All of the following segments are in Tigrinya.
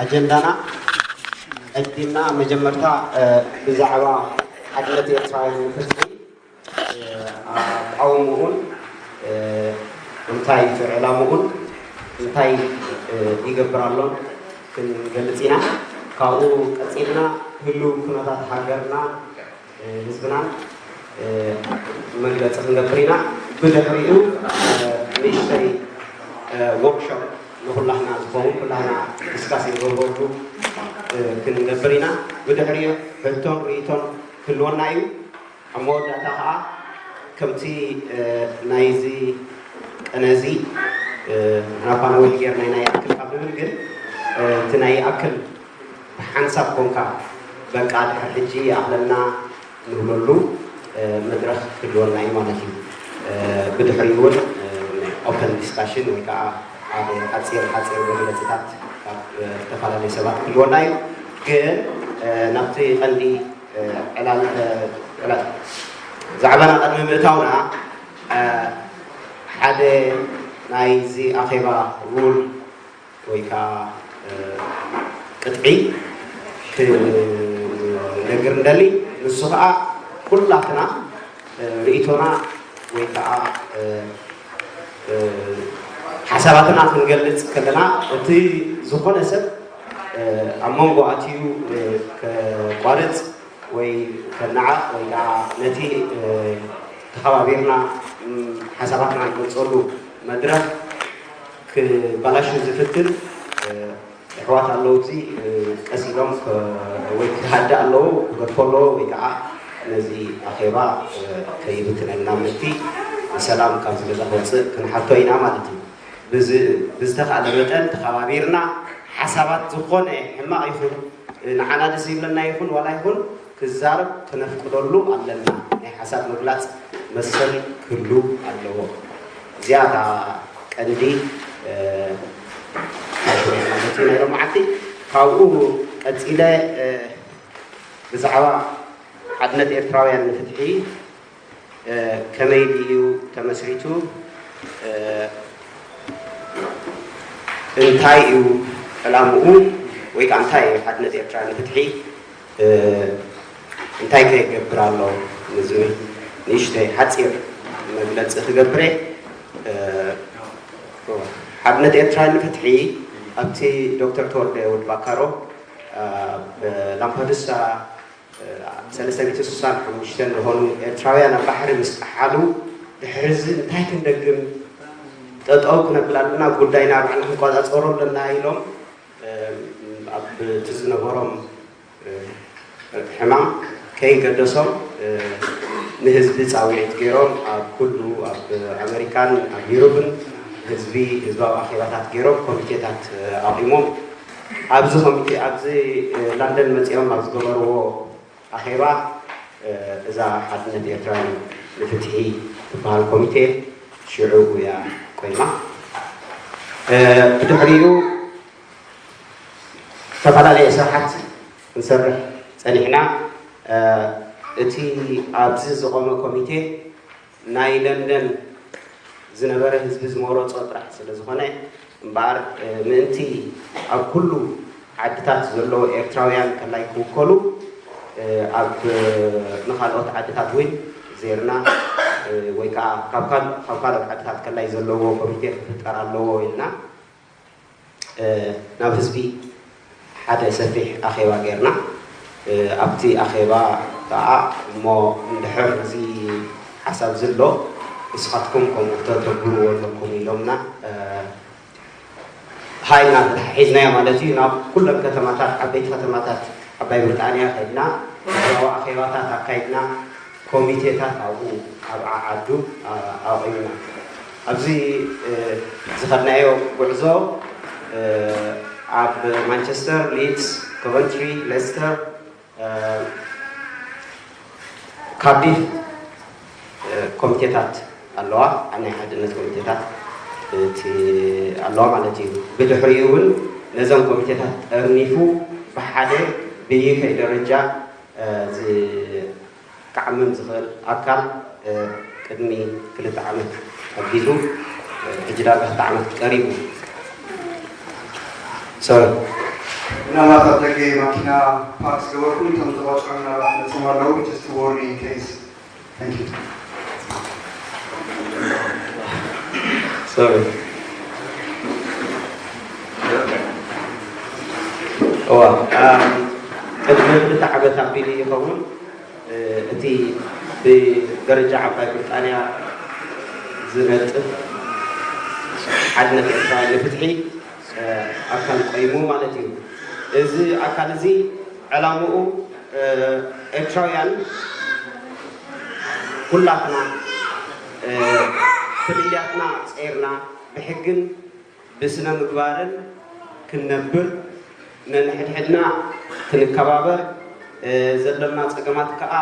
ኣጀንዳና ቀዲምና መጀመርታ ብዛዕባ ሓድነት ኤርትራውያን ንፍትሒ ኣቃውምኡን እንታይ እዩ ዕላምኡን እንታይ ይገብር ኣሎን ክንገልጽ ኢና። ካብኡ ቀጺልና ህሉው ኩነታት ሃገርና ህዝብናን መግለፂ ክንገብር ኢና። ብድሕሪኡ ንእሽተይ ወርክሾፕ ንኩላህና ዝኸውን ኩላህና ዲስካስ ንገብረሉ ክንገብር ኢና። ብድሕሪኡ ሕቶን ርእይቶን ክህልወና እዩ። ኣብ መወዳእታ ከዓ ከምቲ ናይዚ ቀነዚ ናፋ ነዊሕ ጌርና ኢና ይኣክል ካብ ንብል ግን እቲ ናይ ይኣክል ብሓንሳብ ኮንካ በቃ ድሕር ሕጂ ይኣኽለና ንብለሉ መድረኽ ክህልወና እዩ ማለት እዩ። ብድሕሪኡ እውን ኦፐን ዲስካሽን ወይ ከዓ ሓደ ሓፂር ሓፂር መግለፅታት ካብ ዝተፈላለዩ ሰባት ክህልወና እዩ። ግን ናብቲ ቀንዲ ዕላል ዕላል ዛዕባና ቅድሚ ምእታውና ሓደ ናይዚ ኣኼባ ሩል ወይ ከዓ ቅጥዒ ክነግር እንደሊ። ንሱ ከዓ ኩላትና ርእይቶና ወይ ከዓ ሓሳባትና ክንገልፅ ከለና እቲ ዝኾነ ሰብ ኣብ መንጎ ኣትዩ ከቋርፅ ወይ ከነዓቕ ወይ ከዓ ነቲ ተኸባቢርና ሓሳባትና ንገልፀሉ መድረኽ ክባላሹ ዝፍትን ኣሕዋት ኣለዉ። እዚ ቀስ ኢሎም ወይ ክሃድእ ኣለዎ ክገድፎ ኣለዎ ወይ ከዓ ነዚ ኣኼባ ከይብትነልና ምእንቲ ብሰላም ካብዚ ገዛ ክወፅእ ክንሓቶ ኢና ማለት እዩ። ብዝተኻእለ መጠን ተኸባቢርና ሓሳባት ዝኾነ ሕማቕ ይኹን ንዓና ደስ ይብለና ይኹን ዋላ ይኹን ክዛረብ ክነፍቅደሉ ኣለና። ናይ ሓሳብ ምግላፅ መሰል ክህሉ ኣለዎ። እዚኣ እታ ቀንዲ ማለት እዩ ናይ ሎማዓንቲ። ካብኡ ቀፂለ ብዛዕባ ሓድነት ኤርትራውያን ንፍትሒ ከመይ ድዩ ተመስሪቱ? እንታይ እዩ ዕላምኡ? ወይ ከዓ እንታይ እዩ ሓድነት ኤርትራ ንፍትሒ እንታይ ከይገብር ኣሎ ንዝብል ንእሽተይ ሓፂር መግለፂ ክገብረ። ሓድነት ኤርትራ ንፍትሒ ኣብቲ ዶክተር ተወልደ ወድ ባካሮ ኣብ ላምፓዱሳ ሰለስተ ሚእቲ ስሳን ሓሙሽተን ዝኾኑ ኤርትራውያን ኣብ ባሕሪ ምስ ጠሓሉ ድሕሪ እዚ እንታይ ክንደግም? ጠጠው ክነብል ኣለና፣ ጉዳይና ባዕልና ክንቆፃፀሮ ኣለና ኢሎም ኣብ እቲ ዝነበሮም ሕማም ከይገደሶም ንህዝቢ ፃውዒት ገይሮም ኣብ ኩሉ ኣብ ኣመሪካን ኣብ ዩሮብን ህዝቢ ህዝባዊ ኣኼባታት ገይሮም ኮሚቴታት ኣቑሞም ኣብዚ ኮሚቴ ኣብዚ ላንደን መፂኦም ኣብ ዝገበርዎ ኣኼባ እዛ ሓድነት ኤርትራውያን ንፍትሒ ትበሃል ኮሚቴ ሽዑ እያ ቆይማ። ብድሕሪኡ ዝተፈላለየ ስራሓት ክንሰርሕ ፀኒሕና። እቲ ኣብዚ ዝቆመ ኮሚቴ ናይ ለንደን ዝነበረ ህዝቢ ዝመረፆ ጥራሕ ስለ ዝኾነ እምበኣር ምእንቲ ኣብ ኩሉ ዓድታት ዘለዉ ኤርትራውያን ከላይ ክውከሉ ኣብ ንካልኦት ዓድታት እውን ዜርና ወይ ከዓ ካብ ካልኦት ዓድታት ከላይ ዘለዎ ኮሚቴ ክፍጠር ኣለዎ ኢልና ናብ ህዝቢ ሓደ ሰፊሕ ኣኼባ ጌርና። ኣብቲ ኣኼባ ከዓ እሞ እንድሕር እዚ ሓሳብ ዘሎ ንስኻትኩም ከምኡ ክተተግብርዎ ኣለኩም ኢሎምና። ሃይና ተታሒዝናዮ ማለት እዩ። ናብ ኩለን ከተማታት ዓበይቲ ከተማታት ዓባይ ብሪጣንያ ከድና ህዝባዊ ኣኼባታት ኣካይድና። ኮሚቴታት ኣብኡ ኣብ ዓዓዱ ኣቑምና። ኣብዚ ዝኸድናዮ ጉዕዞ ኣብ ማንቸስተር፣ ሊድስ፣ ኮቨንትሪ፣ ሌስተር፣ ካርዲፍ ኮሚቴታት ኣለዋ። ኣብ ናይ ሓድነት ኮሚቴታት እቲ ኣለዋ ማለት እዩ። ብድሕሪኡ እውን ነዞም ኮሚቴታት ጠርኒፉ ብሓደ ብይከይ ደረጃ ዝቃዕምም ዝኽእል ኣካል ቅድሚ ክልተ ዓመት ኣጊዙ ሕጂ ዳርጋ ክልተ ዓመት ቀሪቡ። Sorry. ምናልባት ኣብ ደገ ማኪና ፓርክ ዝገበርኩም እቶም ተቆፅዖ ምናልባት መፅም ኣለዉ። Just warning in case. Thank you. Sorry. እዋ፣ ኣም፣ ቅድሚ ክልተ ዓመት ኣቢሉ ይኸውን፣ እ፣ እቲ ብደረጃ ዓባይ ብሪጣንያ ዝነጥፍ ሓድነት ኤርትራውያን ንፍትሒ፣ እ፣ ኣካል ቆይሙ ማለት እዩ። እዚ ኣካል እዚ ዕላምኡ፣ እ፣ ኤርትራውያን ኩላትና፣ እ፣ ፍልልያትና ጸይርና ብሕግን ብስነ ምግባርን ክንነብር፣ ነንሕድሕድና ክንከባበር፣ እ፣ ዘሎና ጸገማት ከኣ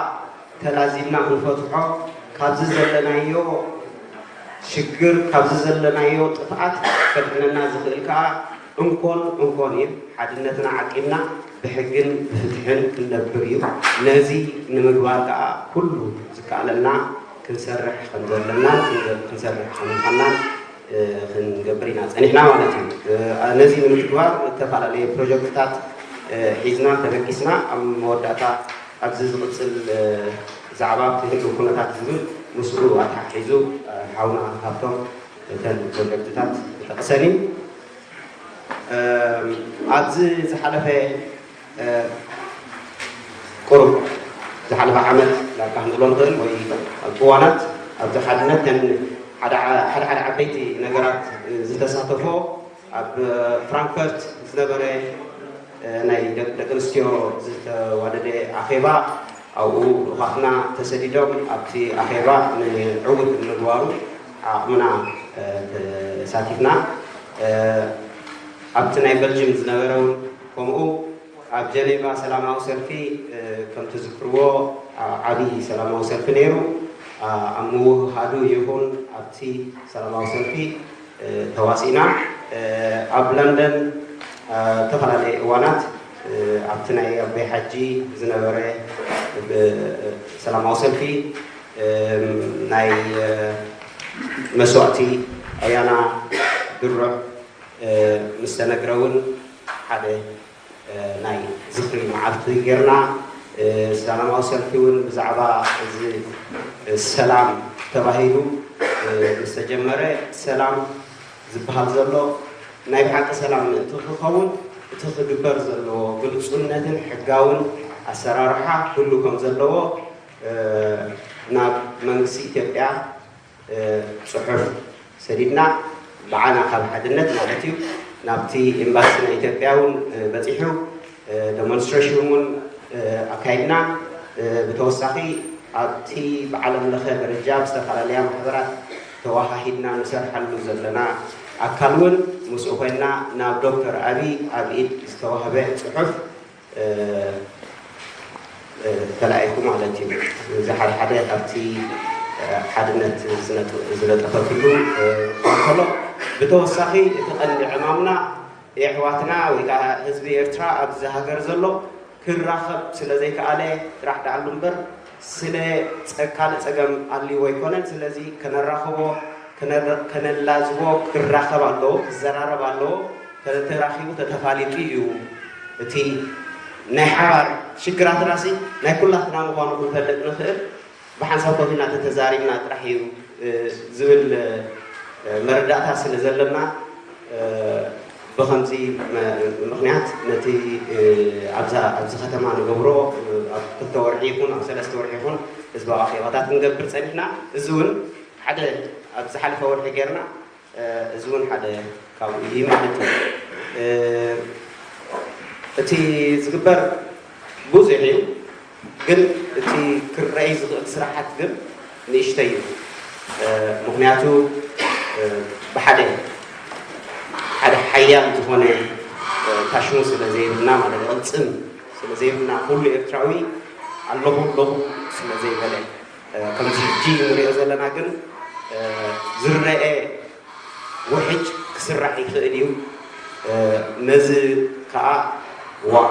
ተላዚብና ክንፈትሖ፣ ካብዚ ዘለናዮ ሽግር፣ ካብዚ ዘለናዮ ጥፍኣት ከድሕነና ዝኽእል ከኣ እንኮን እንኮን እዩ። ሓድነትና ዓቂብና ብሕግን ብፍትሕን ክንነብር እዩ። ነዚ ንምግባር ከኣ ኩሉ ዝከኣለና ክንሰርሕ ከም ዘለናን ክንገ-፣ ክንሰርሕ ከም ምዃንናን፣ እ፣ ክንገብር ኢና ጸኒሕና ማለት እዩ። እ፣ ነዚ ንምትግባር ዝተፈላለየ ፕሮጀክትታት፣ እ፣ ሒዝና ተበጊስና፣ ኣብ መወዳእታ ኣብዚ ዝቕጽል፣ እ፣ ዛዕባ ክህሉ ኩነታት ዝብል ምስኡ ኣተሓሒዙ፣ እ፣ ሓውና ሃብቶም እተን ፕሮጀክትታት ይጠቕሰን እዩ። እ፣ ኣብዚ ዝሓለፈ፣ እ፣ ቁሩብ ዝሓለፈ ዓመት ዳርጋ ክንብሎ ንኽእል ወይ ኣብ እዋናት ኣብዚ ሓድነት ተን ሓደ ዓ-፣ ሓደ ሓደ ዓበይቲ ነገራት ዝተሳተፎ ኣብ ፍራንክፈርት ዝነበረ፣ እ፣ ናይ ደቂ ደቂ ኣንስትዮ ዝተዋደደ ኣኼባ፣ ኣብኡ ልኡኻትና ተሰዲዶም ኣብቲ ኣኼባ ንዕዉት ንምግባሩ ዓቕምና፣ እ፣ ተሳቲፍና። እ፣ ኣብቲ ናይ በልጅም ዝነበረ እውን ከምኡ ኣብ ጀኔቫ ሰላማዊ ሰልፊ፣ እ፣ ከም ትዝክርዎ፣ ዓ-፣ ዓብዪ ሰላማዊ ሰልፊ ነይሩ። ኣ-፣ ኣብ ምውህሃዱ ይኹን ኣብቲ ሰላማዊ ሰልፊ፣ እ፣ ተዋሲና። እ፣ ኣብ ለንደን፣ እ፣ ዝተፈላለየ እዋናት፣ እ፣ ኣብቲ ናይ ኣቦይ ሓጂ ዝነበረ፣ እ፣ ሰላማዊ ሰልፊ፣ እ፣ ናይ፣ እ፣ መስዋእቲ ኣያና ድሩዕ፣ እ፣ ምስ ተነግረ እውን ሓደ፣ እ፣ ናይ ዝኽሪ መዓልቲ ጌርና። እ፣ ሰላማዊ ሰልፊ እውን ብዛዕባ እዚ፣ እ፣ ሰላም ተባሂሉ፣ እ፣ ምስ ተጀመረ፣ ሰላም ዝበሃል ዘሎ ናይ ብሓቂ ሰላም ምእንቲ ክኸውን እቲ ክግበር ዘለዎ ግልጹነትን ሕጋውን ኣሰራርሓ ክህሉ ከም ዘለዎ፣ እ፣ ናብ መንግስቲ ኢትዮጵያ እ፣ ጽሑፍ ሰዲድና፣ ብዓና ካብ ሓድነት ማለት እዩ፣ ናብቲ ኤምባሲ ናይ ኢትዮጵያ እውን፣ እ፣ በጺሑ፣ እ፣ ደሞንስትሬሽን እውን፣ እ፣ ኣካይድና። እ፣ ብተወሳኺ ኣብቲ ብዓለም ለኸ ደረጃ ብዝተፈላለያ ማሕበራት ተወሃሂድና ንሰርሓሉ ዘለና ኣካል እውን ምስኡ ኮይንና ናብ ዶክተር ኣቢይ ኣብ ኢድ ዝተዋህበ ጽሑፍ እ፣ እ፣ ተላኢኹ ማለት እዩ። እዚ ሓደ ሓደ ካብቲ፣ እ፣ ሓድነት ዝነጥ-፣ ዝነጠፈትሉ፣ እ፣ ክኸውን ከሎ፣ ብተወሳኺ እቲ ቀንዲ ዕማምና የሕዋትና ወይ ከዓ ህዝቢ ኤርትራ ኣብዚ ሃገር ዘሎ ክራኸብ ስለ ዘይከኣለ ጥራሕ ደኣሉ እምበር፣ ስለ ጸ-፣ ካልእ ጸገም ኣልይዎ ኣይኮነን። ስለዚ ከነራኽቦ፣ ከነ-፣ ከነላዝቦ ክራኸብ ኣለዎ፣ ክዘራረብ ኣለዎ። ተተራኺቡ ተተፋሊጡ እዩ። እቲ ናይ ሓባር ሽግራትናሲ ናይ ኩላትና ምዃኑ ክንፈልጥ ንኽእል ብሓንሳብ ኮፍ ኢልና ተተዛሪብና ጥራሕ እዩ፣ እ፣ ዝብል፣ እ፣ መረዳእታ ስለ ዘለና፣ እ፣ ብኸምዚ መ-፣ ምኽንያት ነቲ፣ እ፣ ኣብዛ፣ ኣብዚ ከተማ ንገብሮ፣ እ፣ ኣብ ክልተ ወርሒ ይኹን ኣብ ሰለስተ ወርሒ ይኹን ህዝባዊ ኣኼባታት ንገብር ጸኒሕና። እዚ እውን ሓደ ኣብ ዝሓለፈ ወርሒ ጌርና፣ እ፣ እዚ እውን ሓደ ካብኡ እዩ ማለት እዩ። እ፣ እቲ ዝግበር ብዙሕ እዩ፣ ግን እቲ ክረኣይ ዝኽእል ስራሓት ግን ንእሽተይ እዩ። እ፣ ምኽንያቱ፣ እ፣ ብሓደ፣ ሓደ ሓያል ዝኾነ፣ እ፣ ታሽሙ ስለ ዘይብልና ማለት እዩ፣ ቅልጽም ስለ ዘይብልና፣ ኩሉ ኤርትራዊ ኣለኹ ኣለኹ ስለ ዘይበለ፣ እ፣ ከምዚ ሕጂ ንሪኦ ዘለና ግን፣ እ፣ ዝረአ ውሕጅ ክስራሕ ይኽእል እዩ። እ፣ ነዚ ከኣ ዋእ፣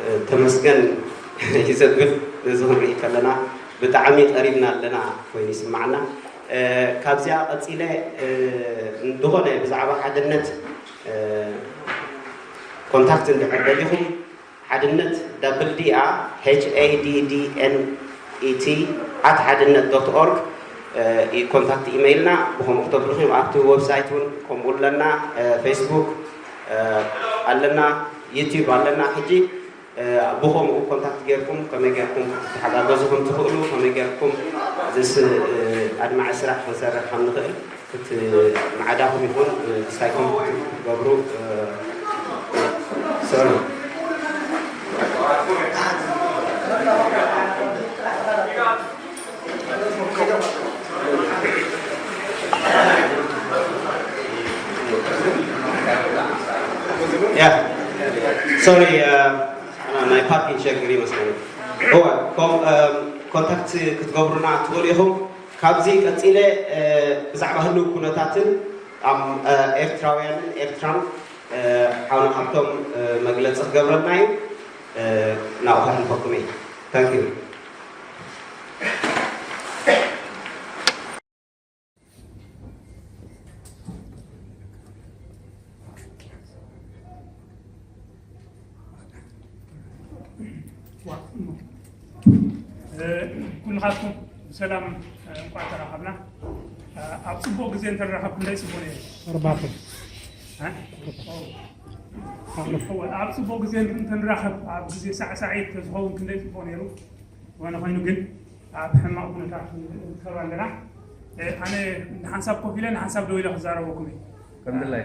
እ፣ ተመስገን እዩ ዘብል። ነዚ ክንርኢ ከለና ብጣዕሚ ቀሪብና ኣለና ኮይኑ ይስማዓና። እ፣ ካብዚኣ ቀጺለ፣ እ፣ እንተኾነ ብዛዕባ ሓድነት፣ እ፣ ኮንታክት እንድሕር ደሊኹም ሓድነት ዳብል ዲ ኣ፣ ኤች ኤ ዲ ዲ ኤን ኢ ቲ ኣት ሓድነት ዶት ኦርግ፣ ኮንታክት ኢሜይልና ብኸምኡ ክተብልኹ እዮም። ኣብቲ ዌብሳይት እውን ከምኡ ኣለና፣ ፌስቡክ ኣለና፣ ዩቲዩብ ኣለና። ሕጂ ብኸምኡ ኮንታክት ጌርኩም ከመይ ጌርኩም ክትተሓጋገዙ ከም ትኽእሉ፣ ከመይ ጌርኩም ዝስ ኣድማዒ ስራሕ ክንሰርሕ ከም ንኽእል ክትመዓዳኹም ይኹን ክስታይኩም ክትገብሩ። ሶሪ። ያ ሶሪ፣ ናይ ፓርኪንግ ሸግር ይመስለኒ። እወ፣ ኮንታክት ክትገብሩና ትኽእሉ ኢኹም። ካብዚ ቀጺለ ብዛዕባ ህልው ኩነታትን ኣብ ኤርትራውያንን ኤርትራን ሓውና ካብቶም መግለጺ ክገብረልና እዩ። ናብኡ ከሕልፈኩም እዩ። ታንክ ዩ። ኩልኻትኩም ብሰላም እንኳዕ ተራኸብና። ኣብ ፅቡቅ ግዜ እንተንራኸብ ክንደይ ፅቡቅ ነይሩ። ኣርባዕተ እ? እወ፣ ኣብ ፅቡቅ ግዜ እንተንራኸብ ኣብ ግዜ ሳዕሳዒት ተዝኸውን ክንደይ ፅቡቅ ነይሩ። ዝኾነ ኮይኑ ግን ኣብ ሕማቕ ኩነታት ንርከብ ኣለና። ኣነ ንሓንሳብ ኮፍ ኢለ ንሓንሳብ ደው ኢለ ክዛረበኩም እየ። ከምድላይ።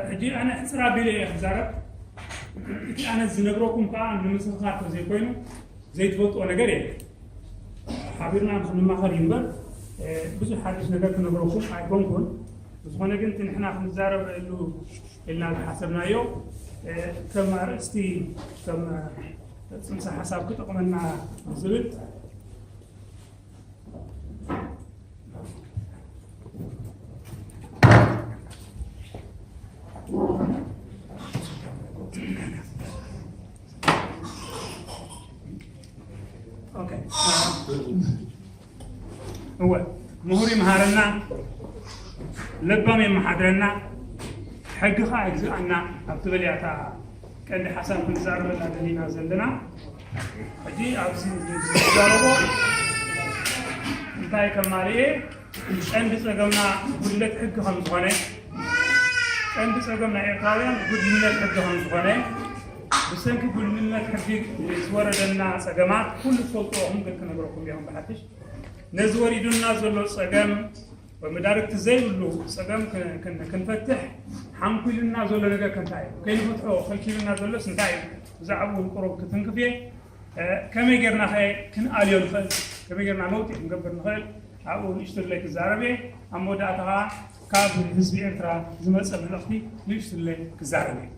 ሕጂ ኣነ ሕፅር ኣቢለ እየ ክዛረብ። እቲ ኣነ ዝነግረኩም ከዓ ንምስኽኻር ተዘይኮይኑ ዘይትፈልጥዎ ነገር የለን። ሓቢርና ክንማኸር እዩ እምበር ብዙሕ ሓድሽ ነገር ክነግረኩም ኣይኮንኩን። ብዝኾነ ግን እቲ ንሕና ክንዛረበሉ ኢልና ዝሓሰብናዮ ከም ኣርእስቲ ከም ፅንሰ ሓሳብ ክጠቕመና ዝብል እወ፣ ምሁር ይምሃረና፣ ለባም የመሓድረና፣ ሕጊ ኸዓ ይግዝኣና ኣብ ትብል እያ እታ ቀንዲ ሓሳብ ክንዛረበላ ደሊና ዘለና። ሕጂ ኣብዚ ዝዛረቦ እንታይ ከማልኤ ቀንዲ ጸገምና ጉድለት ሕጊ ከም ዝኾነ፣ ቀንዲ ጸገም ናይ ኤርትራውያን ጉድልነት ሕጊ ከም ዝኾነ፣ ብሰንኪ ጉድልነት ሕጊ ዝወረደና ጸገማት ኩሉ ትፈልጥዎ ኢኹም፣ ግን ክነግረኩም እየ ብሓድሽ። ነዚ ወሪዱና ዘሎ ጸገም ወይ መዳርግቲ ዘይብሉ ጸገም ክንፈትሕ ሓንኲሉና ዘሎ ነገር ከ እንታይ እዩ? ከይንፈትሖ ከልኪሉና ዘሎስ እንታይ እዩ? ብዛዕባኡ እውን ቁሩብ ክትንክፍ እየ። ከመይ ጌርና ኸ ክንኣልዮ ንኽእል? ከመይ ጌርና ለውጢ ክንገብር ንኽእል? ኣብኡ ንእሽትለይ ክዛረብ እየ። ኣብ መወዳእታ ኸዓ ካብ ህዝቢ ኤርትራ ዝመጸ መልእኽቲ ንእሽትለይ ክዛረብ እየ።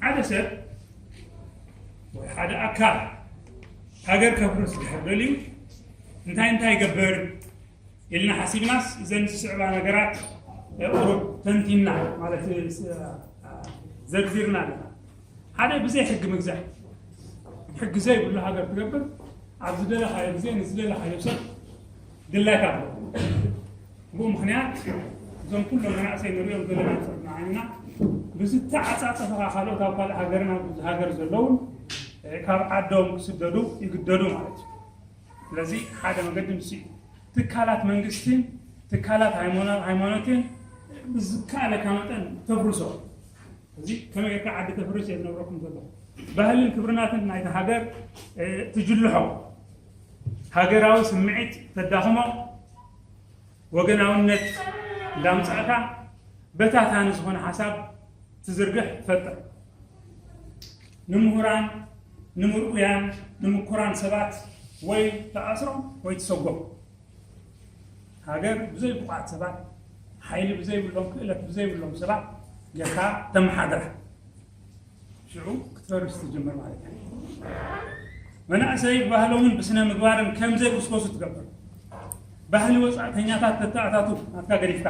ሓደ ሰብ ወይ ሓደ ኣካል ሃገር ከፍርስ ድሕር ደልዩ እንታይ እንታይ ይገብር ኢልና ሓሲብናስ እዘን ዝስዕባ ነገራት ቁሩብ ተንቲና ማለት ዘርዚርና ኣለና። ሓደ ብዘይ ሕጊ ምግዛእ፣ ሕጊ ዘይብሉ ሃገር ትገብር ኣብ ዝደለኻዮ ግዜ ንዝደለኻዮ ሰብ ድላይካ ኣለዎ። ብኡ ምኽንያት እዞም ኩሎም መናእሰይ ንሪኦም ዘለና ንዓይንና ብዝተዓፃፀፈኻ ካልኦት ኣብ ካልእ ሃገርን ኣብ ሃገር ዘለውን ካብ ዓዶም ክስደዱ ይግደዱ ማለት እዩ። ስለዚ ሓደ መገዲ ንሱ እዩ። ትካላት መንግስትን ትካላት ሃይማኖትን ብዝከኣለካ መጠን ተፍርሶ። እዚ ከመይ ጌርካ ዓዲ ተፍርስ እየ ዝነግረኩም ዘለኹ። ባህልን ክብርናትን ናይቲ ሃገር ትጅልሖ፣ ሃገራዊ ስምዒት ተዳኽሞ፣ ወገናውነት እንዳምጻእካ በታታኒ ዝኾነ ሓሳብ ትዝርግሕ ትፈጥር። ንምሁራን፣ ንምርኡያን፣ ንምኩራን ሰባት ወይ ተኣስሮም ወይ ትሰጎም። ሃገር ብዘይ ብቑዓት ሰባት፣ ሓይሊ ብዘይብሎም፣ ክእለት ብዘይብሎም ሰባት ጌርካ ተመሓድራ። ሽዑ ክትፈርስ ትጅምር ማለት እዩ። መናእሰይ ብባህሎምን ብስነ ምግባርን ከም ዘይጉስጎሱ ትገብር። ባህሊ ወፃእተኛታት ተተኣታቱ ናትካ ገዲፍካ።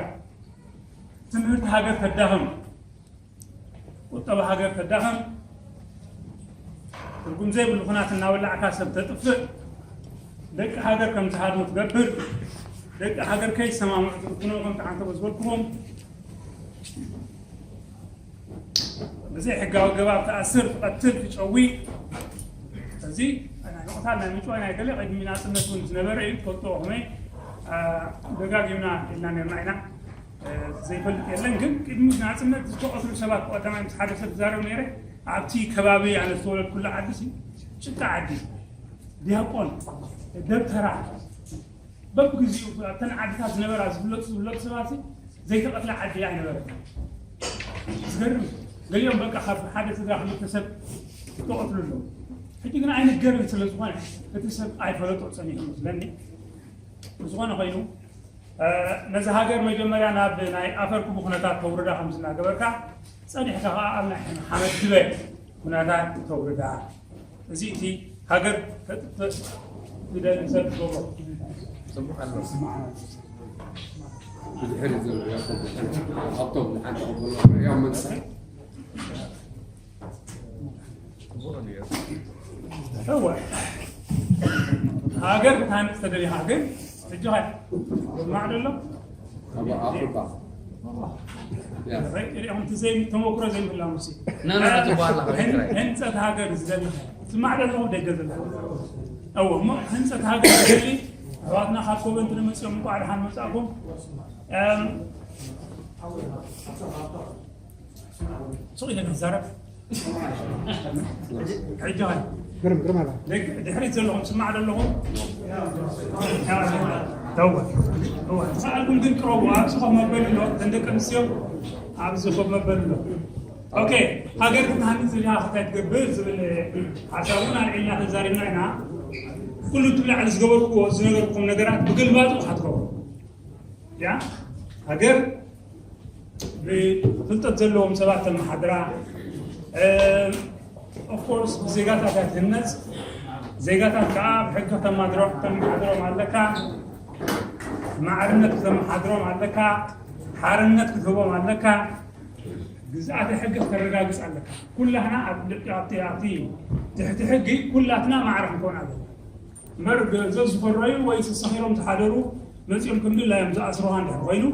ትምህርቲ ሃገር ተዳኽም። ቁጠባ ሃገር ተዳኸም፣ ትርጉም ዘይብሉ ኩናት እናበላዕካ ሰብ ተጥፍእ፣ ደቂ ሃገር ከም ዝሃድሙ ትገብር፣ ደቂ ሃገር ከይሰማምዑ ትብትኖም፣ ከምቲ ዓንተቦ ዝበልኩዎም ብዘይ ሕጋዊ ኣገባብ ትኣስር፣ ትቐትል፣ ትጨዊ። እዚ ናይ ምቕታል፣ ናይ ምጭዋይ፣ ናይ ገለ ቅድሚ ናጽነት እውን ዝነበረ እዩ። ትፈልጥዎ ከመይ ደጋጊምና ኢልና ነርና ኢና። ዘይፈልጥ የለን። ግን ቅድሚ ናጽነት ዝተቐትሉ ሰባት ብቐዳማይ ምስ ሓደ ሰብ ዝዛረብ ነይረ። ኣብቲ ከባቢ ኣነ ዝተወለድኩሉ ዓዲ ሲ ጭቃ ዓዲ፣ ዲያቆን፣ ደብተራ፣ በብግዚኡ ኣብተን ዓድታት ዝነበራ ዝፍለጡ ዝፍለጡ ሰባት ዘይተቐትለ ዓዲ ኣይነበረ። ዝገርም። ገሊኦም በቃ ካብ ሓደ ስድራ ክልተ ሰብ ዝተቐትሉ ኣለዉ። ሕጂ ግን ኣይንገርን ስለ ዝኾነ እቲ ሰብ ኣይፈለጦ ጸኒሑ መስለኒ። ዝኾነ ኮይኑ ነዚ ሃገር መጀመርያ ናብ ናይ ኣፈር ክቡ ኩነታት ተውርዳ ከም ዝናገበርካ፣ ጸኒሕካ ከኣ ኣብ ናይ ሓመድ ድበ ኩነታት ተውርዳ። እዚ እቲ ሃገር ከጥፍእ ዝደሊ ሰብ ዝገብሮ። ጽቡቕ ኣሎ። ብድሕሪ ዘሎ ያዕቆብ ሓንቲ ቅብሎ ያው መንሳ እወ። ሃገር ክትሃንጽ ተደሊኻ ግን ሕጂ ኸ ስማዕ ደሎ? ኣብ ኣፍሪቃ። ያ። ሪኦም እቲ ዘይ-፣ ተመክሮ ዘይብላ ሙሴ። ና፣ ና፣ እቲ በኋላ ኸ ህን-፣ ትግራይ። ህንጸት ሃገር ዝደሊ ኸ? ስማዕ ደሎ ደገ ዘሎ? እወ፣ እሞ ህንጸት ሃገር ዝደሊ ኣሕዋትና ካብ ኮቨንት ንመጽኦም እንኳዕ ደሓን መጻእኩም። እም፣ ሱቕ ኢለ ክዛረብ። ሕጂ ኸ? ግርም፣ ግርም ኣላ። ደግ-፣ ድሕሪት ዘለኹም ስማዕ ዶ ኣለኹም? ተወ። ተወ። ዝኸኣልኩም ግን ቅረቡ። ኣብዚ ኮፍ መበሊ ኣሎ። እተን ደቂ ኣንስትዮ ኣብዚ ኮፍ መበሊ ኣሎ። ኦኬ፣ ሃገር ክትሃንጽ ኢልካ እንታይ ትገብር ዝብል ሓሳብ እውን ኣልዒልና ተዛሪብና ኢና። ኩሉ እቲ ብላዕሊ ዝገበርኩዎ፣ ዝነገርኩም ነገራት ብግልባጡ ክትገብሩ። ያ ሃገር ብፍልጠት ዘለዎም ሰባት ተመሓድራ። ኦፍኮርስ ብዜጋታት እያ ትህነፅ። ዜጋታት ከዓ ብሕጊ ከተማድሮ-፣ ከተመሓድሮም ኣለካ። ማዕርነት ከተመሓድሮም ኣለካ። ሓርነት ክትህቦም ኣለካ። ግዝኣተ ሕጊ ክተረጋግፅ ኣለካ። ኩላህና ኣብ ልዕሊ፣ ኣብቲ፣ ኣብቲ ትሕቲ ሕጊ ኩላትና ማዕረ ክንከውን ኣለና። እምበር ገ-፣ ዘዝፈረዩ ወይ ተሳኺሮም ዝሓደሩ መፂኦም ከም ድላዮም ዝኣስሩኻ እንድሕር ኮይኑ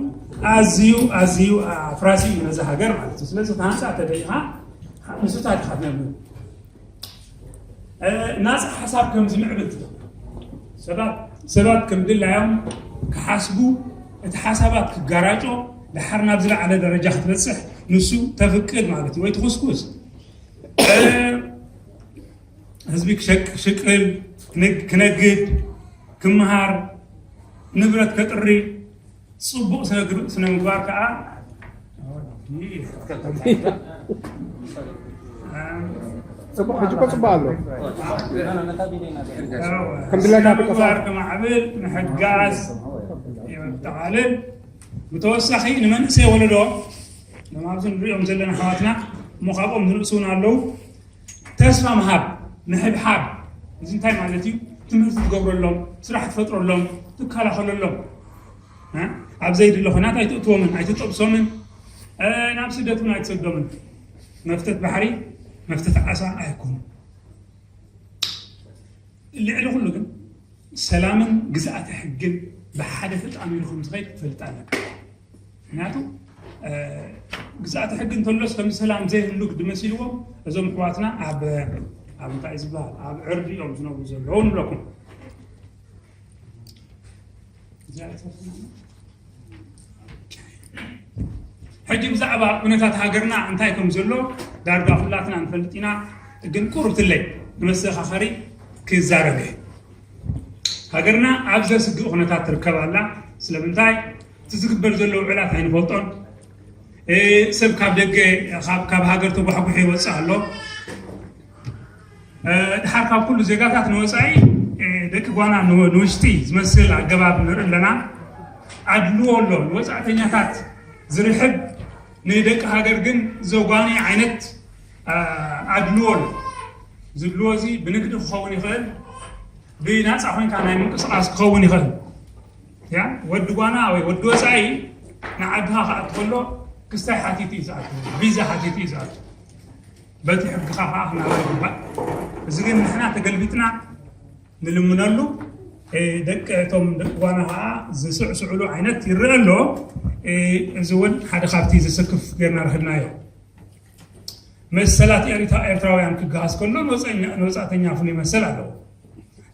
ኣዝዩ፣ ኣዝዩ ኣፍራሲ እዩ ነዛ ሃገር ማለት እዩ። ስለዚ ተሃንፃ ተደሊኻ ምስታ ኢኻ ትነብር። እ፣ ናፃ ሓሳብ ከም ዝምዕብል ትገብር። ሰባት፣ ሰባት ከም ድላዮም ክሓስቡ፣ እቲ ሓሳባት ክጋራጮ፣ ድሓር ናብ ዝለዓለ ደረጃ ክትበፅሕ ንሱ ተፍቅድ ማለት እዩ። ወይ ትኹስኩስ፣ እ፣ ህዝቢ ክሸቅ-፣ ክሽቅል፣ ክነግ-፣ ክነግድ፣ ክምሃር፣ ንብረት ከጥሪ፣ ጽቡቕ ስነ ግብ-፣ ስነ ምግባር ከኣ ጽቡቕ፣ ሕጂ እኮ ጽቡቕ ኣሎ። ከም ድላይካ ስነ ምግባር ትንቀሳቐስ። ክማዕብል፣ ምሕጋዝ የጠቓልል። ብተወሳኺ ንመንእሰይ ወለዶ፣ ሎም ኣብዚ ንሪኦም ዘለና ኣሕዋትና፣ እሞ ካብኦም ዝንእሱ እውን ኣለዉ። ተስፋ ምሃብ፣ ምሕብሓብ፣ እዚ እንታይ ማለት እዩ? ትምህርቲ ትገብረሎም፣ ስራሕ ትፈጥረሎም፣ ትከላኸለሎም። እ? ኣብ ዘይድለ ኹናት ኣይትእትዎምን፣ ኣይትጠብሶምን፣ እ፣ ናብ ስደት እውን ኣይትሰዶምን። መፍተት ባሕሪ፣ መፍተት ዓሳ ኣይኮኑን። ልዕሊ ኩሉ ግን ሰላምን ግዝኣተ ሕግን ብሓደ ተጣሚሩ ከም ዝኸይድ ክትፈልጥ ኣለካ። ምክንያቱ፣ እ፣ ግዝኣተ ሕጊ እንተሎስ ከምዚ ሰላም ዘይህሉ ግዲ መሲልዎም እዞም ኣሕዋትና ኣብ፣ ኣብ እንታይ ዝበሃል፣ ኣብ ዕርዲ እዮም ዝነብሩ ዘለዉ ንብለኩም። ሕጂ ብዛዕባ ኩነታት ሃገርና እንታይ ከም ዘሎ ዳርጋ ኩላትና ንፈልጥ ኢና፣ ግን ቁሩብ ትለይ ንመሰኻኸሪ ክዛረብ እየ። ሃገርና ኣብ ዘስግእ ኩነታት ትርከብ ኣላ። ስለምንታይ? እቲ ዝግበር ዘሎ ውዕላት ኣይንፈልጦን። እ፣ ሰብ ካብ ደገ፣ ካብ፣ ካብ ሃገር ተጓሕጉሑ ይወጽእ ኣሎ። እ፣ ድሓር ካብ ኩሉ ዜጋታት ንወጻኢ፣ እ፣ ደቂ ጓና ንወ-፣ ንውሽጢ ዝመስል ኣገባብ ንርኢ ኣለና። ኣድልዎ ኣሎ። ንወጻእተኛታት ዝርሕብ፣ ንደቂ ሃገር ግን ዘጓኒ ዓይነት፣ እ፣ ኣድልዎ ኣሎ። ዝድልዎ እዚ ብንግዲ ክኸውን ይኽእል፣ ብናጻ ኮይንካ ናይ ምንቅስቓስ ክኸውን ይኽእል። ያ፣ ወዲ ጓና ወይ ወዲ ወጻኢ ንዓድኻ ክኣቱ ከሎ ክስታይ ሓቲቱ እዩ ዝኣቱ፣ ቪዛ ሓቲቱ እዩ ዝኣቱ። በቲ ሕግኻ ከዓ ክናበር ይግባእ። እዚ ግን ንሕና ተገልቢጥና ንልምነሉ፣ እ፣ ደቂ እቶም ደቂ ጓና ከዓ ዝስዕስዕሉ ዓይነት ይረአ ኣሎ። እ፣ እዚ እውን ሓደ ካብቲ ዘሰክፍ ጌርና ረኽብናዮ። መሰላት ኤሪታ-፣ ኤርትራውያን ክገሃስ ከሎ ንወፀኛ-፣ ንወፃእተኛ ፍሉይ መሰል ኣለዎ።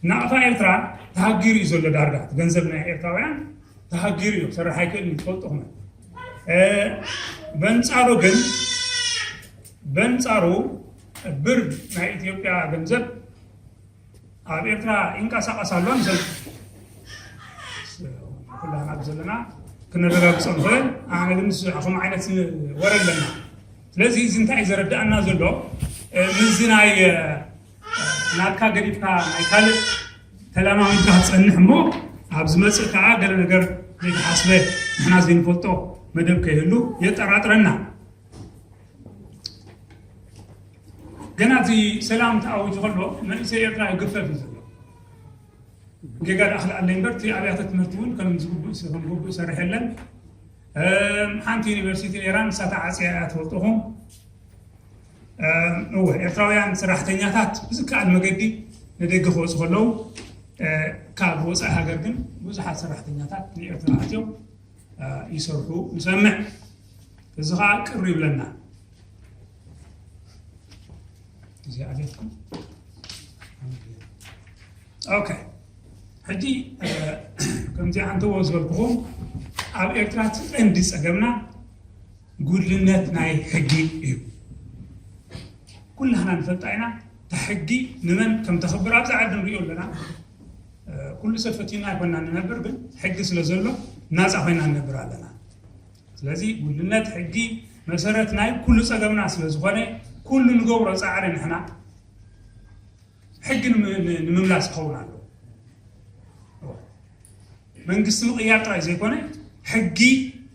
ናቕፋ ኤርትራ ተሃጊሩ እዩ ዘሎ። ዳርጋ እቲ ገንዘብ ናይ ኤርትራውያን ተሃጊሩ እዩ። ክሰርሕ ኣይክእልን እዩ፣ ትፈልጡ ኹም። እ፣ በንጻሩ ግን፣ በንጻሩ ብር ናይ ኢትዮጵያ ገንዘብ ኣብ ኤርትራ ይንቀሳቐስ ኣሎ። ንሰብ ኩላና ዘለና ክነረጋግጾ ንኽእል። ኣነ ግን ንሱ ከምኡ ዓይነት ወረ ኣለና። ስለዚ እዚ እንታይ እዩ ዘረድኣና ዘሎ? እ፣ ምስዚ ናይ፣ እ፣ ናትካ ገዲፍካ ናይ ካልእ ተለማሚድካ ክትጸንሕ እሞ ኣብ ዝመጽእ ከኣ ገለ ነገር ዘይተሓስበ ንሕና ዘይንፈልጦ መደብ ከይህሉ የጠራጥረና። ገና እቲ ሰላም ተኣዊጁ ከሎ መንእሰይ ኤርትራ ይግፈፍ እዩ ዘሎ። ጌጋ ደኣ ክልኣለይ እምበር እቲ ኣብያተ ትምህርቲ እውን ከም ዝግቡእ ስ-፣ ከም ግቡእ ይሰርሕ የለን። እም፣ ሓንቲ ዩኒቨርሲቲ ነይራ፣ ንሳ ተዓጽያ እያ፣ ትፈልጡ ኢኹም። እም፣ እወ፣ ኤርትራውያን ሰራሕተኛታት ብዝከኣል መገዲ ንደገ ክወጹ ከለዉ፣ እ፣ ካብ ወጻኢ ሃገር ግን ብዙሓት ሰራሕተኛታት ንኤርትራ ኣትዮም፣ እ፣ ይሰርሑ ንሰምዕ። እዚ ኸኣ ቅር ይብለና። እዚኣ ቤትኩም። ኦኬ። ሕጂ፣ እ፣ ከምዚ ኣንተዎ ዝበልኩኹም፣ ኣብ ኤርትራ እቲ ቀንዲ ጸገምና ጉድልነት ናይ ሕጊ እዩ። ኩላህና ንፈልጣ ኢና፣ እታ ሕጊ ንመን ከም ተኽብር ኣብዛ ዓዲ ንሪኦ ኣለና። እ፣ ኩሉ ሰብ ፈቲና ኣይኮንና ንነብር፣ ግን ሕጊ ስለ ዘሎ ናጻ ኮይና ንነብር ኣለና። ስለዚ ጉድልነት ሕጊ መሰረት ናይ ኩሉ ጸገምና ስለ ዝኾነ፣ ኩሉ ንገብሮ ጻዕሪ ንሕና ሕጊ ንም-፣ ን-፣ ንምምላስ ክኸውን ኣለዎ። መንግስቲ ምቕያር ጥራይ ዘይኮነ፣ ሕጊ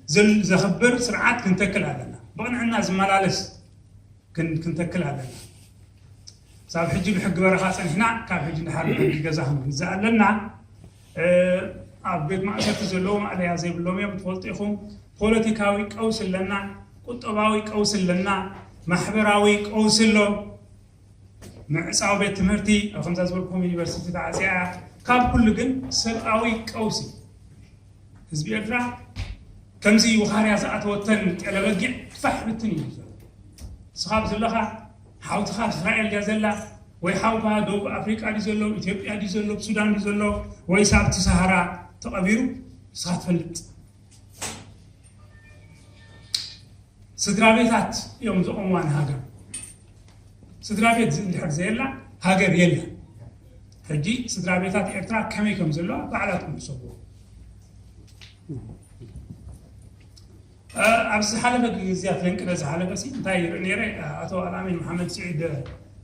ዘል-፣ ዘኽብር ስርዓት ክንተክል ኣለና። ብቕንዕና ዝመላለስ ክን-፣ ክንተክል ኣለና። ክሳብ ሕጂ ብሕጊ በረኻ ጸኒሕና፣ ካብ ሕጂ ንሓር ብሕጊ ገዛ ክንግዛእ ኣለና። እ፣ ኣብ ቤት ማእሰርቲ ዘለዉ ማእለያ ዘይብሎም እዮም፣ ትፈልጡ ኢኹም። ፖለቲካዊ ቀውሲ ኣለና፣ ቁጠባዊ ቀውሲ ኣለና፣ ማሕበራዊ ቀውሲ ኣሎ። ምዕጻው ቤት ትምህርቲ፣ ኣብ ከምዛ ዝበልኩም ዩኒቨርሲቲ ተዓጽያ። ካብ ኩሉ ግን ሰብኣዊ ቀውሲ። ህዝቢ ኤርትራ ከምዚ ውኻርያ ዝኣተወተን ጤለ በጊዕ ፋሕ ብትን እዩ ዘሎ። ንስኻ ኣብ ዘለኻ፣ ሓውትኻ እስራኤል ድያ ዘላ፣ ወይ ሓውካ ደቡብ ኣፍሪቃ ድዩ ዘሎ፣ ኢትዮጵያ ድዩ ዘሎ፣ ሱዳን ድዩ ዘሎ፣ ወይስ ኣብቲ ሰሃራ ተቐቢሩ፣ ንስኻ ትፈልጥ። ስድራ ቤታት እዮም ዘቐምዋ ንሃገር። ስድራ ቤት እንድሕር ዘየላ፣ ሃገር የላ። ሕጂ ስድራ ቤታት ኤርትራ ከመይ ከም ዘለዋ ባዕላትኩም ሕሰብዎ። እ፣ ኣብ ዝሓለፈ ግዜያት፣ ለንቅነ ዝሓለፈ ሲ እንታይ ይርኢ ነይረ? ኣቶ ኣልኣሚን መሓመድ ስዒድ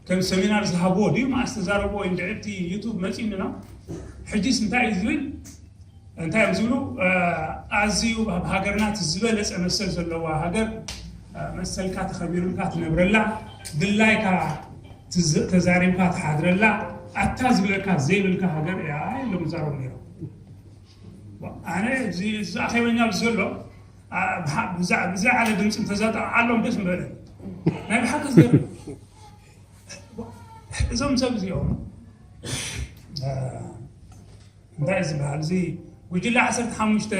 ከም ሰሚናር ዝሃብዎ ድዩ፣ መኣስ ተዛረብዎ፣ እንድዒ ኣብቲ ዩቱብ መጺኡኒ ነው። ሕጂስ እንታይ እዩ ዝብል? እንታይ እዮም ዝብሉ? እ፣ ኣዝዩ ኣብ ሃገርና እቲ ዝበለጸ መሰል ዘለዋ ሃገር፣ እ፣ መሰልካ ተኸቢሩልካ ትነብረላ፣ ድላይካ ትዝ-፣ ተዛሪብካ ትሓድረላ፣ ኣታ ዝብለካ ዘይብልካ ሃገር እያ ኢሎም ይዛረቡ ነይሮም። ኣነ እዚ፣ እዚ ኣኼበኛ ኣብዚ ዘሎ፣ ኣ፣ ብሓ-፣ ብዛ-፣ ብዝለዓለ ድምፂ እንተዘጠቕዓሎም ደስ ምበለኒ። ናይ ብሓቂ ዝገርም። እዞም ሰብ እዚኦም፣ እ፣ እንታይ እዩ ዝበሃል? እዚ ጉጅለ ዓሰርተ ሓሙሽተ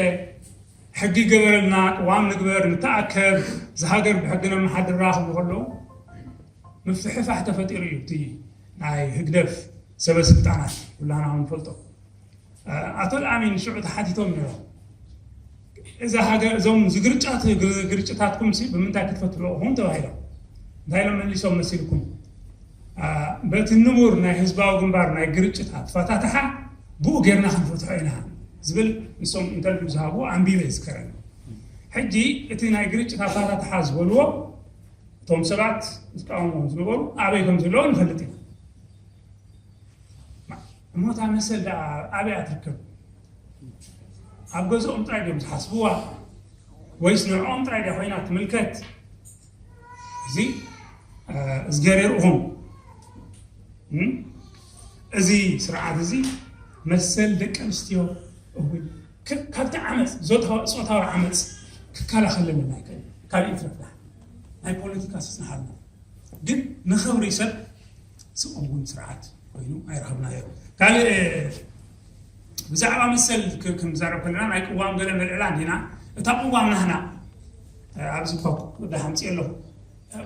ሕጊ ገበረልና፣ ቅዋም ንግበር፣ ንተኣከብ፣ እዚ ሃገር ብሕጊ ነመሓድራ ክብሉ ከለዉ፣ ምፍሕፋሕ ተፈጢሩ እዩ። እቲ ናይ ህግደፍ ሰበ ስልጣናት ኩላና ንፈልጦ። ኣቶ ልኣሚን ሽዑ ተሓቲቶም ነይሮም። እዛ ሃገር፣ እዞም ዝግርጫት-፣ ግር-፣ ግርጭታትኩም ሲ ብምንታይ ክትፈትሕዎ ኢኹም ተባሂሎም። እንታይ ኢሎም መሊሶም መሲልኩም? አ፣ በቲ ንቡር ናይ ህዝባዊ ግንባር ናይ ግርጭት ኣፈታትሓ ብኡ ጌርና ክንፈትሖ ኢና ዝብል ንሶም ኢንተርቪው ዝሃብዎ ኣንቢበ ይዝከረኒ። ሕጂ እቲ ናይ ግርጭት ኣፈታትሓ ዝበልዎ እቶም ሰባት ዝቃወምዎም ዝነበሩ ኣበይ ከም ዘለዉ ንፈልጥ ኢና። እሞ እታ መሰል ደኣ ኣበይ እያ ትርከብ? ኣብ ገዝኦም ጥራይ ድዮም ዝሓስብዋ? ወይስ ንዕኦም ጥራይ ድያ ኮይና ትምልከት? እዚ፣ እ፣ እዝገር የርእኹም። እም? እዚ ስርዓት እዚ መሰል ደቂ ኣንስትዮ እውን ክ-፣ ካብቲ ዓመፅ፣ ዞታዊ፣ ጾታዊ ዓመፅ ክከላኸለልና ኣይክእልን። ካልእ ይትረፍ ደኣ። ናይ ፖለቲካ ስስንሓልና። ግን ንኽብሪ ሰብ ዝቕውም ስርዓት ኮይኑ ኣይረኸብናዮ። ካልእ ብዛዕባ መሰል ክ- ክንዛረብ ከለና ናይ ቅዋም ገለ ነልዕላ እንዲና። እታ ቅዋም ናህና ኣብዚ ኳ ዳሓምፂ ኣለኹ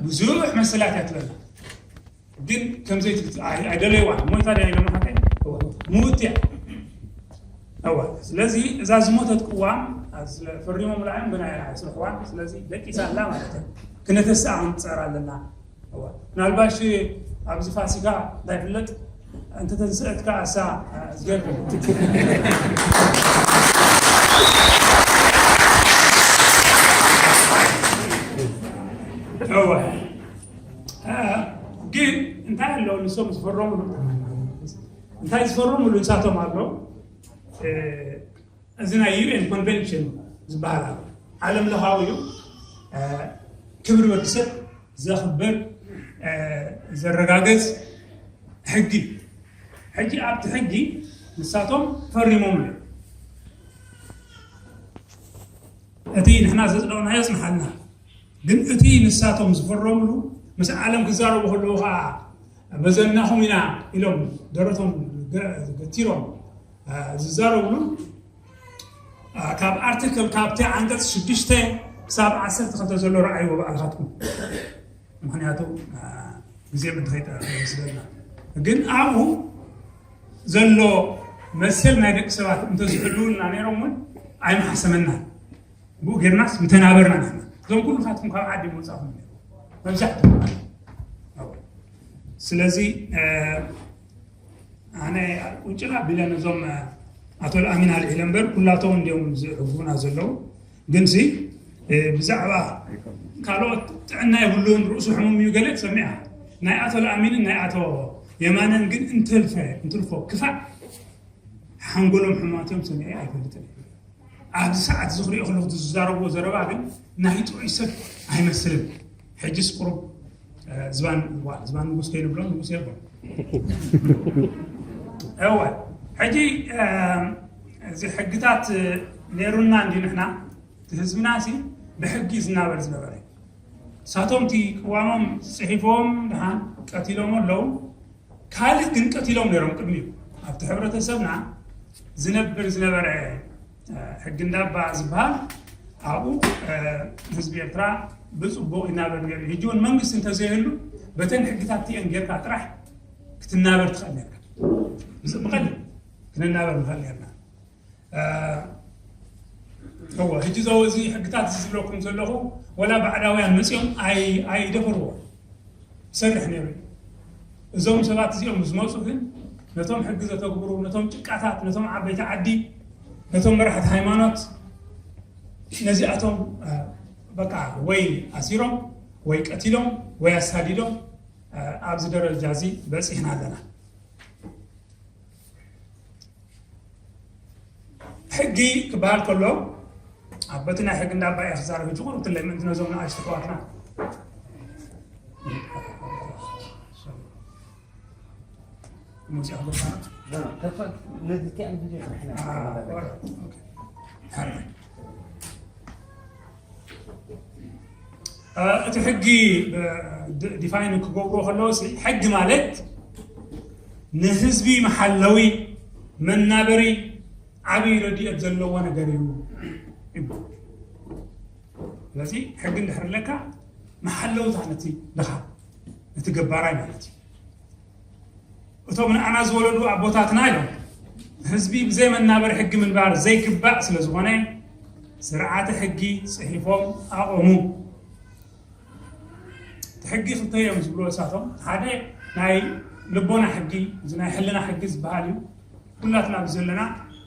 ብዙሕ መሰላት እያ ትበልና። ግን ከምዘይ ኣይደለይዋ ሞይታ ደ ኢሎም ሓቀ ምውት እያ። እዋ ስለዚ እዛ ዝሞተት ቅዋም ፈሪሞም ላዮም ግን ኣይስርሕዋን። ስለዚ ደቂሳ ኣላ ማለት እዩ። ክነተስኣ ክንፀር ኣለና። እዋ ምናልባሽ ኣብዚ ፋሲካ እንታይ ፍለጥ እንተተንስአት ከኣሳ ዝገርም እዋ ግን እንታይ ኣለዉ ንሶም ዝፈረሙሉ እንታይ ዝፈረሙሉ ንሳቶም ኣሎ። እዚ ናይ ዩኤን ኮንቨንሽን ዝበሃል ኣሎ። ዓለም ለኻዊ እዩ። ክብሪ ወዲ ሰብ ዘኽብር ዘረጋገጽ ሕጊ። ሕጂ ኣብቲ ሕጊ ንሳቶም ፈሪሞም እዮም። እቲ ንሕና ዘጽደቕናዮ ጽንሓልና ግን እቲ ንሳቶም ዝፈረምሉ ምስ ዓለም ክዛረቡ ከለዉ ከዓ መዘናኹም ኢና ኢሎም ደረቶም ገቲሮም ዝዛረብሉ ካብ ኣርቲክል ካብቲ ዓንቀፅ ሽዱሽተ ክሳብ ዓሰርተ ክልተ ዘሎ ረኣይዎ ባዕልኻትኩም። ምክንያቱ ግዜ ምድኸይጠስለና ግን ኣብኡ ዘሎ መሰል ናይ ደቂ ሰባት እንተዝሕልውልና ነይሮም እውን ኣይመሓሰመና። ብኡ ጌርናስ ምተናበርና ንሕና እዞም ኩሉኻትኩም ካብ ዓዲ ምውፃእኹም ነይሩ መብዛሕትኩም ማለት እዩ። ስለዚ ኣነ ቁንጭላ ቢለ ነዞም ኣቶ ልኣሚን ኣልዒለ እምበር ኩላቶም እንዲዮም ዝዕጉና ዘለዉ። ግንሲ ብዛዕባ ካልኦት ጥዕና የብሉን ርእሱ ሕሙም እዩ ገለ ትሰሚዓ። ናይ ኣቶ ልኣሚንን ናይ ኣቶ የማነን ግን እንትልፈ እንትልፎ ክፋእ ሓንጎሎም ሕማት እዮም ሰሚዐ ኣይፈልጥን። ኣብዚ ሰዓት እዚ ክሪኦ ከለኹ ዝዛረብዎ ዘረባ ግን ናይ ጥዑይ ሰብ ኣይመስልን። ሕጅስ ቁሩብ ዝባን ዝባን ንጉስ ከይንብሎ ንጉስ የብሎ። እወ ሕጂ እዚ ሕግታት ነይሩና እንዲ ንሕና እቲ ህዝብና ሲ ብሕጊ ዝናበር ዝነበረ ሳቶም እቲ ቅዋሞም ፅሒፎም ድሓን ቀቲሎም ኣለዉ። ካልእ ግን ቀቲሎም ነይሮም ቅድሚኡ ኣብቲ ሕብረተሰብና ዝነብር ዝነበረ ሕጊ እንዳባ ዝበሃል ኣብኡ ህዝቢ ኤርትራ ብፅቡቕ ይናበር ነይሩ። ሕጂ እውን መንግስቲ እንተዘይህሉ በተን ሕግታት እቲአን ጌርካ ጥራሕ ክትናበር ትኽእል ነርካ። ብቐል ክንናበር ንኽእል ነርና። እወ ሕጂ ዘው እዚ ሕግታት እዚ ዝብለኩም ዘለኹ ወላ ባዕዳውያን መፅኦም ኣይደፈርዎ ይሰርሕ ነይሩ። እዞም ሰባት እዚኦም ዝመፁ ግን ነቶም ሕጊ ዘተግብሩ ነቶም ጭቃታት ነቶም ዓበይቲ ዓዲ ነቶም መራሕቲ ሃይማኖት ነዚኣቶም በቃ ወይ ኣሲሮም ወይ ቀቲሎም ወይ ኣሳዲዶም ኣብዚ ደረጃ እዚ በፂሕና ኣለና። ሕጊ ክበሃል ከሎ ኣብ በቲ ናይ ሕጊ እንዳባ እየ ክዛረብ ሕጂ ቁሩብ ትለይ ምእንቲ ነዞም ንኣሽቱ ኣሕዋትና ሙዚቃ ገባና። እቲ ሕጊ ዲፋይን ክገብርዎ ከለዎ ሕጊ ማለት ንህዝቢ መሓለዊ መናበሪ ዓብዪ ረድኤት ዘለዎ ነገር እዩ ይብሉ። ስለዚ ሕጊ እንድሕር ኣለካ መሓለውታ ነቲ ድኻ ነቲ ገባራይ ማለት እዩ። እቶም ንኣና ዝወለዱ ኣቦታትና እዮም ህዝቢ ብዘይ መናበሪ ሕጊ ምንባር ዘይግባእ ስለ ዝኾነ ስርዓተ ሕጊ ፅሒፎም ኣቐሙ። እቲ ሕጊ ክልተ እዮም ዝብሉ እሳቶም ሓደ ናይ ልቦና ሕጊ እዚ ናይ ሕልና ሕጊ ዝበሃል እዩ። ኩላትና ኣብዚ ዘለና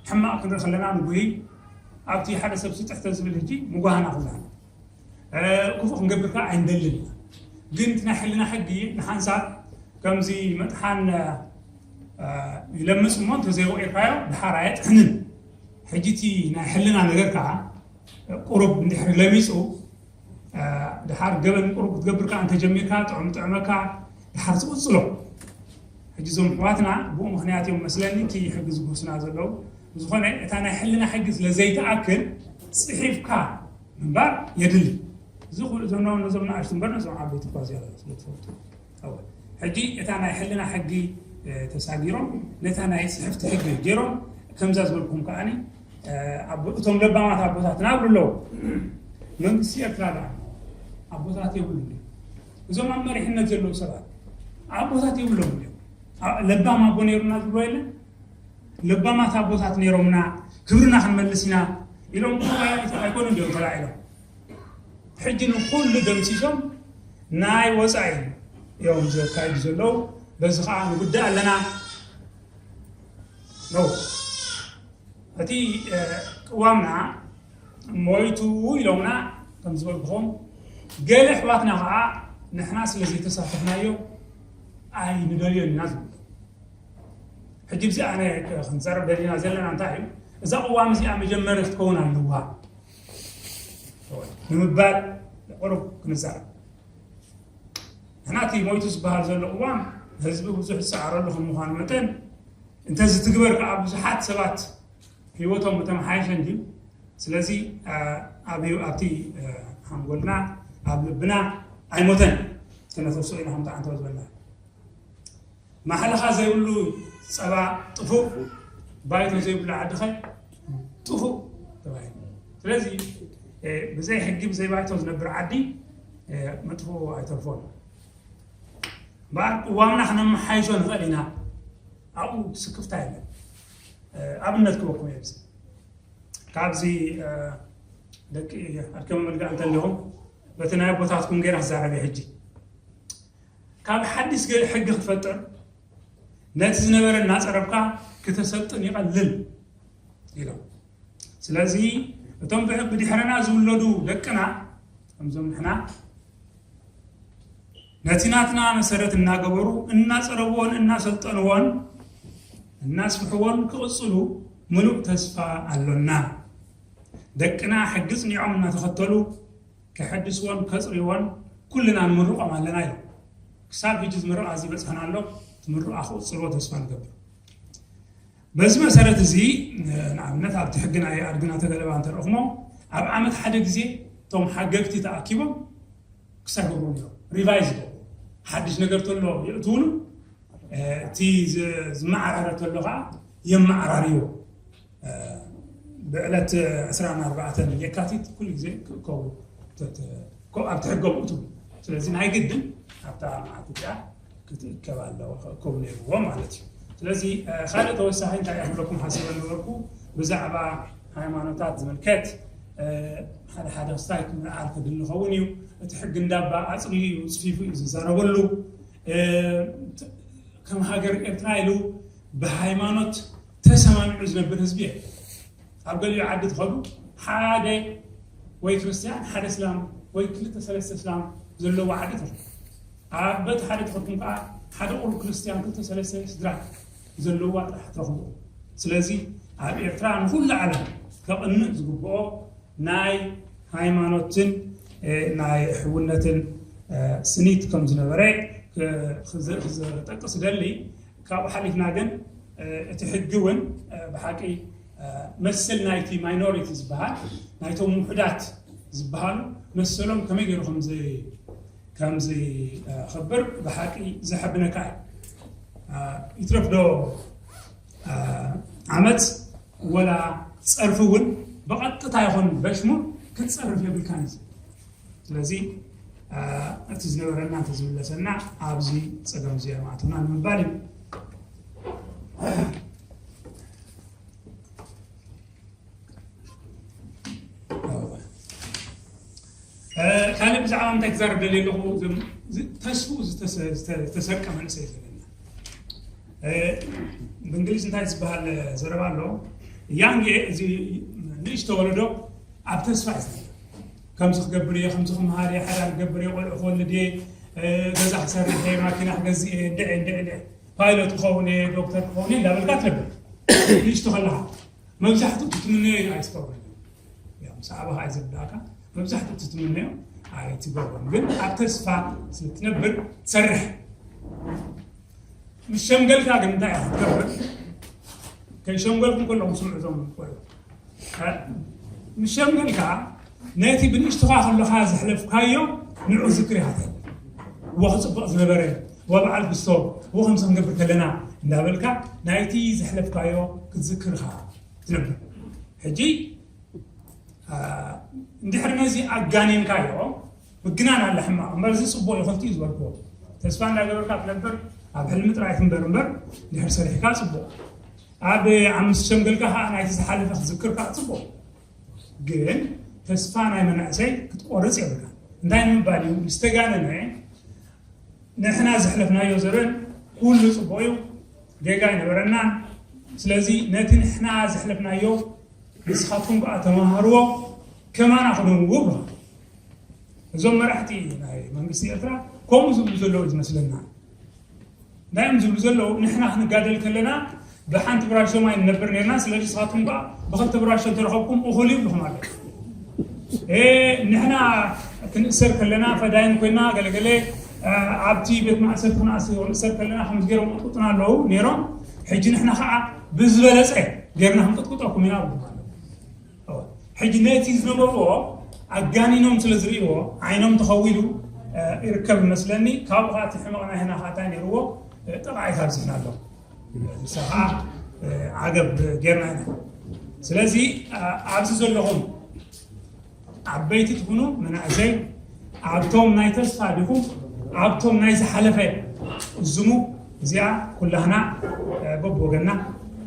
ሕማቕ ክንርኢ ከለና ንጉሂ ኣብቲ ሓደ ሰብ ስጥሕ ተዝብል ሕጂ ምጓህና ኩላና ክፉእ ክንገብር ከዓ ኣይንደልን ኢና። ግን እቲ ናይ ሕልና ሕጊ ንሓንሳብ ከምዚ መጥሓን ይለምፅ እሞ እንተዘይወቂርካዮ ድሓር ኣየጥሕንን። ሕጂ እቲ ናይ ሕልና ነገር ከዓ ቁሩብ እንድሕር ለሚፁ ድሓር ገበን ቁሩብ ክትገብር ከዓ እንተጀሚርካ ጥዑም ጥዕመካ ድሓር ዝቕፅሎ። ሕጂ እዞም ኣሕዋትና ብኡ ምክንያት እዮም መስለኒ እቲ ሕጊ ዝጉስና ዘለዉ። ብዝኾነ እታ ናይ ሕልና ሕጊ ስለ ዘይትኣክል ፅሒፍካ ምንባር የድሊ። እዚ ኩሉ እዞም ነዞም ንኣሽቱ እምበር ነዞም ዓበይቲ እኳ ዝያዳ ስለ ትፈልጡ። ሕጂ እታ ናይ ሕልና ሕጊ ተሳጊሮም ነታ ናይ ፅሕፍቲ ሕጊ ገይሮም ከምዛ ዝበልኩም ከዓኒ እቶም ለባማት ኣቦታት ናብሩ ኣለዉ። መንግስቲ ኤርትራ ደኣ ኣቦታት የብሉ። እዞም ኣብ መሪሕነት ዘለዉ ሰባት ኣቦታት የብሎም እዮም። ለባም ኣቦ ነይሩና ዝብሎ የለን። ለባማት ኣቦታት ነይሮምና ክብርና ክንመልስ ኢና ኢሎም ኣይኮኑ እንዲኦም ተላዒሎም። ሕጂ ንኩሉ ደምሲሶም ናይ ወፃኢ እዮም ዘካይዱ ዘለዉ። በዚ ከዓ ንጉዳእ ኣለና ነው። እቲ ቅዋምና ሞይቱ ኢሎምና ከም ዝበልኩኹም፣ ገለ ኣሕዋትና ከዓ ንሕና ስለ ዘይተሳተፍናዮ ኣይንደልዮን ኢና ዝብሉ። ሕጂ ብዚ ኣነ ክንዛረብ ደሊና ዘለና እንታይ እዩ? እዛ ቅዋም እዚኣ መጀመርያ ክትከውን ኣለዋ ንምባል ቁሩብ ክንዛረብ። ንሕና እቲ ሞይቱ ዝበሃል ዘሎ ቅዋም ህዝቢ ብዙሕ ዝሰዓረሉ ከም ምዃኑ መጠን እንተዝትግበር ከዓ ብዙሓት ሰባት ህይወቶም ምተመሓየሸ እንድዩ። ስለዚ ኣብቲ ሓንጎልና ኣብ ልብና ኣይሞተን። ተነፈሶ ኢና ከምቲ ዓንተው ዝበልና ማሕለኻ ዘይብሉ ፀባ ጥፉእ፣ ባይቶ ዘይብሉ ዓዲ ኸ ጥፉእ ተባሂሉ። ስለዚ ብዘይ ሕጊ ብዘይ ባይቶ ዝነብር ዓዲ መጥፍኡ ኣይተርፎን። እምበኣር ቅዋምና ክነመሓይሾ ንኽእል ኢና። ኣብኡ ስክፍታ የለን። ኣብነት ክበኩም እየ። ካብዚ ደቂ ኣድከመ መልክዕ እንተለኹም በቲ ናይ ኣቦታትኩም ገይረ ክዛረብ እየ ሕጂ። ካብ ሓድሽ ሕጊ ክትፈጥር ነቲ ዝነበረ እናፀረብካ ክተሰልጥን ይቐልል ኢሎም። ስለዚ እቶም ብድሕረና ዝውለዱ ደቅና ከምዞም ንሕና ነቲ ናትና መሰረት እናገበሩ እናፀረብዎን እናሰልጠንዎን እናስፍሕዎን ክቕፅሉ ምሉእ ተስፋ ኣሎና። ደቅና ሕጊ ፅኒዖም እናተኸተሉ ከሐድስዎን ከፅርይዎን ኩልና ንምርቖም ኣለና ኢሎም። ክሳብ ሕጂ እዚ ምርቓ እዚ ይበፅሐና ኣሎ። እቲ ምርቓ ክቕፅልዎ ተስፋ ንገብር። በዚ መሰረት እዚ ንኣብነት ኣብቲ ሕጊ ናይ ኣድግና ተገለባ እንተረእኹሞ ኣብ ዓመት ሓደ ግዜ እቶም ሓገግቲ ተኣኪቦም ክሰርሕዎ እዮም። ሪቫይዝ ይገብሩ። ሓድሽ ነገር ተሎ የእትውሉ፣ እቲ ዝመዓራረ ተሎ ከዓ የመዓራርዮ። ብዕለት ዕስራን ኣርባዕተን የካቲት ኩሉ ግዜ ክእከቡ ኣብቲ ሕጎም እትው። ስለዚ ናይ ግድን ኣብታ መዓልቲ እቲኣ ክትእከብ ኣለዎ ክእከቡ ነይርዎ ማለት እዩ። ስለዚ ካልእ ተወሳኺ እንታይ ክብለኩም ሓሲበ ነበርኩ ብዛዕባ ሃይማኖታት ዝምልከት ሓደ ሓደ ክስታይ ምልዓል ክድል ንኸውን እዩ። እቲ ሕጊ እንዳባ ኣፅሪዩ እዩ ፅፊፉ እዩ ዝዛረበሉ። ከም ሃገር ኤርትራ ኢሉ ብሃይማኖት ተሰማሚዑ ዝነብር ህዝቢ የለን። ኣብ ገሊኡ ዓዲ ትኸዱ ሓደ ወይ ክርስትያን ሓደ እስላም ወይ ክልተ ሰለስተ እስላም ዘለዎ ዓዲ ትኸዱ። ኣብ በቲ ሓደ ትኸድኩም ከዓ ሓደ ቁሩብ ክርስትያን ክልተ ሰለስተ ስድራ ዘለዋ ጥራሕ ትረኽቡ። ስለዚ ኣብ ኤርትራ ንኩሉ ዓለም ከቕንእ ዝግብኦ ናይ ሃይማኖትን ናይ ሕውነትን ስኒት ከም ዝነበረ ክጠቅስ ደሊ። ካብኡ ሓሊፍና ግን እቲ ሕጊ እውን ብሓቂ መሰል ናይቲ ማይኖሪቲ ዝበሃል ናይቶም ውሑዳት ዝበሃሉ መሰሎም ከመይ ገይሩ ከም ዝኸብር ብሓቂ ዘሐብነካ እዩ። ይትረፍ ዶ ዓመፅ ወላ ፀርፊ እውን ብቐጥታ ይኹን በሽሙር ክትፀርፍ የብልካን እዩ። ስለዚ እቲ ዝነበረና እንተዝምለሰና ኣብዚ ፀገም እዚ ኣማእትና ንምባል እዩ። ካልእ ብዛዕባ እንታይ ክዛረብ ደልየ ኣለኹ? ተስፉ ዝተሰርቀ መንእሰይ ዘለና ብእንግሊዝ እንታይ ዝበሃል ዘረባ ኣሎ? ያንግ እዚ ንእሽቶ ወለዶ ኣብ ተስፋ እዩ ዝነብር። ከምዚ ክገብር እየ፣ ከምዚ ክምሃር እየ፣ ሓዳር ክገብር እየ፣ ቆልዑ ክወልድ እየ፣ ገዛ ክሰርሕ እየ፣ ማኪና ክገዝእ እየ፣ እንድዒ እንድዒ እንድዒ ፓይሎት ክኸውን እየ፣ ዶክተር ክኸውን እየ እንዳበልካ ትነብር። ንእሽቶ ከለኻ መብዛሕትኡ ትትምነዮ ኣይትገብሮን። ምስ ኣባኻ እዩ ዝርዳእካ። መብዛሕትኡ ትትምነዮ ኣይትገብሮን፣ ግን ኣብ ተስፋ ስለ ትነብር ትሰርሕ። ምስ ሸምገልካ ግን እንታይ ኢኻ ክትገብር? ከይሸምገልኩም ከለኹም ስምዑ እዞም ቆልዑ። ምስ ሸምገልካ ነቲ ብንእሽቶኻ ከለኻ ዘሕለፍካዮ ንዑ ዝክር ኢኻ ትብል። እወ ክጽብቕ ዝነበረ፣ እወ በዓል ክስቶ፣ እወ ከምዚ ክንገብር ከለና እንዳበልካ ናይቲ ዘሕለፍካዮ ክትዝክር ኢኻ ትነብር። ሕጂ፣ አ፣ እንድሕር ነዚ ኣጋኒንካዮ ምግናን ኣለ ሕማቕ እምበር፣ እዚ ጽቡቕ እዩ፣ ክልቲኡ ዝበልክዎ። ተስፋ እንዳገበርካ ትነብር፣ ኣብ ሕልሚ ጥራይ ትንበር እምበር፣ እንድሕር ሰሪሕካ ጽቡቕ። ኣብ፣ ኣብ ምስ ሸምገልካ ከኣ ናይቲ ዝሓለፈ ክትዝክር ከኣ ጽቡቕ። ግን ተስፋ ናይ መናእሰይ ክትቆርጽ የብልካ። እንታይ ንምባል እዩ? ዝተጋነነ ንሕና ዘሕለፍናዮ ዘበን ኩሉ ጽቡቕ እዩ፣ ጌጋ ኣይነበረናን። ስለዚ ነቲ ንሕና ዘሕለፍናዮ ንስኻትኩም ከኣ ተመሃርዎ፣ ከማና ክነንብቡ ብለኻ። እዞም መራሕቲ ናይ መንግስቲ ኤርትራ ከምኡ ዝብሉ ዘለዉ ዝመስለና። እንታይ እዮም ዝብሉ ዘለዉ? ንሕና ክንጋደል ከለና ብሓንቲ ብራሾ ማይ ንነብር ነርና፣ ስለዚ ንስኻትኩም ከኣ ብኽልተ ብራሾ እንተረኸብኩም እኹል እዩ ብለኹም ኣለዉ። እ፣ ንሕና ክንእሰር ከለና ፈዳይን ኮይና ገለገለ፣ እ፣ ኣብቲ ቤት ማእሰርቲ ክንኣስ-፣ ክንእሰር ከለና ከምዚ ገይሮም ቅጥቅጡና ኣለዉ ነይሮም። ሕጂ ንሕና ከኣ ብዝበለጸ ጌርና ክንቅጥቅጠኩም ኢና ብለኹም ኣለዉ። ሕጂ ነቲ ዝነበርዎ ኣጋኒኖም ስለ ዝርእይዎ ዓይኖም ተኸዊሉ፣ እ፣ ይርከብ ይመስለኒ። ካብኡ ከኣ እቲ ሕመቕ ናይ ህና ከኣ እንታይ ነይርዎ፣ እ፣ ጥቕዓይ ካብዚሕና ኣሎ። ንሳ ከኣ፣ እ፣ ዓገብ ጌርና ኢና። ስለዚ፣ እ፣ ኣብዚ ዘለኹም ዓበይቲ ትኹኑ መናእሰይ፣ ኣብቶም ናይ ተስፋ ዲኹም ኣብቶም ናይ ዝሓለፈ እዝሙ። እዚኣ ኩላህና፣ እ፣ በብወገንና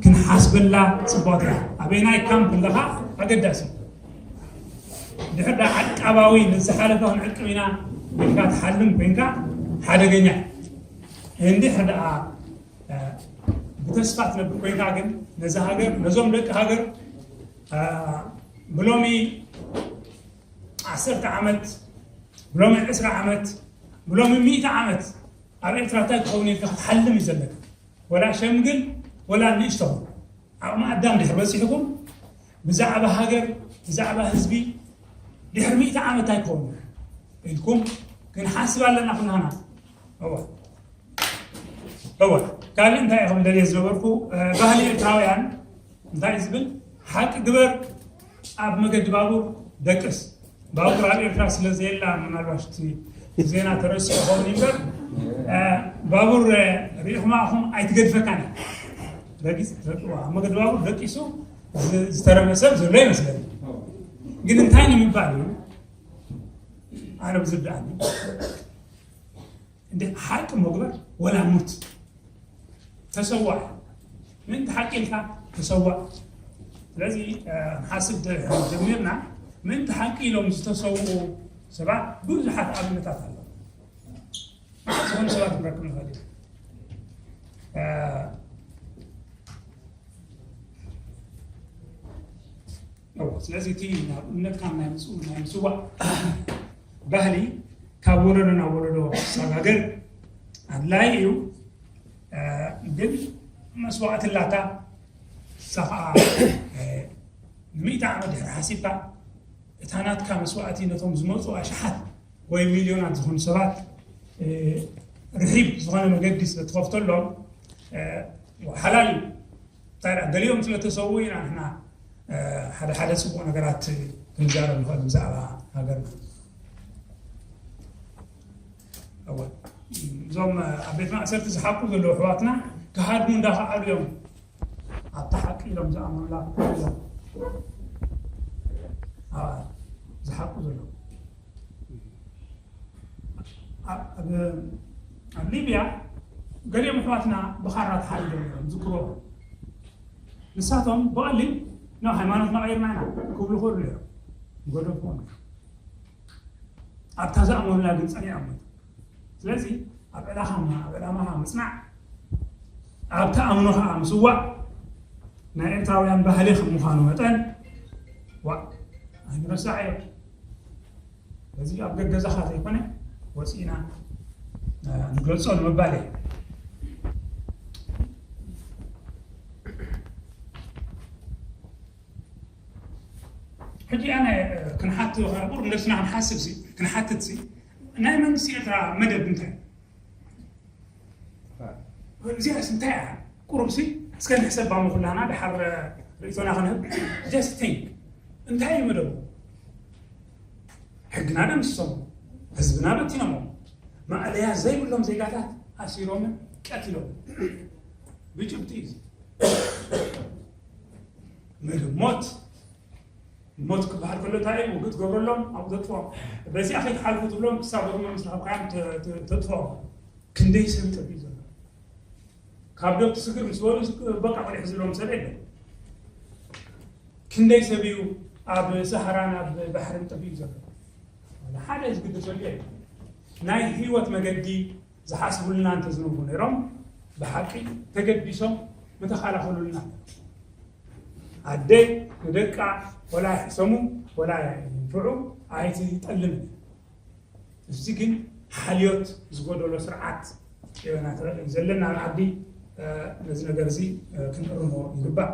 ክንሓስበላ ጽቡቕ እያ። ኣበየናይ ካምፕ ኣለኻ ኣገዳሲ። ድሕር ደኣ ዓቃባዊ ንዝሓለፈ ክንዕቅብ ኢና ኢልካ ትሓልም ኮይንካ ሓደገኛ። እንድሕር ደኣ፣ እ፣ ብተስፋ ትነብር ኮይንካ ግን ነዛ ሃገር፣ ነዞም ደቂ ሃገር፣ እ፣ ብሎሚ ዓሰርተ ዓመት፣ ብሎሚ ዕስራ ዓመት፣ ብሎሚ ሚእቲ ዓመት ኣብ ኤርትራ እንታይ ክኸውን ኢልካ ክትሓልም እዩ ዘለካ። ወላ ሸምግል፣ ወላ ንእሽቶ ዓቕሚ ኣዳም ድሕር በጺሕኩም፣ ብዛዕባ ሃገር፣ ብዛዕባ ህዝቢ፣ ድሕሪ ሚእቲ ዓመት እንታይ ክኸውን ኢልኩም ክንሓስብ ኣለና ኩላና። እወ። እወ። ካልእ እንታይ ኢኹም ደልየ ዝነበርኩ፣ እ፣ ባህሊ ኤርትራውያን እንታይ ዝብል፣ ሓቂ ግበር፣ ኣብ መገዲ ባቡር ደቅስ። ባቡር ኣብ ኤርትራ ስለ ዘየላ፣ ምናልባት እቲ ዜና ተረሲዑ ይኸውን እምበር፣ እ፣ ባቡር፣ እ፣ ርኢኹማ ኢኹም ኣይትገድፈካን እያ። ረጊጽ፣ ረቂ-፣ ኣብ መገዲ ባቡር ደቂሱ ዝ-፣ ዝተረፈ ሰብ ዘሎ ይመስለኒ። ግን እንታይ ንምባል እዩ? ኣነ ብዝርድኣኒ፣ እንደ ሓቂ መግበር ወላ ሙት ተሰዋእ። ምእንቲ ሓቂ ኢልካ ተሰዋእ። ስለዚ፣ እ፣ ክንሓስብ ደ-፣ ጀሚርና፣ ምእንቲ ሓቂ ኢሎም ዝተሰውኡ ሰባት ብዙሓት ኣብነታት ኣለዉ። ዝኾኑ ሰባት ክንረክብ ንኽእል ኢና። እ፣ እወ፣ ስለዚ እቲ ናብ እምነትካ ናይ ምጽ-፣ ናይ ምጽዋዕ ባህሊ ካብ ወለዶ ናብ ወለዶ ክሰጋገር ኣድላዪ እዩ። እ፣ ግን መስዋእቲ ኣላታ፣ ንሳ ኸኣ፣ እ፣ ንሚእቲ ዓመት ድሕሪ ሓሲብካ፣ እታ ናትካ መስዋእቲ ነቶም ዝመጹ ኣሽሓት ወይ ሚልዮናት ዝኾኑ ሰባት፣ እ፣ ርሒብ ዝኾነ መገዲ ስለ ትኸፍተሎም፣ እ፣ ሓላል እዩ። እንታይ ደኣ፣ ገሊኦም ስለ ተሰውኡ ኢና ንሕና፣ እ፣ ሓደ ሓደ ጽቡቕ ነገራት ክንዛረብ ንኽእል ብዛዕባ ሃገርና። እወ፣ እዞም ኣብ ቤት ማእሰርቲ ዝሓቁ ዘለዉ ኣሕዋትና ክሃድሙ እንዳኸኣሉ እዮም። ኣብታ ሓቂ ኢሎም ዝኣምኑላ እዮም። ኣ፣ ዝሓቁ ዘለዉ። ኣብ፣ ኣብ፣ ኣብ ሊብያ ገሊኦም ኣሕዋትና ብኻራ ተሓሪዶም እዮም፣ ዝክሮ። ንሳቶም ብቐሊል ናብ ሃይማኖትና ቀይርና ኢና ክብሉ ይኽእሉ እዮም። ይገደፍዎም እዮም። ኣብታ ዝኣመኑላ ግን ጸኒዖም እዮም። ስለዚ ኣብ ዕላኻና፣ ኣብ ዕላማኻ ምጽናዕ፣ ኣብ ተኣምኖ ኸኣ ምስዋእ ናይ ኤርትራውያን ባህሊ ከም ምዃኑ መጠን፣ ዋእ፣ ኣይንረሳዕ እዮ። በዚ ኣብ ገገዛኻ ዘይኮነ ወጺእና፣ እ፣ ንገልጾ ንምባል እየ። ሕጂ ኣነ፣ እ፣ ክንሓት፣ ቁሩብ ነብስና ክንሓስብ ሲ፣ ክንሓትት ሲ፣ ናይ መንግስቲ ኤርትራ መደብ እንታይ? እዚኣስ እንታይ እያ? ቁሩብ ሲ፣ እስከ ንሕሰባ ምኹላና፣ ድሓር ርእይቶና ክንህብ። Just think። እንታይ እዩ መደቡ? ሕግና ደምሲሶም፣ ህዝብና በቲኖሞ፣ ማእለያ ዘይብሎም ዜጋታት ኣሲሮምን ቀቲሎም። ብጭብጢ እዩ። መደብ ሞት፣ ሞት ክበሃል ከሎ እንታይ እዩ? ውግእ ትገብረሎም፣ ኣብኡ ተጥፍኦም። በዚኣ ከይትሓልፉ ትብሎም፣ ክሳብ ወርሞም ምስ ረኸብካዮም ተ- ተ- ተጥፍኦም። ክንደይ ሰብ እዩ ጠፊኡ ዘሎ? ካብ ዶብ ትስግር ምስ በሉ በቃ ቆሊሕ ዝብሎም ሰብ የለን። ክንደይ ሰብ እዩ ኣብ ሰሃራን ኣብ ባሕርን ጠፊኡ ዘሎ? ሓደ ዝግድሰሉ የለን። ናይ ህይወት መገዲ ዝሓስቡልና እንተዝነብሩ ነይሮም ብሓቂ ተገዲሶም ምተኻላኸሉልና። ኣደ ንደቃ ወላ ይሕሰሙ ወላ ይንፍዑ ኣይትጠልምን። እዚ ግን ሓልዮት ዝጎደሎ ስርዓት ዘለና ተረእ ዘለና ኣብ ዓዲ ነዚ ነገር እዚ ክንእርሞ ይግባእ።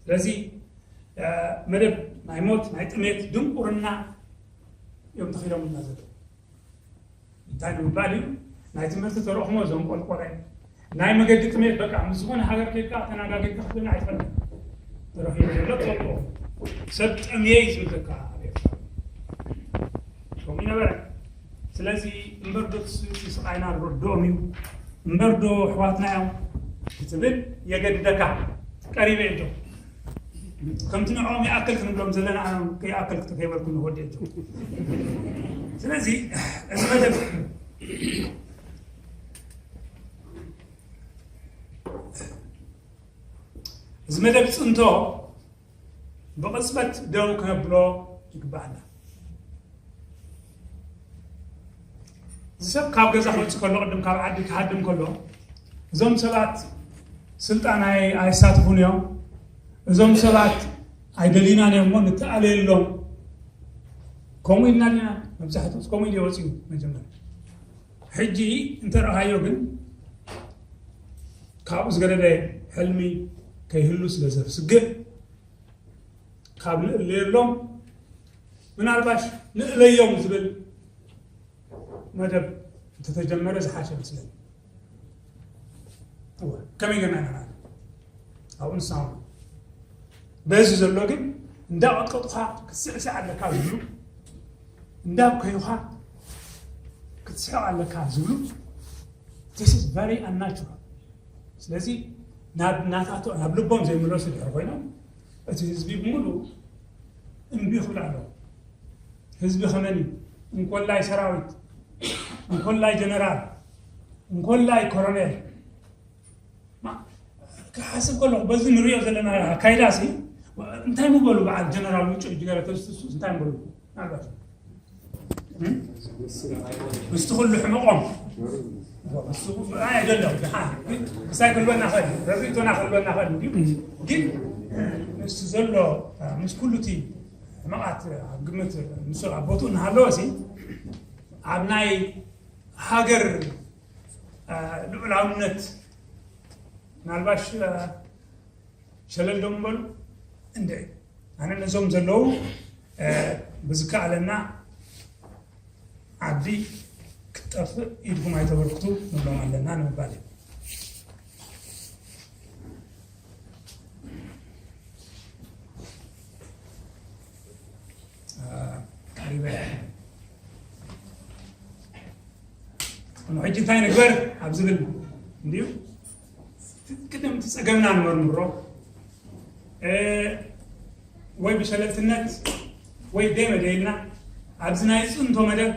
ስለዚ መደብ ናይ ሞት ናይ ጥሜት ድንቁርና እዮም ተኺሎምና ዘለዉ። እንታይ ንምባል እዩ? ናይ ትምህርቲ ተረኽሞ ዘንቆልቆለ ናይ መገዲ ጥሜት በቃ ምስ ዝኾነ ሃገር ከይድካ ተናጋጊርካ ክትብል ኣይትፈልጥ። ተረኺቡ ዘሎ ትፈልጦ ሰብ ጠምየ እዩ ዝብል ዘካ ኣብ ኤርትራ ከምኡ ይነበረ። ስለዚ እምበር ዶ ትስ- ስቃይና ርድኦም እዩ እምበር ዶ ኣሕዋትና እዮም ክትብል የገድደካ። ቀሪበ እዶ ከምቲ ንዕኦም ይኣክል ክንብሎም ዘለና ኣነ ከይኣክል ክትከይበልኩ ንወዲ እዶ ስለዚ እዚ መደብ እዚ መደብ ፅንቶ ብቕፅበት ደው ክነብሎ ይግባኣና። እዚ ሰብ ካብ ገዛ ክወፅእ ከሎ ቅድም ካብ ዓዲ ክሃድም ከሎ እዞም ሰባት ስልጣን ኣይ- ኣይሳትፉን እዮም፣ እዞም ሰባት ኣይደልዩናን እዮም እሞ ንተኣለየሎም። ከምኡ ኢልና ዲና መብዛሕትኡ ከምኡ ኢሉ ወፅኡ መጀመርያ። ሕጂ እንተረኣኻዮ ግን ካብኡ ዝገደደ ሕልሚ ከይህሉ ስለ ዘስግእ ካብ ንእለየሎም ምናልባሽ ንእለዮም ዝብል መደብ እንተተጀመረ ዝሓሸ ይመስለኒ። እወ፣ ከመይ ገና ኢና ኣብኡ ንሳውን በዚ ዘሎ ግን እንዳቐጥቀጡኻ ክትስዕስዕ ኣለካ ዝብሉ እንዳብከዩኻ ክትስሕቕ ኣለካ ዝብሉ this is very unnatural። ስለዚ ናብ ናታቶ ናብ ልቦም ዘይምለሱ ድሕር ኮይኖም እቲ ህዝቢ ብምሉእ እምቢ ይኽብሉ ኣለዉ። ህዝቢ ከመን እዩ? እንኮላይ ሰራዊት፣ እንኮላይ ጀነራል፣ እንኮላይ ኮሎኔል። ማ- ክሓስብ ከለኹ በዚ ንሪኦ ዘለና ኣካይዳ ሲ እንታይ ምበሉ በዓል ጀነራል ውጭ ሕጂ ገለ ተዝትሱ እንታይ ምበሉ ምናልባት ምስቲ ኩሉ ሕመቆም ኣይደለም ክሳይ ክህልወና ኸእል ርኢቶና ክህልወና ኸእል እንዲሁ ግን ምስ ዘሎ ምስ ኩሉ እቲ ሕመቓት ኣብ ግምት ምስ ኣብ ቦትኡ እናሃለወ ሲ ኣብ ናይ ሃገር ልዑላውነት ምናልባሽ ሸለል ዶ ምበሉ እንደ ኣነ ነዞም ዘለዉ ብዝከኣለና ዓዲ ክትጠፍእ ኢድኩም ኣይተበርክቱ ንብሎም ኣለና ንምባል እዩ። ቀሪበ ሕጂ እንታይ ንግበር ኣብ ዝብል እንድዩ ቅድም እቲ ፀገምና ንመርምሮ ወይ ብሸለልትነት ወይ ደይ መደይልና ኣብዚ ናይ ፅንቶ መደብ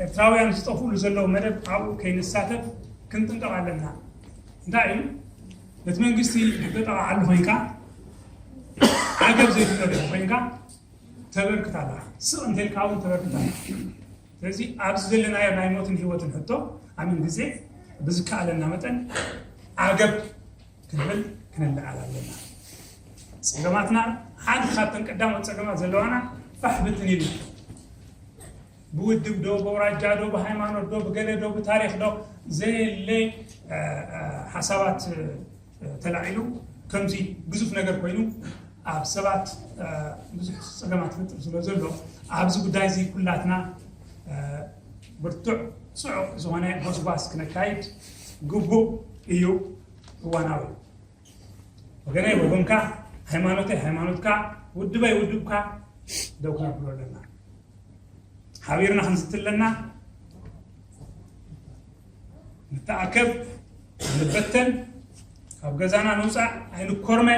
ኤርትራውያን ዝጠፍእሉ ዘለዉ መደብ ኣብኡ ከይንሳተፍ ክንጥንቀቕ ኣለና። እንታይ እዩ ነቲ መንግስቲ ተጠቓዓሉ ኮይንካ ዓገብ ዘይትገብር ኮይንካ ተበርክት ኣለኻ። ስቕ እንተልካ እውን ተበርክት ኣለኻ። ስለዚ ኣብዚ ዘለናዮ ናይ ሞትን ህይወትን ሕቶ ኣምን ግዜ ብዝከኣለና መጠን ዓገብ ክንብል ክንለዓል ኣለና። ፀገማትና ሓንቲ ካብተን ቀዳሞት ፀገማት ዘለዋና ፋሕ ብትን ኢሉ ብውድብ ዶ ብኣውራጃ ዶ ብሃይማኖት ዶ ብገለ ዶ ብታሪክ ዶ ዘየለ ሓሳባት ተላዒሉ ከምዚ ግዙፍ ነገር ኮይኑ ኣብ ሰባት ብዙሕ ፀገማት ይፈጥር ስለ ዘሎ ኣብዚ ጉዳይ እዚ ኩላትና ብርቱዕ ፅዑቕ ዝኾነ ጎስጓስ ክነካይድ ግቡእ እዩ። እዋናዊ ወገነይ ወገንካ፣ ሃይማኖተይ ሃይማኖትካ፣ ውድበይ ውድብካ ደው ክነብሎ ኣለና። እቲ ሓቢርና ክንዝቲ ኣለና። ንተኣከብ፣ ንበተን፣ ካብ ገዛና ንውፃእ፣ ኣይንኮርመ፣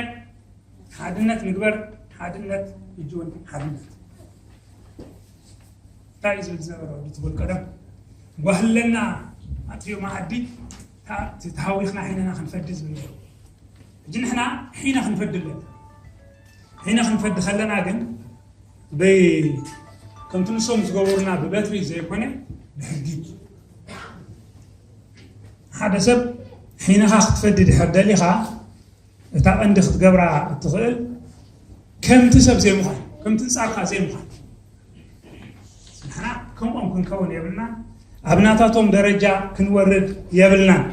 ሓድነት ንግበር። ሓድነት፣ ሕጂ እውን ሓድነት። እንታይ እዩ ዝብል ዝነበረ ወዲ ትብል ቀደም? ጓህለና ኣጥፊኡ መኣዲ ታ-፣ ተሃዊኽና ሒነና ክንፈዲ ዝብል ነይሩ። ሕጂ ንሕና ሒነ ክንፈዲ ኣለና። ሒነ ክንፈዲ ከለና ግን በይ ከምቲ ንሶም ዝገበሩና ብበትሪ ዘይኮነ ብሕጊ። ሓደ ሰብ ሒንኻ ክትፈዲ ድሕር ደሊኻ እታ ቀንዲ ክትገብራ እትኽእል ከምቲ ሰብ ዘይምዃን፣ ከምቲ ጻርካ ዘይምዃን። ንሕና ከምኦም ክንከውን የብልና። ኣብ ናታቶም ደረጃ ክንወርድ የብልናን።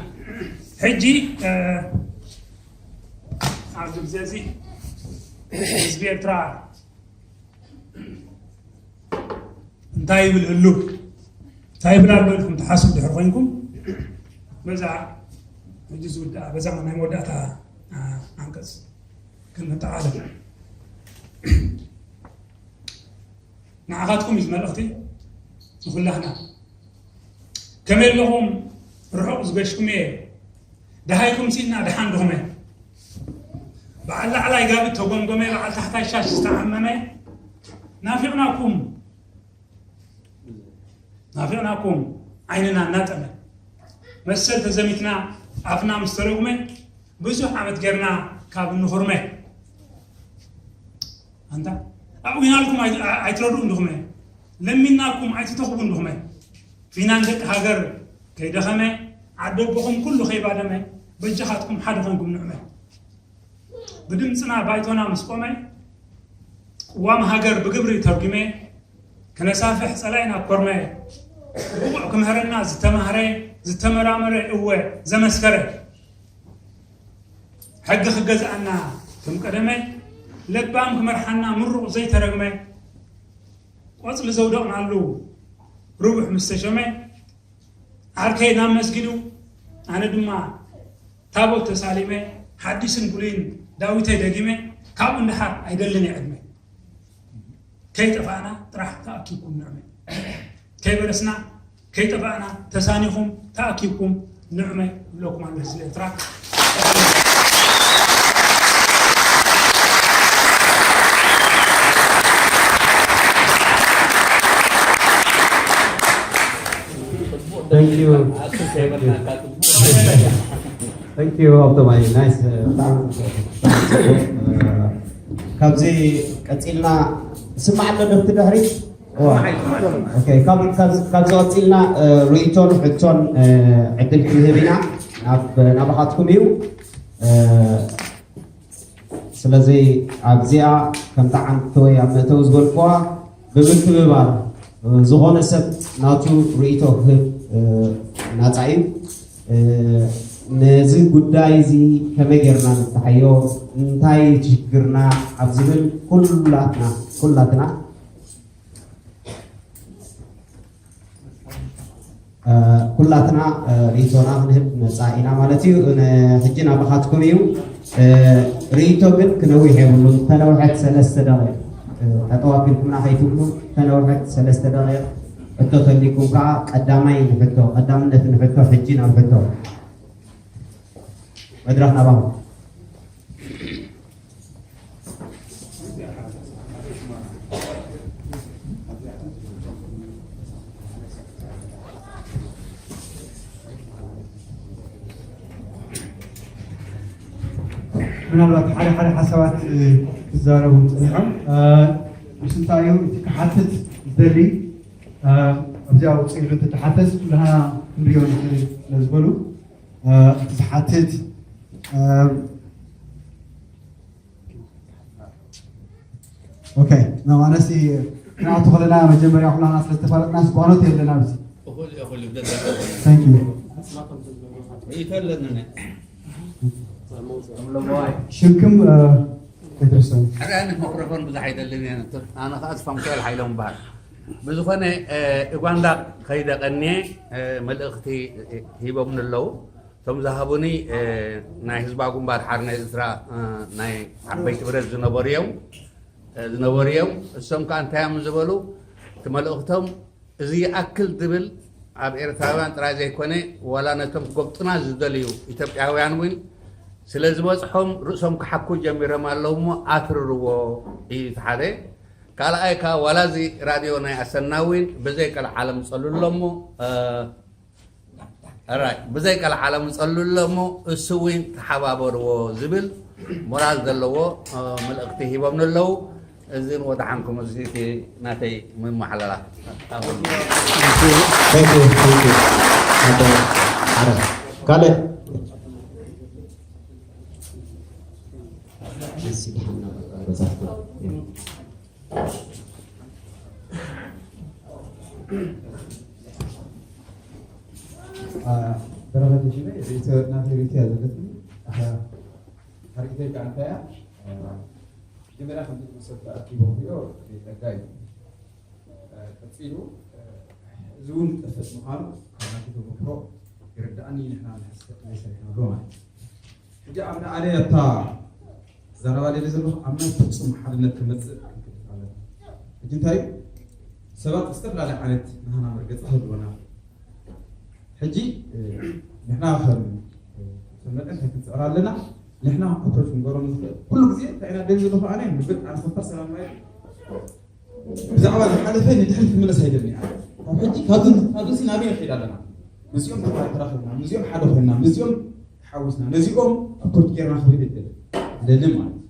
ሕጂ፣ እ፣ ኣብዚ ግዜ እዚ ህዝቢ ኤርትራ እንታይ ይብል ህሉ? እንታይ ይብል ኣሎ ኢልኩም ትሓስቡ ድሕር ኮይንኩም፣ በዛ ሕጂ ዝውድኣ፣ በዛ ናይ መወዳእታ፣ እ፣ ኣንቀጽ ክንጠቓለል። ንዓኻትኩም እዩ መልእኽቲ፣ ንኹላህና። ከመይ ኣለኹም? ርሑቕ ዝገሽኩም እየ። ደሃይኩም ሲና ደሓን ድኹመ? በዓል ላዕላይ ጋቢ ተጎምጎመ፣ በዓል ታሕታይ ሻሽ ዝተዓመመ። ናፊቕናኩም፣ ናፊቕናኩም ዓይንና እናጠመ። መሰል ተዘሚትና ኣፍና ምስ ተረጉመ፣ ብዙሕ ዓመት ጌርና ካብ እንኹርመ። ኣንታ ኣብኢናልኩም ኣይ-፣ ኣይትረድኡ እንድኹመ፣ ለሚናኩም ኣይትተኽቡ እንድኹመ፣ ፊናን ደቂ ሃገር ከይደኸመ፣ ዓዲ ኣቦኹም ኩሉ ከይባደመ፣ በጃኻትኩም ሓደ ኾንኩም ንዕመ። ብድምፅና ባይቶና ምስ ቆመ፣ ቅዋም ሃገር ብግብሪ ተርጉመ፣ ከነሳፍሕ ጸላኢና ኮርመ፣ ብቑዕ ክምህረና ዝተማህረ፣ ዝተመራመረ፣ እወ ዘመስከረ፣ ሕጊ ክገዝኣና ከም ቀደመ፣ ለባም ክመርሓና ምሩቕ ዘይተረግመ፣ ቆጽሊ ዘውደቕናሉ ርቡሕ ምስ ተሸመ፣ ዓርከይ ናብ መስጊዱ፣ ኣነ ድማ ታቦት ተሳሊመ፣ ሓዲስን ብሉይን ዳዊተይ ደጊመ፣ ካብኡ እንድሓር ኣይደልን እየ ዕድመ። ከይጠፋእና ጥራሕ ተኣኪብኩም ንዕመ። ከይበለስና፣ ከይጠፋእና፣ ተሳኒኹም፣ ተኣኪብኩም ንዕመ እብለኩም ኣሎ ህዝቢ ኤርትራ። Thank you. Thank you. Thank you, ሃብቶማይ። ናይስ፣ እ፣ ብጣዕሚ ጽቡቕ። እ፣ ካብዚ ቀጺልና፣ ስማዕ ኣሎ ዶ ኣብቲ ድሕሪት? ዋ። ኦኬ፣ ካብ፣ ካብ፣ ካብዚ ቀጺልና፣ እ፣ ርእይቶን ሕቶን፣ እ፣ ዕድል ክንህብ ኢና። ናብ፣ ናባኻትኩም እዩ። እ፣ ስለዚ ኣብዚኣ ከምታ ዓንቶ ወይ ኣብ መእተዊ ዝበልኩዋ ብምትብባር፣ እ፣ ዝኾነ ሰብ ናቱ ርእይቶ ክህብ፣ እ፣ ናጻ እዩ። እ፣ ነዚ ጉዳይ እዚ ከመይ ጌርና ንፍትሓዮ፣ እንታይ እዩ ሽግርና ኣብ ዝብል ኩላትና፣ ኩላትና እ፣ ኩላትና፣ እ፣ ርእይቶና ክንህብ መጻ ኢና ማለት እዩ። ን-፣ ሕጂ ናባኻትኩም እዩ። እ፣ ርእይቶ ግን ክነውሕ የብሉን። ተነውሐት ሰለስተ ደቂቕ፣ እ፣ ጠጠው ኣቢልኩምና ከይትብሉ፣ ተነውሐት ሰለስተ ደቂቕ። ሕቶ ተሊኩም ከኣ ቀዳማይ ንሕቶ፣ ቀዳምነት ንሕቶ፣ ሕጂ ናብ ሕቶ። መድረኽ ናባኹም። ምናልባት ሓደ ሓደ ሓሳባት፣ እ፣ ክዛረቡ ጸኒሖም። እ፣ ምስ እንታይ እዩ እቲ ክሓትት ዝደሊ፣ እ፣ ኣብዚኣ ውፅኢት እንተተሓተት ኩልና ክንሪኦ ንኽእል ስለ ዝበሉ፣ እ፣ እቲ ዝሓትት፣ እ፣ ኦኬ፣ ኖ፣ ኣነሲ ክንኣቱ ከለና መጀመርያ ኩላና ስለ ዝተፋለጥና ስጓኖት የለን ኣብዚ። እኹል፣ እኹል፣ ብደረጃ። Thank you። ርእይቶ ኣለኒ። ሽምክም፣ እ፣ ኣይትርስዑ። ሕራነት ማይክሮፎን ብዙሕ ኣይደልን እየ። ኣነ ኸዓ ዝፋንኮኤል ሓይሎም እበሃል። ብዝኾነ፣ እ፣ ኡጋንዳ ከይደ ቀንየ፣ እ፣ መልእኽቲ ሂቦምኒ ኣለዉ። እቶም ዝሃቡኒ፣ እ፣ ናይ ህዝባዊ ግንባር ሓርነት ኤርትራ፣ እ፣ ናይ ዓበይቲ ብረት ዝነበሩ እዮም፣ እ፣ ዝነበሩ እዮም። እሶም ከኣ እንታይ እዮም ዝበሉ? እቲ መልእኽቶም እዚ ይኣክል ዝብል ኣብ ኤርትራውያን ጥራይ ዘይኮነ፣ ዋላ ነቶም ክጎብጡና ዝደልዩ ኢትዮጵያውያን እውን ስለ ዝበጽሖም ርእሶም ክሓኩ ጀሚሮም ኣለዉ እሞ ኣትርርዎ እዩ እቲ ሓደ። ካልኣይ ከኣ ዋላ እዚ ራድዮ ናይ ኣሰና እውን ብዘይ ቀልዓለም ጸሉ ኣሎ እሞ፣ እ፣ ኣራይ፣ ብዘይ ቀልዓለም ጸሉ ኣሎ እሞ እሱ እውን ተሓባበርዎ ዝብል ሞራል ዘለዎ፣ እ፣ መልእኽቲ ሂቦምኒ ኣለዉ። እዝን ወድሓንኩም፣ እዚ እቲ ናተይ መመሓላላፍ። Thank you, thank you. ኣቶ ዓረ፣ ካልእ? አ፣ በረኸት ሽመ፣ ርእይቶ፣ ናተይ ርእይቶ እያ ዘለትኒ። ኣታ፣ ርእይቶይ ከዓ እንታይ እያ? አ፣ መጀመርያ ከምቲ ሰብ ተኣኪቦም ክሪኦ፣ ጸጋ እዩ። እ፣ ቀጺሉ፣ እ፣ እዚ እውን ዝጠፍእ ምዃኑ ካብ ናቱ ተመክሮ ይርድኣኒ፣ ንሕና ንሕስከ ከመይ ሰሪሕናሉ ማለት እዩ። ሕጂ ኣብ ንኣደ ኣታ ዘረባ ደሊ ዘለኹ ኣብ ናይ ፍጹም ሓድነት ክመጽእ ክንክልፍ ኣለና። ሕጂ እንታይ እዩ? ሰባት ዝተፈላለየ ዓይነት ናህና መርገጺ ክህልወና። ሕጂ፣ እ፣ ንሕና ከም፣ እ፣ ከም መጠን እንታይ ክንጽዕር ኣለና? ንሕና ኣፕሮች ክንገብሮም ንኽእል። ኩሉ ግዜ እንታይ ኢና ደሊ ዘለኹ ኣነ ንግድ ኣንፈታ ሰላም ማለት ብዛዕባ ዝሓለፈ ንድሕሪት ክምለስ ኣይደልን እየ። ካብ ሕጂ ካብዚ፣ ካብዚ ናበይ ንኸይድ ኣለና? ምስዚኦም ተራኺብና፣ ምስዚኦም ሓደ ኮይንና፣ ምስዚኦም ተሓዊስና፣ ነዚኦም ኣብ ኮርት ጌርና ክብል የለን። የለን ማለት እዩ።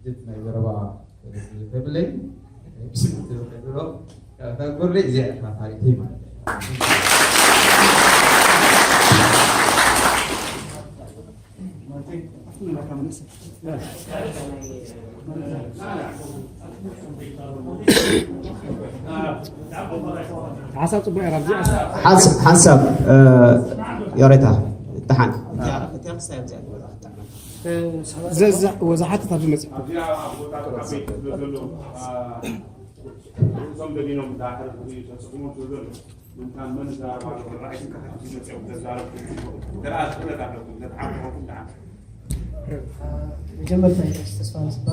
ጀት ናይ ዘረባ ተብለይ፣ ብስም ትብለይ ብሎ፣ ካብ ጎርለይ እዚኣ እያ ታሪኸይ ማለት እዩ። ሓሳብ ጽቡቕ እያ። ኣብዚ ሓንሳብ፣ እ፣ ዮሬታ፣ ደሓን። እዛ፣ እዛ፣ ወዛ ሓተት ኣብዚ መጽእ። ርእሶም ደኒኖም እንዳሕረዱ እዩ ተጽዕኖ ዘሎ። ምንታን መን ዛረባ ኣሎ? ራእይን ክሓትት መጽኦም ተዛረብኩም። ተረኣ ትኽእለት ኣለኩም። ተተሓብረኹም ደሓን። መጀመርታ እየ ተስፋ ንስባ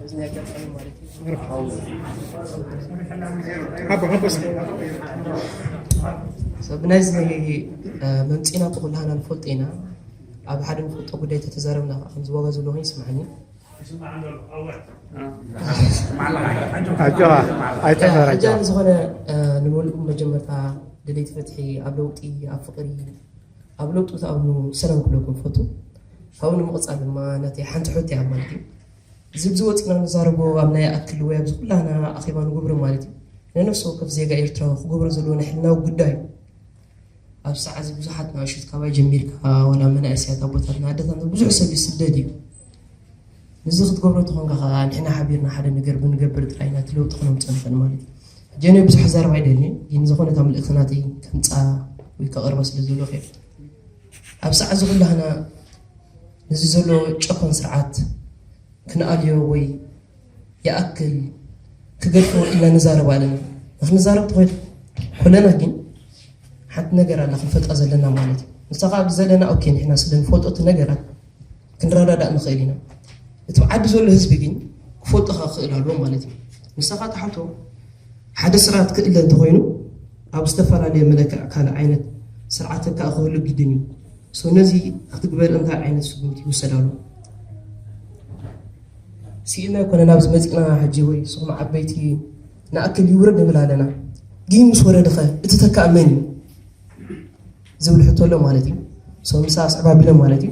እዚ ናይ ኣጋጣሚ ማለት እዩ። ሓቦ፣ ሓቦ እስኪ። ሰብ ናይዚ፣ እ፣ መምጺእና እኮ ኩላህና ንፈልጦ ኢና። ኣብ ሓደ ንፈልጦ ጉዳይ ተተዛረብና ከዓ ከም ዝዋጋ ዘሎ ኮይኑ ይስምዓኒ። ኣጆኻ፣ ኣይትፈር፣ ሕጂ ኣጆኻ። ኣነ ዝኾነ፣ እ፣ ንመልኡ መጀመርታ ደለይቲ ፍትሒ ኣብ ለውጢ፣ ኣብ ፍቕሪ፣ ኣብ ለውጢ ትኣምኑ ሰላም ክብለኩም ፈቱ። ካብኡ ንምቕጻል ድማ ናተይ ሓንቲ ሕቶ እያ ማለት እዩ። እዚ ኣብዚ ወጺእና ንዛረቦ ኣብ ናይ ኣክል ወይ ኣብዚ ኩላና ኣኼባ ንገብሮ ማለት እዩ። ንነፍሲ ወከፍ ዜጋ ኤርትራዊ ክገብሮ ዘለዎ ናይ ሕልናዊ ጉዳይ እዩ። ኣብ ሰዓት እዚ ብዙሓት ንኣሽቱ ካባይ ጀሚርካ ዋላ መናእሰያት ኣቦታትና ኣደታትና ብዙሕ ሰብ ይስደድ እዩ። ንዚ ክትገብሮ ተኾንካ ከዓ ንሕና ሓቢርና ሓደ ነገር ብንገብር ጥራይ ኢና እቲ ለውጢ ክነምፅኦ ንኽእል ማለት እዩ። ሕጂ ኣነ ብዙሕ ክዛረብ ኣይደልን እየ፣ ግን ዝኾነ እታ ምልእኽቲ ናተይ ከምፃ ወይ ከቕርባ ስለ ዝደለኹ እየ። ኣብ ሰዓት እዚ ኩላህና ነዚ ዘሎ ጨኮን ስርዓት ክንኣልዮ ወይ ይኣክል ክገድፎ ኢልና ንዛረብ ኣለና። ንክንዛረብ ተኾይኑ ኩለና ግን ሓንቲ ነገር ኣላ ክንፈልጣ ዘለና ማለት እዩ። ንሳ ከዓ ኣብዚ ዘለና ኦኬ ንሕና ስለ ንፈልጦ እቲ ነገራት ክንረዳዳእ ንኽእል ኢና። እቲ ኣብ ዓዲ ዘሎ ህዝቢ ግን ክፈልጦ ከዓ ክኽእል ኣለዎ ማለት እዩ። ንሳ ከዓ ትሓቶ ሓደ ስርዓት ክእለ እንተኾይኑ ኣብ ዝተፈላለየ መለክዕ ካልእ ዓይነት ስርዓት ከዓ ክህሉ ግድን እዩ። ሶ ነዚ ክትግበር እንታይ ዓይነት ስጉምቲ ይውሰድ ኣሎ? ስኢልና ኣይኮነን ኣብዚ መፂእና ሕጂ ወይ ንስኹም ዓበይቲ ንኣክል ይውረድ ንብል ኣለና። ግን ምስ ወረደ ኸ እቲ ተካእ መን እዩ? ዝብል ሕቶ ኣሎ ማለት እዩ። ሶ ምሳ ኣስዕብ ኣቢሎም ማለት እዩ።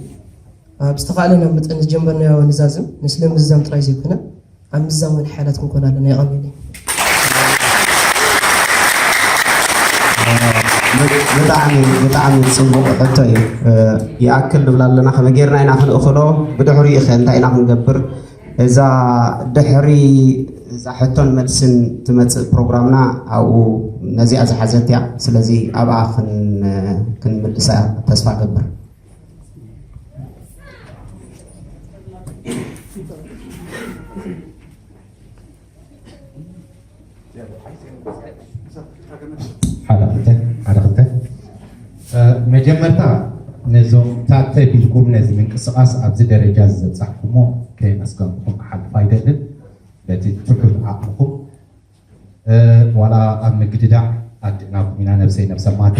ኣብ ዝተኻእለና መጠን ዝጀመርናዮ ንዛዝም ንስለ ምዝዛም ጥራይ ዘይኮነ ኣብ ምዝዛም እውን ሓያላት ክንኮን ኣለና። የቐንየለይ። ብጣዕሚ፣ ብጣዕሚ ጽቡቕ ሕቶ እዩ። እ፣ ይኣክል ንብል ኣለና። ከመይ ጌርና ኢና ክንእኽሎ? ብድሕሪኡ ኸ እንታይ ኢና ክንገብር? እዛ ድሕሪ እዛ ሕቶን መልስን ትመጽእ ፕሮግራምና ኣብኡ ነዚኣ ዝሓዘት እያ። ስለዚ ኣብኣ ክን-፣ ክንምልሳ ተስፋ እገብር። ሓደ ክልተ፣ ሓደ ክልተ። እ፣ መጀመርታ ነዞም ታተ ቢልኩም ነዚ ምንቅስቓስ ኣብዚ ደረጃ እዚ ዘብጻሕኩሞ ከየመስገንኩኹም ክሓልፍ ኣይደልን። በቲ ትሑት ዓቕምኹም ዋላ ኣብ ምግድዳዕ ኣድእናኩም ኢና ነብሰይ ነብሰማቲ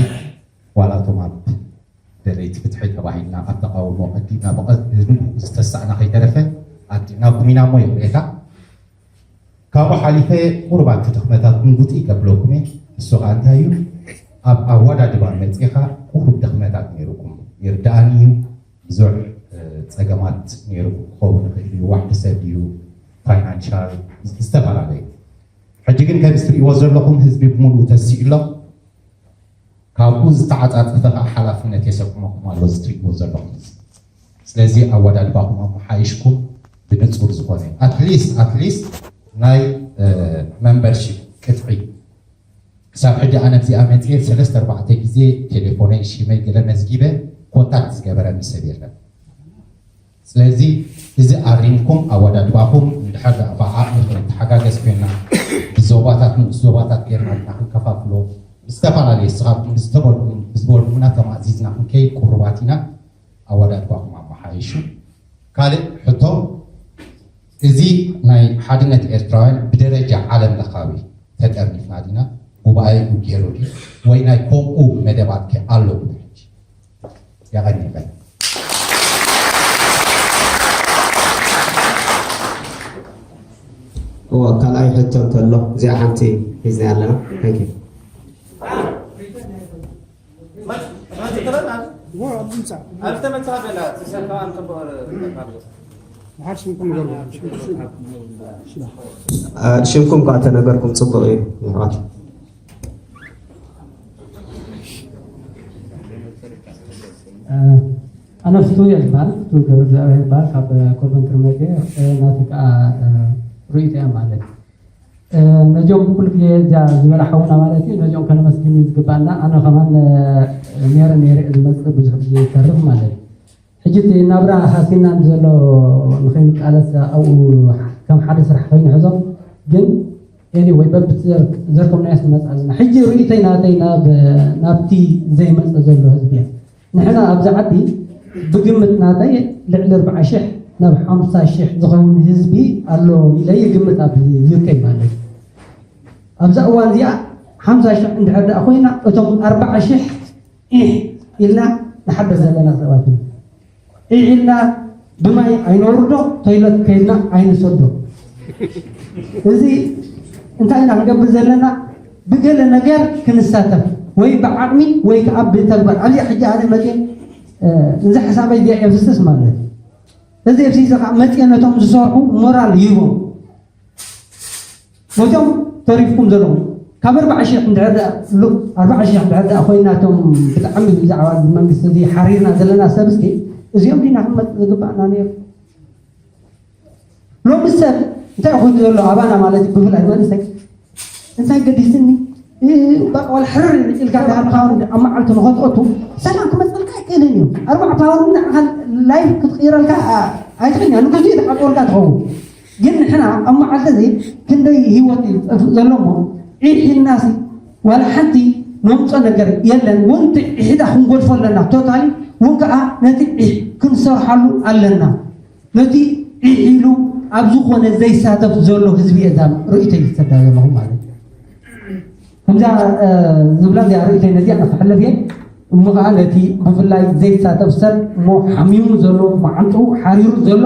ዋላ እቶም ኣብ ደለይቲ ፍትሒ ተባሂልና ኣብ ተቃውሞ ኣዲና ብቐትሪ ዝተሳዕና ከይተረፈ ኣዲናኩም ኢና እሞ የብሬታ ካብኡ ሓሊፈ ቁሩብ ኣብቲ ድኽመታትኩም ጉጥይ ከብለኩም እየ። እሱ ከዓ እንታይ እዩ? ኣብ ኣወዳድባ መፂኻ ቁሩብ ድኽመታት ነይሩኩም ይርዳእኒ እዩ። ብዙሕ ፀገማት ነይሩ ክኸውን ይኽእል እዩ። ዋሕዲ ሰብ እዩ፣ ፋይናንሻል፣ ዝተፈላለዩ። ሕጂ ግን ከምዚ ትሪእዎ ዘለኹም ህዝቢ ብምሉኡ ተሲኡ ኣሎ። ካብኡ ዝተዓፃፀፈ ከዓ ሓላፍነት የሰክመኩም ኣሎ እዚ ትሪእዎ ዘለኹም ህዝቢ። ስለዚ ኣወዳድባኹም ኣመሓይሽኩም ብንፁር ዝኾነ ኣትሊስት ኣትሊስት ናይ መንበርሺፕ ቅጥዒ ክሳብ ሕጂ ኣነ ኣብዚኣ መፅየ ሰለስተ ኣርባዕተ ግዜ ቴሌፎነይ ሽመይ ገለ መዝጊበ ኮንታክት ዝገበረኒ ሰብ የለን። ስለዚ እዚ ኣሪምኩም ኣወዳድባኹም እንድሕር ደኣ ብዓቕሚ ክንተሓጋገዝ ኮይና ብዞባታት ንኡስ ዞባታት ጌርና ኢና ክንከፋፍሎ ብዝተፈላለየ ንስኻትኩም ብዝተበልኩም ብዝበልኩምና ተማእዚዝና ክንከይድ ቁሩባት ኢና። ኣወዳድባኹም ኣመሓይሹ። ካልእ ሕቶ እዚ ናይ ሓድነት ኤርትራውያን ብደረጃ ዓለም ለኻዊ ተጠርኒፍና ዲና ጉባኤ ገይሩ ድዩ ወይ ናይ ከምኡ መደባት ከ ኣሎ ሕጂ? የቐንየለይ። እወ ካልኣይ ሕቶ እንተሎ እዚኣ ሓንቲ ሒዝና ኣለና። Thank you። ሽምኩም እኳ ተነገርኩም ፅቡቅ እዩ። ኣነ ፍትው እየ ዝበሃል ፍትው ገብረ እግዚኣብሔር ይበሃል ካብ ኮቨንትሪ መገ ናቲ ከዓ ርእይቶ እያ ማለት ነዚኦም ኩሉ ግዜ እዚኣ ዝበላ ሓውና ማለት እዩ ነዚኦም ከነመስግን እዩ ዝግባኣና ኣነ ከማን ነረ ነረ ዝመፅእ ብዙሕ ግዜ ይተርፍ ማለት እዩ ሕጂ እቲ ናብራ ሃሲና ዘሎ ንኸይንቃለስ ኣብኡ ከም ሓደ ስራሕ ከይንሕዞ ግን ኤኒ ወይ በብቲ ዘርኮምናዮ ንመፅ ኣለና ሕጂ ርእይተይ ናተይ ናብቲ ዘይመፀ ዘሎ ህዝቢ እያ ንሕና ኣብዚ ዓዲ ብግምት ናተይ ልዕሊ ኣርብዓ ሽሕ ናብ ሓምሳ ሽሕ ዝኸውን ህዝቢ ኣሎ ኢለ ይግምት ኣብ ዩኬ ማለት እዩ ኣብዛ እዋን እዚኣ ሓምሳ ሽሕ እንድሕር ደኣ ኮይና እቶም ኣርብዓ ሽሕ ኢሕ ኢልና ንሓድር ዘለና ሰባት ኢና ኢሕ ኢልና ብማይ ኣይነውርዶ ቶይለት ከይድና ኣይንሰዶ እዚ እንታይ ኢና ክንገብር ዘለና ብገለ ነገር ክንሳተፍ ወይ ብዓቕሚ ወይ ከዓ ብተግባር ኣብዚ ሕጂ ኣነ መፅየ እዚ ሓሳበይ እዚኣ የፍስስ ማለት እዚ FC እዚ ከዓ መፅየ ነቶም ዝሰርሑ ሞራል ይህቦም ነቶም ተሪፍኩም ዘለኹም ካብ ኣርባዓ ሽሕ እንድሕር ደኣ ሉ ኣርባዓ ሽሕ እንድሕር ደኣ ኮይና እቶም ብጣዕሚ ብዛዕባ እዚ መንግስቲ እዚ ሓሪርና ዘለና ሰብ እስኪ እዚኦም ዲና ክንመፅእ ዝግባእና ነይሩ ሎሚ ሰብ እንታይ ኮይኑ ዘሎ ኣባና ማለት እዩ ብፍላይ መንእሰይ እንታይ ገዲስኒ በቃ ዋላ ሕርር ኢልካ ዳሃልካ ኣብ መዓልቲ ንኸትኣቱ ሰላም ክመፀልካ ኣይክእልን እዩ ኣርባዕተ ወሩ ንዓኻ ላይፍ ክትቕይረልካ ኣይትኽእልን እያ ንግዜ ተዓፅወልካ ትኸውን ግን ንሕና ኣብ መዓልቲ እዚ ክንደይ ህይወት እዩ ዝጠፍእ ዘሎ እሞ ዒሕ ኢልናሲ ዋላ ሓንቲ ነምፆ ነገር የለን ወንቲ ዒሕዳ ክንጎድፎ ኣለና ቶታሊ እውን ከዓ ነቲ ዒሕ ክንሰርሓሉ ኣለና ነቲ ዒሕ ኢሉ ኣብ ዝኾነ ዘይሳተፍ ዘሎ ህዝቢ እየ እዛ ርእይቶይ ዝሰዳ ዘለኹ ማለት እዩ ከምዛ ዝብላ እዚኣ ርእይቶይ ነዚኣ ክሕልፍ እየ እሞ ከዓ ነቲ ብፍላይ ዘይሳተፍ ሰብ እሞ ሓሚሙ ዘሎ መዓንጥኡ ሓሪሩ ዘሎ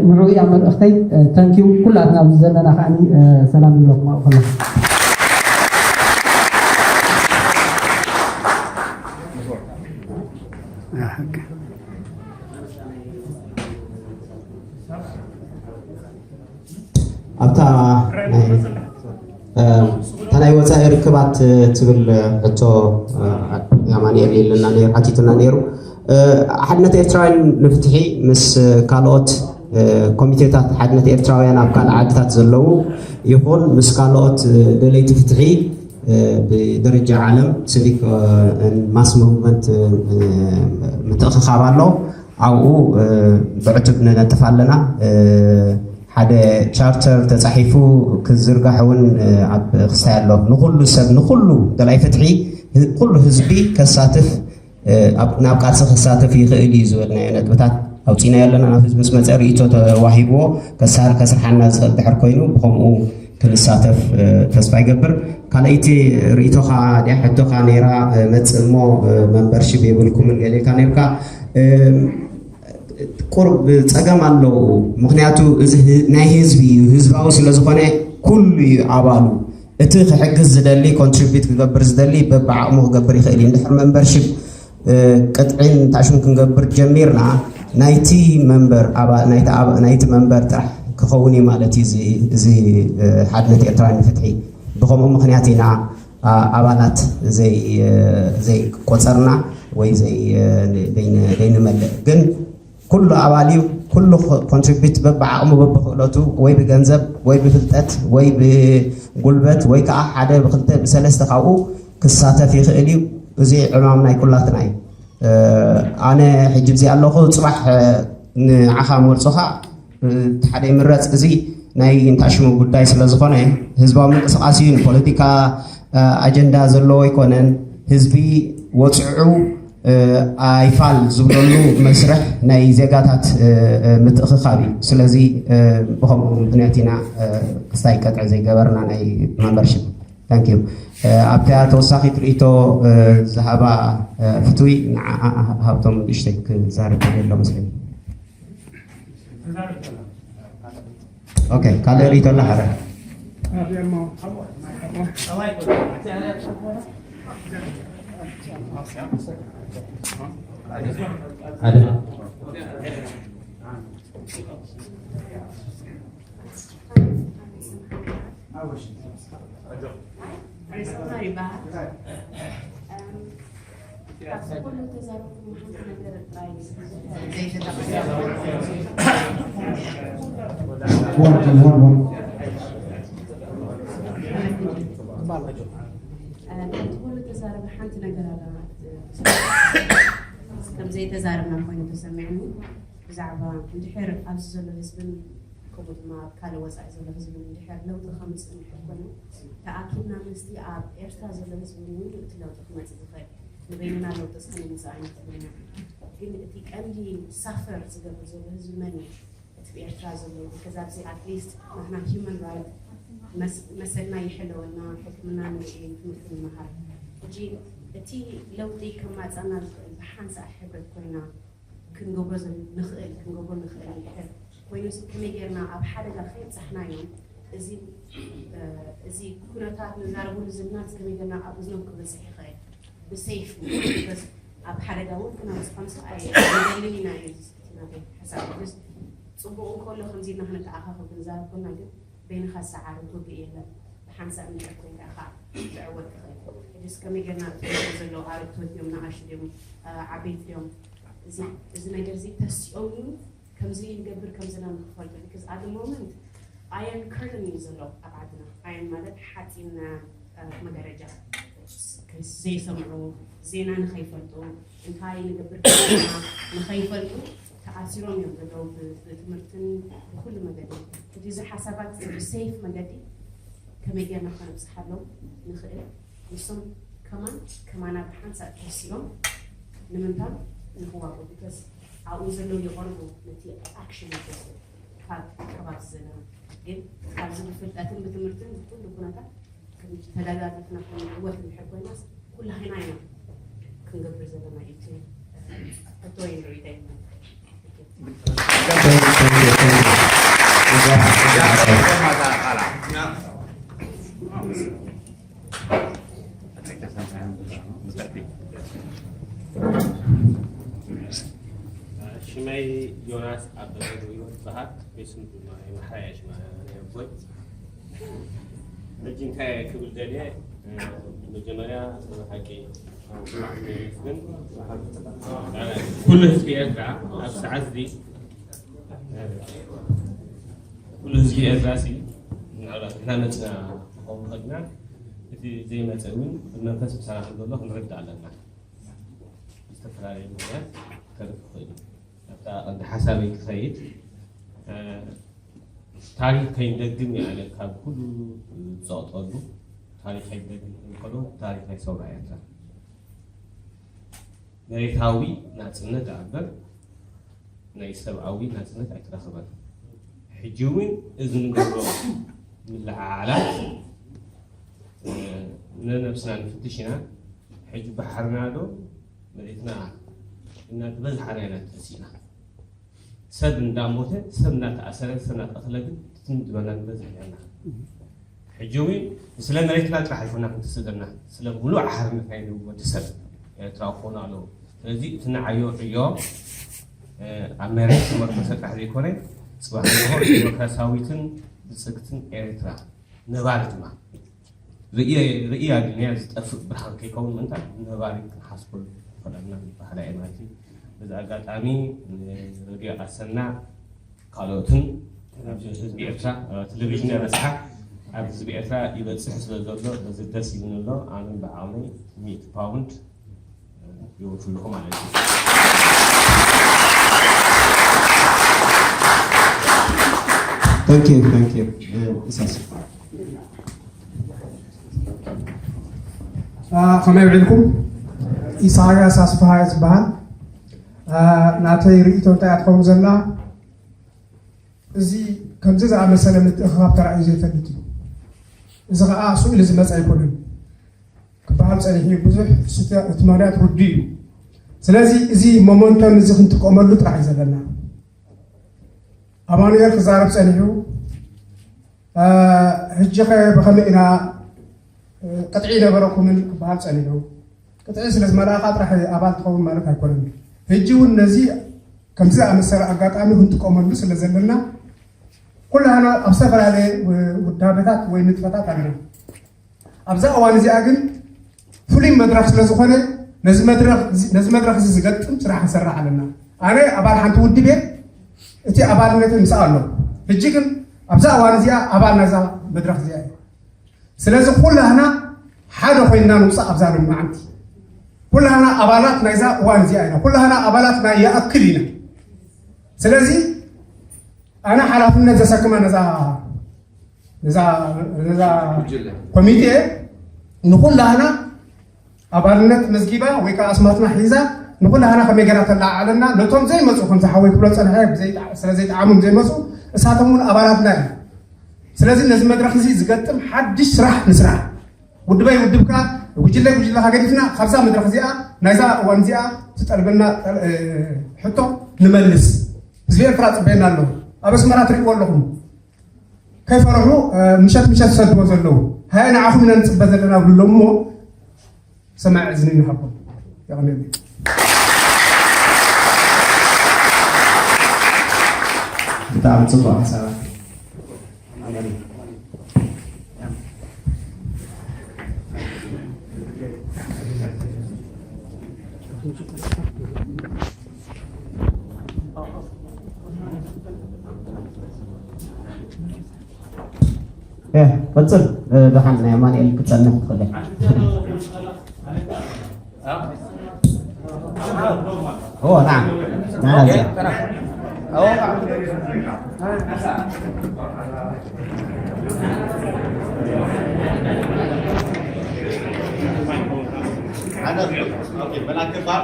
ንዑ እያ መልእኽተይ ተንኪው ኩላትና ኣብዚ ዘለና ከዓ ሰላም ንብለኩም ኣብኡ ከለኹ ኣብታ እታ ናይ ወፃኢ ርክባት ትብል ሕቶ ኣማኒኤል ኢልና ሓቲትና ነይሩ ሓድነት ኤርትራውያን ንፍትሒ ምስ ካልኦት ኮሚቴታት ሓድነት ኤርትራውያን ኣብ ካልእ ዓድታት ዘለዉ ይኹን ምስ ካልኦት ደለይቲ ፍትሒ ብደረጃ ዓለም ሲቪክ ማስ ሙቭመንት ምትእኽኻብ ኣሎ ኣብኡ ብዕቱብ ንነጥፍ ኣለና ሓደ ቻርተር ተፃሒፉ ክዝርጋሕ እውን ኣብ ክስታይ ኣሎ ንኩሉ ሰብ ንኩሉ ደላይ ፍትሒ ኩሉ ህዝቢ ከሳትፍ ናብ ቃልሲ ክሳተፍ ይኽእል እዩ ዝበልናዮ ነጥብታት ኣውፂናዮ ኣለና ናብ ህዝቢ ምስ መፀ ርእቶ ተዋሂብዎ ከሳር ከስርሓና ዝኽእል ድሕር ኮይኑ ብከምኡ ክንሳተፍ ተስፋ ይገብር። ካልኣይቲ ርእይቶኻ ድያ ሕቶኻ ነይራ፣ መጽእ እሞ መንበርሽፕ የብልኩምን ገለ ኢልካ ነርካ። ቁሩብ ጸገም ኣለዎ። ምኽንያቱ እዚ ናይ ህዝቢ እዩ፣ ህዝባዊ ስለ ዝኾነ ኩሉ እዩ ኣባሉ። እቲ ክሕግዝ ዝደሊ፣ ኮንትሪቢዩት ክገብር ዝደሊ በብዓቕሙ ክገብር ይኽእል እዩ። እንድሕር መንበርሽፕ ቅጥዒን ታሽሙን ክንገብር ጀሚርና፣ ናይቲ መንበር ናይቲ መንበር ጥራሕ ክኸውን እዩ ማለት እዩ። እዚ ሓድነት ኤርትራውያን ንፍትሒ ብኸምኡ ምኽንያት ኢና ኣባላት ዘይቆጸርና ወይ ዘይንመልእ። ግን ኩሉ ኣባል እዩ። ኩሉ ኮንትሪቢዩት በብዓቕሙ በብክእለቱ ወይ ብገንዘብ ወይ ብፍልጠት ወይ ብጉልበት ወይ ከዓ ሓደ ብክልተ ብሰለስተ ካብኡ ክሳተፍ ይኽእል እዩ። እዚ ዕማም ናይ ኩላትና እዩ። ኣነ ሕጂ እዚ ኣለኹ፣ ፅባሕ ንዓኻ መርፁኻ ሓደ ይምረፅ። እዚ ናይ እንታሽሙ ጉዳይ ስለ ዝኾነ ህዝባዊ ምንቅስቃስ እዩ፣ ንፖለቲካ ኣጀንዳ ዘለዎ ኣይኮነን። ህዝቢ ወፅዑ ኣይፋል ዝብለሉ መስርሕ ናይ ዜጋታት ምትእኽኻብ እዩ። ስለዚ ብኸምኡ ምኽንያት ኢና ክስታይ ቀጥዒ ዘይገበርና ናይ ማምበርሽፕ። ታንክ ዩ። ኣብታ ተወሳኺት ርእይቶ ዝሃባ ፍትዊ ንዓኣ ሃብቶም ንእሽተይ ክዛረብ ኣሎ መስለኒ። ኦኬ፣ ካልእ ርእይቶ ኣላ ሓደ? ሓደ። ተዛረበ ሓንቲ ነገር ኣላ። ከም ዘይተዛረብና ኮይኑ ተሰሚዕኒ። ብዛዕባ እንድሕር ኣብዚ ዘሎ ህዝብን ከምኡ ድማ ኣብ ካልእ ወፃኢ ዘሎ ህዝብን እንድሕር ለውጢ ከምፅእ እንድሕር ኮይኑ ተኣኪብና ምስቲ ኣብ ኤርትራ ዘሎ ህዝቢ እውን እቲ ለውጢ ክመፅእ ዝኽእል ንበይንና ለውጢ እስከ ንምፅእ ኣይንኽእልን ኢና። ግን እቲ ቀንዲ ሳፈር ዝገብር ዘሎ ህዝቢ መን እዩ? እቲ ብኤርትራ ዘሎ ከዛ ኣብዚ ኣትሊስት ንሕና ሂውማን ራይት መሰልና ይሕለወልና፣ ሕክምና ንርኢ፣ ትምህርቲ ንመሃር። ሕጂ እቲ ለውጢ ከማፀና ዝኽእል ብሓንሳእ ሕብረት ኮይና ክንገብሮ ንኽእል ክንገብሮ ንኽእል ይሕል ኮይኑስ ከመይ ጌርና ኣብ ሓደጋ ከይብፃሕናዮም እዚ እዚ ኩነታት ንዛረበሉ ዘለና ከመይ ጌርና ኣብ እዝኖም ክበፅሕ ይኽእል ብሰይፍ ኣብ ሓደጋ እውን ክነብፅሖም ሰብ ኣይደልን ኢና እዩ ናተይ ሓሳብ ስ ፅቡቅ እንከሎ ከምዚ ኢልና ክንተኣኻኸብ ክንዛረብ ኮና ግን በይንኻ ዝሰዓረ ትውግእ የለን ብሓንሳብ እንድሕር ኮይንካ ኢኻ ክትዕወት ትኽእል ሕጅስ ከመይ ጌርና ዘለዉ ኣረግቶት ድዮም ንኣሹ ድዮም ዓበይቲ ድዮም እዚ ነገር እዚ ተሲኦም እዩ ከምዚ ንገብር ከም ዘለና ንክፈልጡ because at the moment iron curtain እዩ ዘሎ ኣብ ዓድና iron ማለት ሓፂን መጋረጃ ዘይሰምዑ ዜና ንከይፈልጡ እንታይ ንገብር ንከይፈልጡ ተኣሲሮም እዮም ዘለዉ ብትምህርትን ብኩሉ መገዲ ሕጂ እዚ ሓሳባት ብሰይፍ መገዲ ከመይ ጌርና ከነብፅሓሎም ንኽእል ንሶም ከማን ከማና ብሓንሳእ ተሲኦም ንምንታን ንኽዋጉ because ኣብኡ ዘለዉ ይቐርቡ ነቲ ኣክሽን ይገዝኡ ካብ ከባቢ ዘለና ግን ካብዚ ብፍልጠትን ብትምህርትን ብኩሉ ኩነታት ተደጋጊፍና ክንዕወት እንድሕር ኮይናስ ኩላህና ኢና ክንገብር ዘለና እዩ እቲ ሕቶ ወይ ንሪኢታ ይመልከት ሽመይ ዮናስ ኣበበ ይበሃል። ቤስም ድማ የመሓያ ሽማ ናይ ኣቦይ ሕጂ እንታይ ክብል ደልየ መጀመርያ ሓቂ ግን ኩሉ ህዝቢ ኤርትራ ኣብ ሰዓት እዚ ኩሉ ህዝቢ ኤርትራ ሲ ምናልባት ንሕና መፅና ክኸውን ከድና እቲ ዘይመፀ እውን ብመንፈስ ምሳና ከም ዘሎ ክንርዳእ ኣለና። ዝተፈላለዩ ምክንያት ከርኢ ክኽእል እዩ። ኣብታ ቀንዲ ሓሳበይ ክኸይድ ታሪክ ከይንደግም እየ ኣነ ካብ ኩሉ ዝፀቕጠሉ ታሪክ ከይንደግም እንከሎ ታሪክ ናይ ሰውራ ኤርትራ መሬታዊ ናፅነት ደኣ እምበር ናይ ሰብኣዊ ናፅነት ኣይተረኽበን። ሕጂ እውን እዚ ንገብሮ ምልዓዓላት ነነብስና ንፍትሽ ኢና። ሕጂ ባሕርና ዶ መሬትና እናተበዝሓና ኢና ተሲእና። ሰብ እንዳሞተ፣ ሰብ እናተኣሰረ፣ ሰብ እናተቐትለ ግን ትንድበና ንበዝሕ ኣለና። ሕጂ እውን ስለ መሬትና ጥራሕ ኣይኮና ክንትስእ ዘለና፣ ስለ ሙሉእ ሓርነት ናይ ወዲ ሰብ ኤርትራ ክኾኑ ኣለዎ። ስለዚ እቲ ንዓዮ ዕዮ ኣብ መሬት ዝመርኮሰ ጥራሕ ዘይኮነ፣ ጽባሕ ንግሆ ዲሞክራሲያዊትን ብጽግትን ኤርትራ ነባሪ ድማ ርእያ ድንያ ዝጠፍእ ብርሃን ከይከውን ምእንታን ነባሪ ክንሓስበሉ ይኽእለና ዝበሃል እየ ማለት እዩ። በዚ ኣጋጣሚ ንረድዮ ኣሰና ካልኦትን ህዝቢ ኤርትራ ቴሌቪዥን የበፅሓ ኣብ ህዝቢ ኤርትራ ይበፅሕ ስለ ዘሎ በዚ ደስ ይብኒ ኣሎ። ኣነ ብዓቕመይ ሚእቲ ፓውንድ ይወፍልኹ ማለት እዩ። Thank you, thank you. እሳስ ከመይ ውዒልኩም? ኢሳያስ ኣስፍሃ ዝበሃል። ናተይ ርእይቶ እንታይ እያ ትኸውን ዘላ? እዚ ከምዚ ዝኣመሰለ ምትእኽኻብ ተራእዩ ዘይፈልጥ እዩ። እዚ ኸዓ ስእሊ ዝመፀ ኣይኮነን። ክበሃል ጸኒሑ እዩ። ብዙሕ እቲ ምኽንያት ርዱእ እዩ። ስለዚ እዚ ሞመንቶም እዚ ክንጥቀመሉ ጥራሕ እዩ ዘለና። ኣማኑኤል ክዛረብ ጸኒሑ፣ ሕጂ ኸ ብኸመይ ኢና ቅጥዒ ነበረኩምን ክበሃል ጸኒሑ። ቅጥዒ ስለ ዝመላእኻ ጥራሕ ኣባል ትኸውን ማለት ኣይኮነን። ሕጂ እውን ነዚ ከምዚ ዝኣመሰለ ኣጋጣሚ ክንጥቀመሉ ስለ ዘለና ኩላህና ኣብ ዝተፈላለየ ውዳበታት ወይ ንጥፈታት ኣለና። ኣብዛ እዋን እዚኣ ግን ፍሉይ መድረኽ ስለ ዝኾነ ነዚ መድረኽ እዚ ዝገጥም ስራሕ ክንሰርሕ ኣለና። ኣነ ኣባል ሓንቲ ውድብ እየ። እቲ ኣባልነተይ ምስኣ ኣሎ። ሕጂ ግን ኣብዛ እዋን እዚኣ ኣባል ናይዛ መድረኽ እዚኣ እየ። ስለዚ ኩላህና ሓደ ኮይንና ንውፃእ ኣብዛ ሎማዓንቲ። ኩላህና ኣባላት ናይዛ እዋን እዚኣ ኢና። ኩላህና ኣባላት ናይ ይኣክል ኢና። ስለዚ ኣነ ሓላፍነት ዘሰክማ ነዛ ነዛ ነዛ ኮሚቴ ንኹላህና ኣባልነት መዝጊባ ወይ ከዓ ኣስማትና ሒዛ ንኹላህና ከመይ ገይራ ተለዓዕለና ነቶም ዘይመፁ ከምዚ ሓወይ ክብሎ ፀንሐ ስለ ዘይጠዓሞም ዘይመፁ እሳቶም እውን ኣባላትና እዮም። ስለዚ ነዚ መድረክ እዚ ዝገጥም ሓድሽ ስራሕ ንስራሕ። ውድበይ ውድብካ ጉጅለይ ጉጅለካ ገዲፍና ካብዛ መድረክ እዚኣ ናይዛ እዋን እዚኣ ትጠልበና ሕቶ ንመልስ። ህዝቢ ኤርትራ ጽበየና ኣለዉ። ኣብ ኣስመራ ትሪእዎ ኣለኹም። ከይፈርሑ ምሸት ምሸት ዝሰድዎ ዘለዉ። ሃየ ንዓኹም ኢና ንጽበ ዘለና ብሉ ኣለዉ እሞ ሰማዕ እዝኒ ንሃቦም። የቐንየለይ። ብጣዕሚ ጽቡቕ ሓሳባት። ቀፅል ደሓን ናይ ኣማንኤል ክፀንሕ ትኽእል። ኦ ና ና ና ኣነ ኦኬ መላከ ባር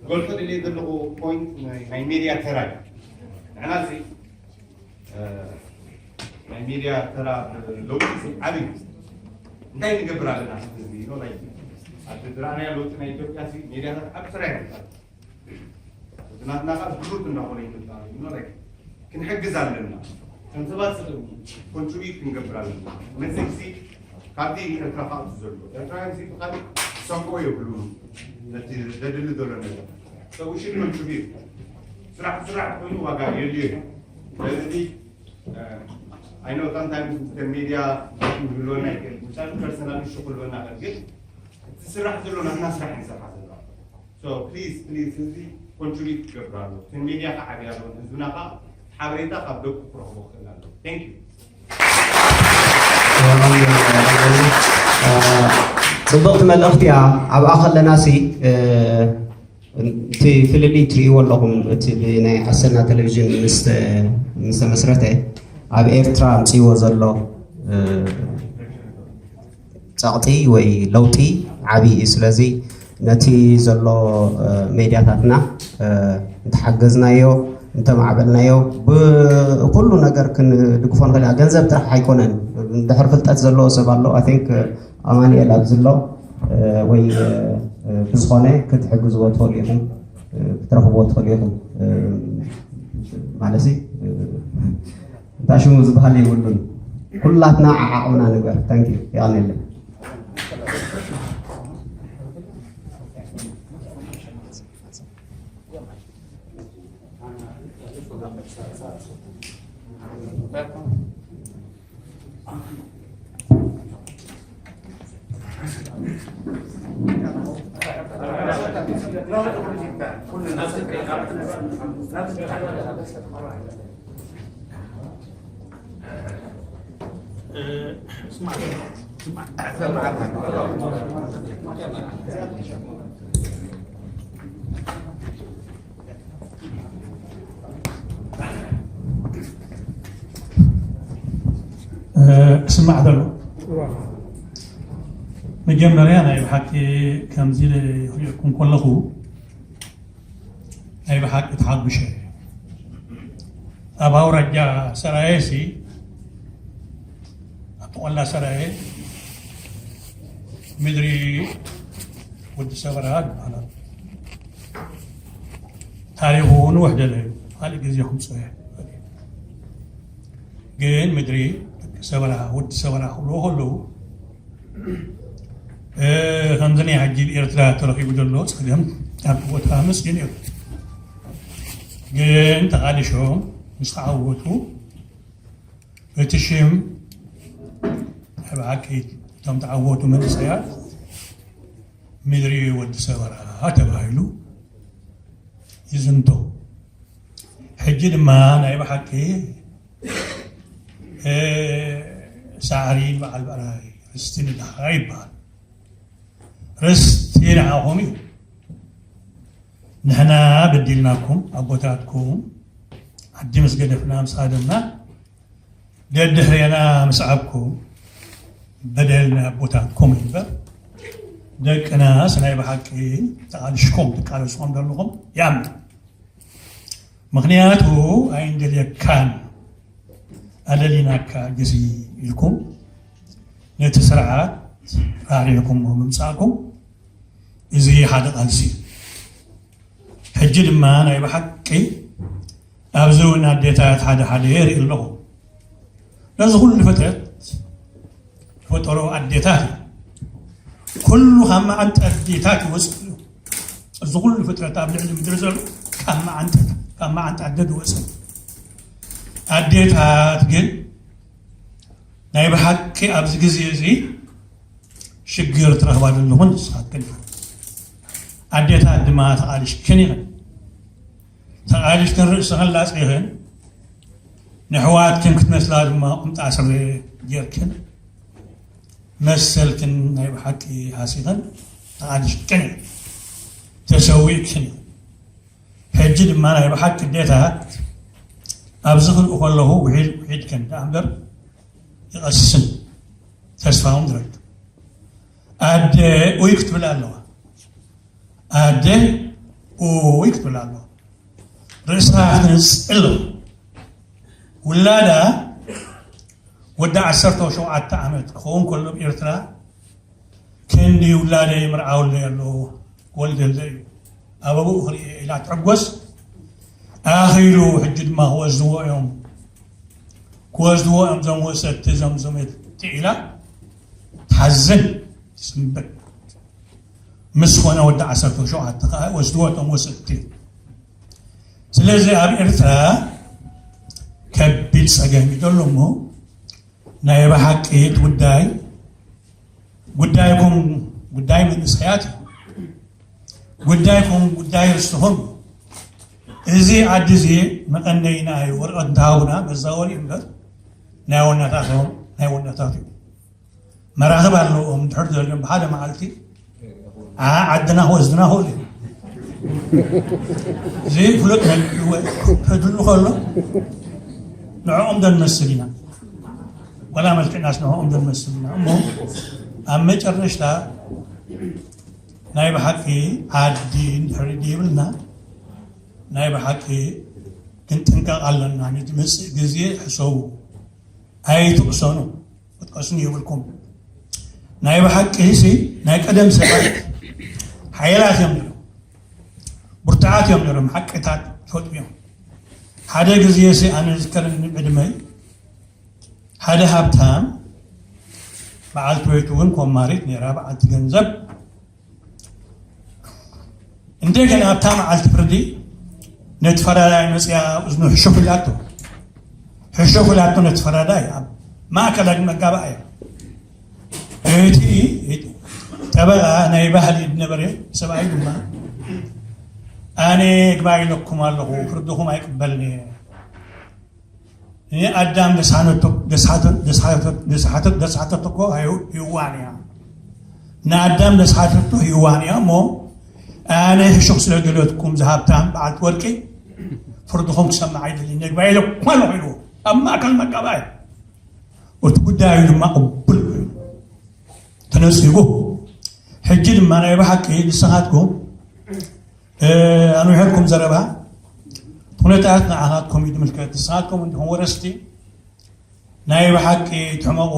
ጎልቶ ድልየ ዘለኹ ፖይንት ናይ ሜድያ ተራ እዩ። ንሕና እዚ ናይ ሜድያ ተራ ለውጢ ዓብዩ እንታይ ንገብር ኣለና? ህዝቢ ኖ ናይ ኣብ ዝረኣናዮ ለውጢ ናይ ኢትዮጵያ ሲ ሜድያታት ዓብ ስራ ይመጣል። ናትና ካብ ግሩፕ እንዳኾነ ይመጣ ኖ ናይ ክንሕግዝ ኣለና። ከም ሰባት ኮንትሪቢዩት ክንገብር ኣለና። ነዚ ሲ ካብዚ ኤርትራ ካብዚ ዘሎ ኤርትራውያን ሲ ብኻሊእ ሰምዕዎ የብሉን። ነቲ ዘድሊ ዘሎ ነገር ሰው ሽድ ኮንትሪቢዩት ስራሕ ስራሕ ኮይኑ ዋጋ የድልዮ እዩ። ስለዚ I know sometimes Mister Media ዝህልወና ይክእል ምሳሌ ፐርሰናል ኢሹ ክህልወና ይክእል ግን እቲ ስራሕ ዘሎ ናትና ስራሕ ንሰርሓ ዘለና so please please እዚ ኮንትሪቢዩት ክገብር ኣሎ እቲ ሚድያ ከዓ ዓብያ ኣሎ ህዝብና ከዓ ሓበሬታ ካብ ደቁ ክረኽቦ ክኽእል ኣሎ thank you ጽብቕቲ መልእኽቲ እያ ኣብኣ ከለና ሲ እቲ ፍልልይ ትርእይዎ ኣለኹም እቲ ብናይ ኣሰና ቴሌቪዥን ምስ ተመስረተ ኣብ ኤርትራ ኣምፅዎ ዘሎ ፀቕጢ ወይ ለውጢ ዓብዪ እዩ ስለዚ ነቲ ዘሎ ሜድያታትና እንተሓገዝናዮ እንተማዕበልናዮ ብኩሉ ነገር ክንድግፎ ንኽእል ኢና ገንዘብ ጥራሕ ኣይኮነን ድሕር ፍልጠት ዘለዎ ሰብ ኣሎ። I think ኣማኑኤል ኣብዚ ኣሎ፣ ወይ ብዝኾነ ክትሕግዝዎ ትኽእሉ ኢኹም፣ ክትረኽብዎ ትኽእሉ ኢኹም። ማለት እንታይ ሽሙ ዝበሃል የብሉን። ኩላትና ዓዓቕምና ንግበር። Thank you። የቐንየለይ። ክስማዕ ዘሎ መጀመርያ ናይ ብሓቂ ከምዚ ክሪእኩም ከለኹ ናይ ብሓቂ ተሓጉሸ። ኣብ ኣውራጃ ሰራየ ሲ ኣብቲ ቆላ ሰራየ ምድሪ ወዲ ሰበራ ይበሃል። ታሪኹ ንውሕ ደለ እዩ። ካልእ ግዜ ክምፅኦ እየ። ግን ምድሪ ደቂ ሰበራ ወዲ ሰበራ ክብልዎ ከለዉ ከምዚ ናይ ሕጂ ኤርትራ ተረኺቡ ዘሎ ፀገም ኣብ ቦታ መፅኡ ነይሩ። ግን ተቓሊሾም ምስ ተዓወቱ እቲ ሽም ናይ ብሓቂ እቶም ተዓወቱ መንእሰያት ምድሪ ወዲ ሰበራ ተባሂሉ ይዝንቶ። ሕጂ ድማ ናይ ብሓቂ ሳዕሪ በዓል ብዕራይ ርስቲ ንድኻ ይበሃል። ርስቲ ንዓኹም እዩ። ንሕና በዲልናኩም ኣቦታትኩም ዓዲ ምስ ገደፍና ምስ ሃደምና ደድሕሬና ምስ ዓብኩም በደል ናይ ኣቦታትኩም እዩ እምበር ደቅናስ ናይ ብሓቂ ተቓሊሽኩም ትቃለሱ ከም ዘለኹም ይኣምን። ምኽንያቱ ኣይንደልየካን ኣለሊናካ ግዚ ኢልኩም ነቲ ስርዓት ራዕሪዕኩሞ ምምፃእኩም እዚ ሓደ ቃልሲ እዩ። ሕጂ ድማ ናይ ብሓቂ ኣብዚ እውን ኣዴታት ሓደ ሓደ የርኢ ኣለኹ። ነዚ ኩሉ ፍጥረት ዝፈጠሮ ኣዴታት እዩ። ኩሉ ካብ መዓንጣ ኣዴታት ይወፅእ እዩ። እዚ ኩሉ ፍጥረት ኣብ ልዕሊ ምድሪ ዘሎ ካብ መዓንጣ ካብ መዓንጣ ኣደ ዝወፅእ እዩ። ኣዴታት ግን ናይ ብሓቂ ኣብዚ ግዜ እዚ ሽግር ትረኽባ ዘለኹን ንስኻትክን ኢኹን። ኣዴታት ድማ ተቓሊሽክን ኢኽን። ተቓሊሽክን ርእስኽን ላጺኽን ንሕዋትክን ክትመስላ ድማ ቁምጣ ስረ ጌርክን መሰልክን ናይ ብሓቂ ሃሲኽን ተቓሊሽክን ኢኽን። ተሰዊእክን ኢኽን። ሕጂ ድማ ናይ ብሓቂ ኣዴታት ኣብዚ ክርኢ ከለኹ ውሒድ ውሒድ ከን ደኣ እምበር ይቐስስን ተስፋ እውን ዝረክብ። ኣደ ኡይ ክትብል ኣለዋ። ኣደ ኡይ ክትብል ኣለዋ። ርእሳ ክትነጽእ ኣለዋ። ውላዳ ወዲ ዓሰርተ ሸውዓተ ዓመት ክኸውን ከሎ ኣብ ኤርትራ ክንዲ ውላደይ ምርዓውለይ ኣለዎ ክወልደለይ እዩ ኣብ ኣቡኡ ክርኢ ኢላ ትሕጎስ። ኣኺሉ ሕጂ ድማ ክወስድዎ እዮም ክወስድዎ እዮም እዞም ወሰድቲ እዞም ዘመድቲ ኢላ ትሓዝን ትስንብድ። ምስ ኾነ ወዲ ዓሰርተ ሸውዓተ ከዓ ወስድዎ እቶም ወሰድቲ። ስለዚ ኣብ ኤርትራ ከቢድ ፀገም እዩ ዘሎ እሞ ናይ ብሓቂ እቲ ጉዳይ ጉዳይኩም ጉዳይ መንእሰያት እዩ። ጉዳይኩም ጉዳይ ርስኹም እዩ። እዚ ዓዲ እዚ መቐነይና እዩ። ወረቐት እንተሃቡና መዛወሪ እዩ እምበር ናይ ወናታቶም ናይ ወናታት እዩ። መራኽብ ኣለዎም ድሕር ዘልዮም ብሓደ መዓልቲ ዓ ዓድና ክወስድና ክእሉ እዮም። እዚ ፍሉጥ ክህሉ ከሎ ንዕኦም ዶ ንመስል ኢና ዋላ መልክዕናስ ንዕኦም ዶ ንመስል ኢና እሞ ኣብ መጨረሽታ ናይ ብሓቂ ዓዲ እንድሕር ደይብልና ናይ ብሓቂ ክንጥንቀቕ ኣለና። ንዝመፅእ ግዜ ሕሰቡ፣ ኣይትቕሰኑ። ወስኑ የብልኩም። ናይ ብሓቂ ሲ ናይ ቀደም ሰባት ሓየላት እዮም ነይሮም፣ ብርቱዓት እዮም ነይሮም፣ ሓቅታት ይፈልጡ እዮም። ሓደ ግዜ ሲ ኣነ ዝከረኒ ዕድመይ ሓደ ሃብታም በዓልቲ ቤቱ እውን ኮማሪት ነይራ፣ በዓልቲ ገንዘብ። እንደገና ኣብታ መዓልቲ ፍርዲ ነቲ ፈራዳይ መፅያ እዝኑ ሕሹኽ ኢላቶ፣ ሕሹኽ ኢላቶ ነቲ ፈራዳይ ኣብ ማእከል መጋባእያ። እቲ ጠበቓ ናይ ባህሊ ዝነበረ ሰብኣይ ድማ ኣነ ግባይ ኢለኩም ኣለኹ፣ ፍርድኹም ኣይቅበልን እየ። ንኣዳም ደስሓነቶ ደስሓተ- ደስሓተ- ደስሓተ- ደስሓተቶ እኮ ኣይው- ይዋን እያ። ንኣዳም ደስሓተቶ ይዋን እያ እሞ ኣነ ሕሹኽ ስለ ገለትኩም ዝሃብታም በዓልቲ ወርቂ ፍርድኹም ክሰምዕ ኣይደልን፣ ነግባ ኢለ እኳ ኣለኹ ኢልዎ ኣብ ማእከል መጋባይ። እቲ ጉዳዩ ድማ ቅቡል ኮይኑ ተነጺጉ። ሕጂ ድማ ናይ ብሓቂ ንስኻትኩም ኣንዊሐልኩም ዘረባ ኩነታት ንዓኻትኩም እዩ ዝምልከት። ንስኻትኩም እንዲኹም ወረስቲ ናይ ብሓቂ ትሕመቑ።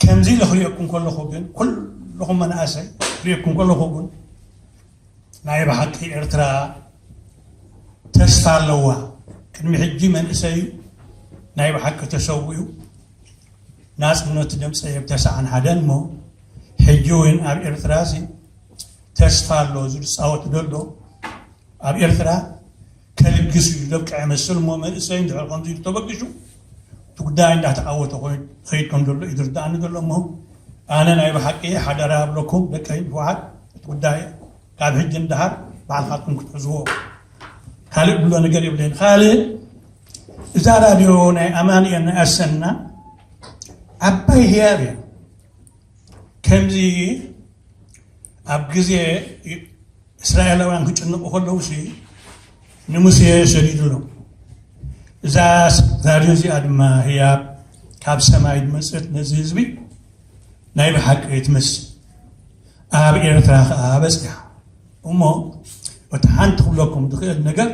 ከምዚ ኢለ ክሪኦኩም ከለኹ ግን ኩልኹም መናእሰይ ክሪኦኩም ከለኹ ግን ናይ ብሓቂ ኤርትራ ተስፋ ኣለዋ። ቅድሚ ሕጂ መንእሰይ ናይ ብሓቂ ተሰዊኡ ናጽነት ደምጸ ኣብ ተስዓን ሓደን እሞ ሕጂ እውን ኣብ ኤርትራ ሲ ተስፋ ኣሎ ዝጻወት ዘሎ ኣብ ኤርትራ ከልግስ እዩ ዘብቅዐ መስል እሞ መንእሰይ እንድሕር ከምዚ ኢሉ ተበጊሱ እቲ ጉዳይ እንዳተዓወተ ኮይኑ ኸይድ ከም ዘሎ እዩ ዝርዳእኒ ዘሎ እሞ ኣነ ናይ ብሓቂ ሓደራ ኣብለኩም ደቀይ ንፍዓት እቲ ጉዳይ ካብ ሕጂ እንዳሃር ባዕልኻትኩም ክትሕዝዎ ካልእ ብሎ ነገር የብለይን። ካልእ እዛ ራድዮ ናይ ኣማንኤል ናይ ኣሰና ዓባይ ህያብ እያ። ከምዚ ኣብ ግዜ እስራኤላውያን ክጭንቑ ከለዉ ሲ ንሙሴ ሰዲዱሎም። እዛ ራድዮ እዚኣ ድማ ህያብ ካብ ሰማይ ዝመፀት ነዚ ህዝቢ ናይ ብሓቂ ትመስል። ኣብ ኤርትራ ከዓ በፂሓ። እሞ እቲ ሓንቲ ክብለኩም ዝኽእል ነገር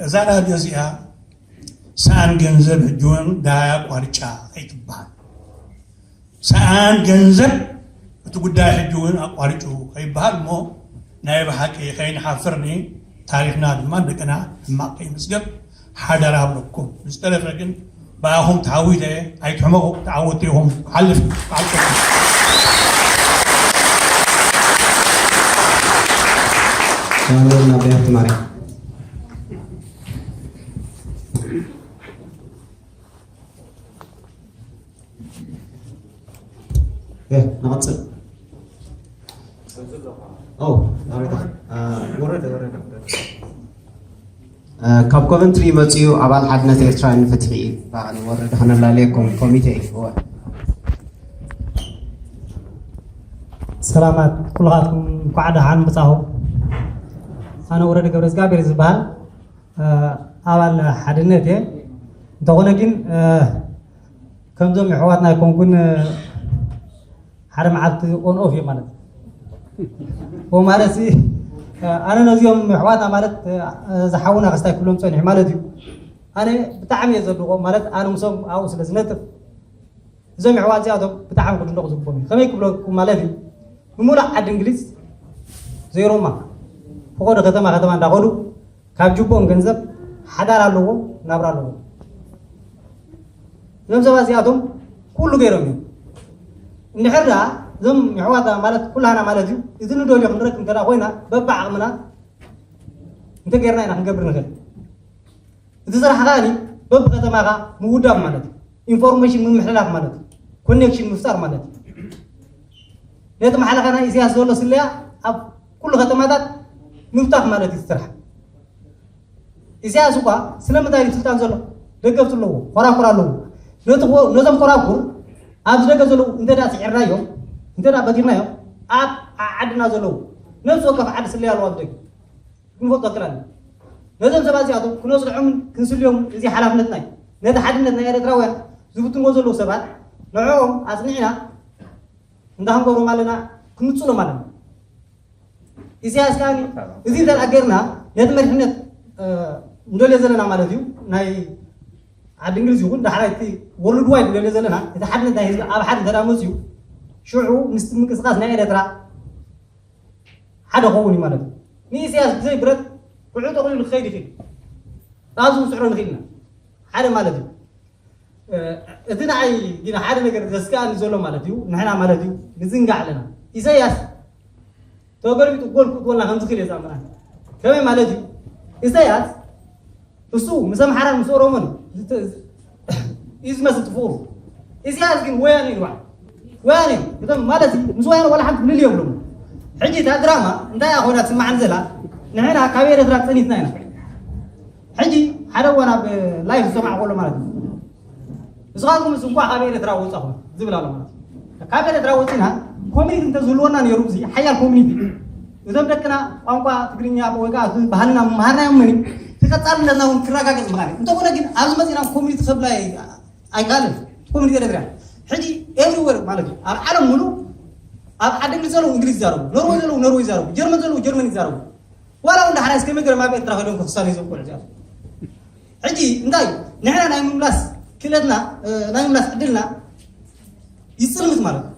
እዛ ራድዮ እዚኣ ሰኣን ገንዘብ ሕጂ እውን ዳያ ቋርጫ ከይትበሃል ሰኣን ገንዘብ እቲ ጉዳይ ሕጂ እውን ኣቋሪጡ ከይበሃል እሞ ናይ ብሓቂ ከይንሓፍርኒ ታሪኽና ድማ እንደገና ሕማቕ ከይምዝገብ ሓደራ ኣብለኩም። ብዝተረፈ ግን ብኣኹም ተዓዊተ ኣይትሕመቑ፣ ተዓወትቲ ኢኹም። ክሓልፍ በዓል ሻሎም ናብ ቤት ማርያም ንቐፅል። ወረደ ወረደ ካብ ኮቨንትሪ መፅኡ ኣባል ሓድነት ኤርትራውያን ንፍትሒ ይበሃል። ወረደ ከነላለየኩም ኮሚቴ እወ። ሰላማት ኩልኻትኩም እንኳዕ ደሓን መፃኹም። ኣነ ወረደ ገብረዝጋቤር ዝበሃል ኣባል ሓድነት እየ። እንተኾነ ግን ከምዞም የሕዋትና ኣይኮንኩን ሓደ መዓልቲ ኦን ኦፍ እየ ማለት እዩ። ማለት ሲ ኣነ ነዚኦም የሕዋትና ማለት ዝሓውና ክስታይ ክብሎም ፀኒሑ ማለት እዩ። ኣነ ብጣዕሚ እየ ዘድንቖም ማለት ኣነ ምሶም ኣብኡ ስለ ዝነጥፍ እዞም የሕዋት እዚኣቶም ብጣዕሚ ክድነቑ ዝግቦም እዩ። ከመይ ክብለኩም ማለት እዩ ብምሉእ ዓዲ እንግሊዝ ዘይሮማ ፈቐዶ ከተማ ከተማ እንዳኸዱ ካብ ጅቦኦም ገንዘብ ሓዳር ኣለዎ ናብራ ኣለዎ። እዞም ሰባት እዚኣቶም ኩሉ ገይሮም እዮም። እንድሕር ደኣ እዞም የሕዋት ማለት ኩላህና ማለት እዩ እዚ ንደልዮ ክንረክብ እንተ ኮይና በብዓቕምና እንተ ጌርና ኢና ክንገብር ንኽእል። እቲ ስራሕ ከኣ በብከተማኻ ምውዳብ ማለት እዩ። ኢንፎርሜሽን ምምሕልላፍ ማለት እዩ። ኮኔክሽን ምፍጣር ማለት እዩ። ነቲ ማሕለኻ ናይ ኢሳያስ ዘሎ ስለያ ኣብ ኩሉ ከተማታት ምብታኽ ማለት እዩ ስራሕ። ኢሳያስ እኳ ስለምንታይ እዩ ስልጣን ዘሎ ደገፍቲ ኣለዎ፣ ኮራኩር ኣለዎ። ነቲ ኮ- ነዞም ኮራኩር ኣብዚ ደገ ዘለዉ እንተ ደኣ ስዒርናዮም እንተ ደኣ በቲርናዮም ኣብ ዓ- ዓድና ዘለዉ ነፍሲ ወከፍ ዓዲ ስለያ ኣለዎ ኣብዚ ደገ ክንፈልጦ ክላል ነዞም ሰባት እዚኣቶም ክነፅንዖምን ክንስልዮምን እዚ ሓላፍነትና እዩ። ነቲ ሓድነት ናይ ኤርትራውያን ዝብትንዎ ዘለዉ ሰባት ንዕኦም ኣፅኒዕና እንታይ ክንገብሮም ኣለና ክንፅሎም ኣለና። ኢሳያስ ከዓ እዚ እንተ ጌርና ነቲ መሪሕነት እንደልዮ ዘለና ማለት እዩ ናይ ዓዲ እንግሊዝ ይኹን ዳሕራይ እቲ ወርልድ ዋይድ ንደልዮ ዘለና እቲ ሓድነት ናይ ህዝቢ ኣብ ሓደ እንተ መፅዩ ሽዑ ምስቲ ምንቅስቃስ ናይ ኤርትራ ሓደ ክኸውን እዩ ማለት እዩ። ንኢሳያስ ብዘይ ብረት ኩዑ ጠቕሊሉ ክኸይድ ይኽእል። ኣብዚ ንስዕሮ ንኽእል ኢና ሓደ ማለት እዩ። እቲ ንዓይ ግን ሓደ ነገር ዘስጋኣኒ ዘሎ ማለት እዩ ንሕና ማለት እዩ ንዝንጋዕ ኣለና። ኢሳያስ ተገልቢጡ ጎል ክትወልና ከም ዝኽእል እየ ዝኣምና። ከመይ ማለት እዩ? ኢሳያስ እሱ ምስ ኣምሓራን ምስ ኦሮሞን እዩ ዝመስል ትፍቕሩ። ኢሳያስ ግን ወያነ ይልዋዕ ወያነ እቶም ማለት እዩ ምስ ወያነ ዋላ ሓንቲ ፍልል የብሎም። ሕጂ እታ ድራማ እንታይ እያ ኮይና ትስማዓኒ ዘላ? ንሕና ካብ ኤርትራ ጸኒትና ኢና። ሕጂ ሓደ እዋን ኣብ ላይፍ ዝሰማዕ ከሎ ማለት እዩ ንስኻትኩም ምስ እንኳዕ ካብ ኤርትራ ወጻኹም ዝብል ኣሎ ማለት እዩ። ካብ ኤርትራ ወጺና ኮሚኒቲ እንተዝህልወና ነይሩ እዚ ሓያል ኮሚኒቲ እዞም ደቅና ቋንቋ ትግርኛ ወይ ከዓ ባህልና ምምሃርናዮም መን ትቀጻልነትና እውን ክረጋገጽ ምኻነ እንተኾነ ግን ኣብዚ መፂና ኮሚኒቲ ከብላይ ኣይካልን። ኮሚኒቲ ኤርትራ ሕጂ ኤቭሪወር ማለት እዩ ኣብ ዓለም ሙሉ ኣብ ዓዲ እንግሊዝ ዘለዉ እንግሊዝ ይዛረቡ፣ ኖርወይ ዘለዉ ኖርወይ ይዛረቡ፣ ጀርመን ዘለዉ ጀርመን ይዛረቡ። ዋላ እውን ዳሕራይ እስከ መገረም ኣብ ኤርትራ ከይዶም ክኽሳኑ ይዘብቁ ሕጂ ሕጂ እንታይ እዩ ንሕና ናይ ምምላስ ክእለትና ናይ ምምላስ ዕድልና ይፅልምት ማለት እዩ።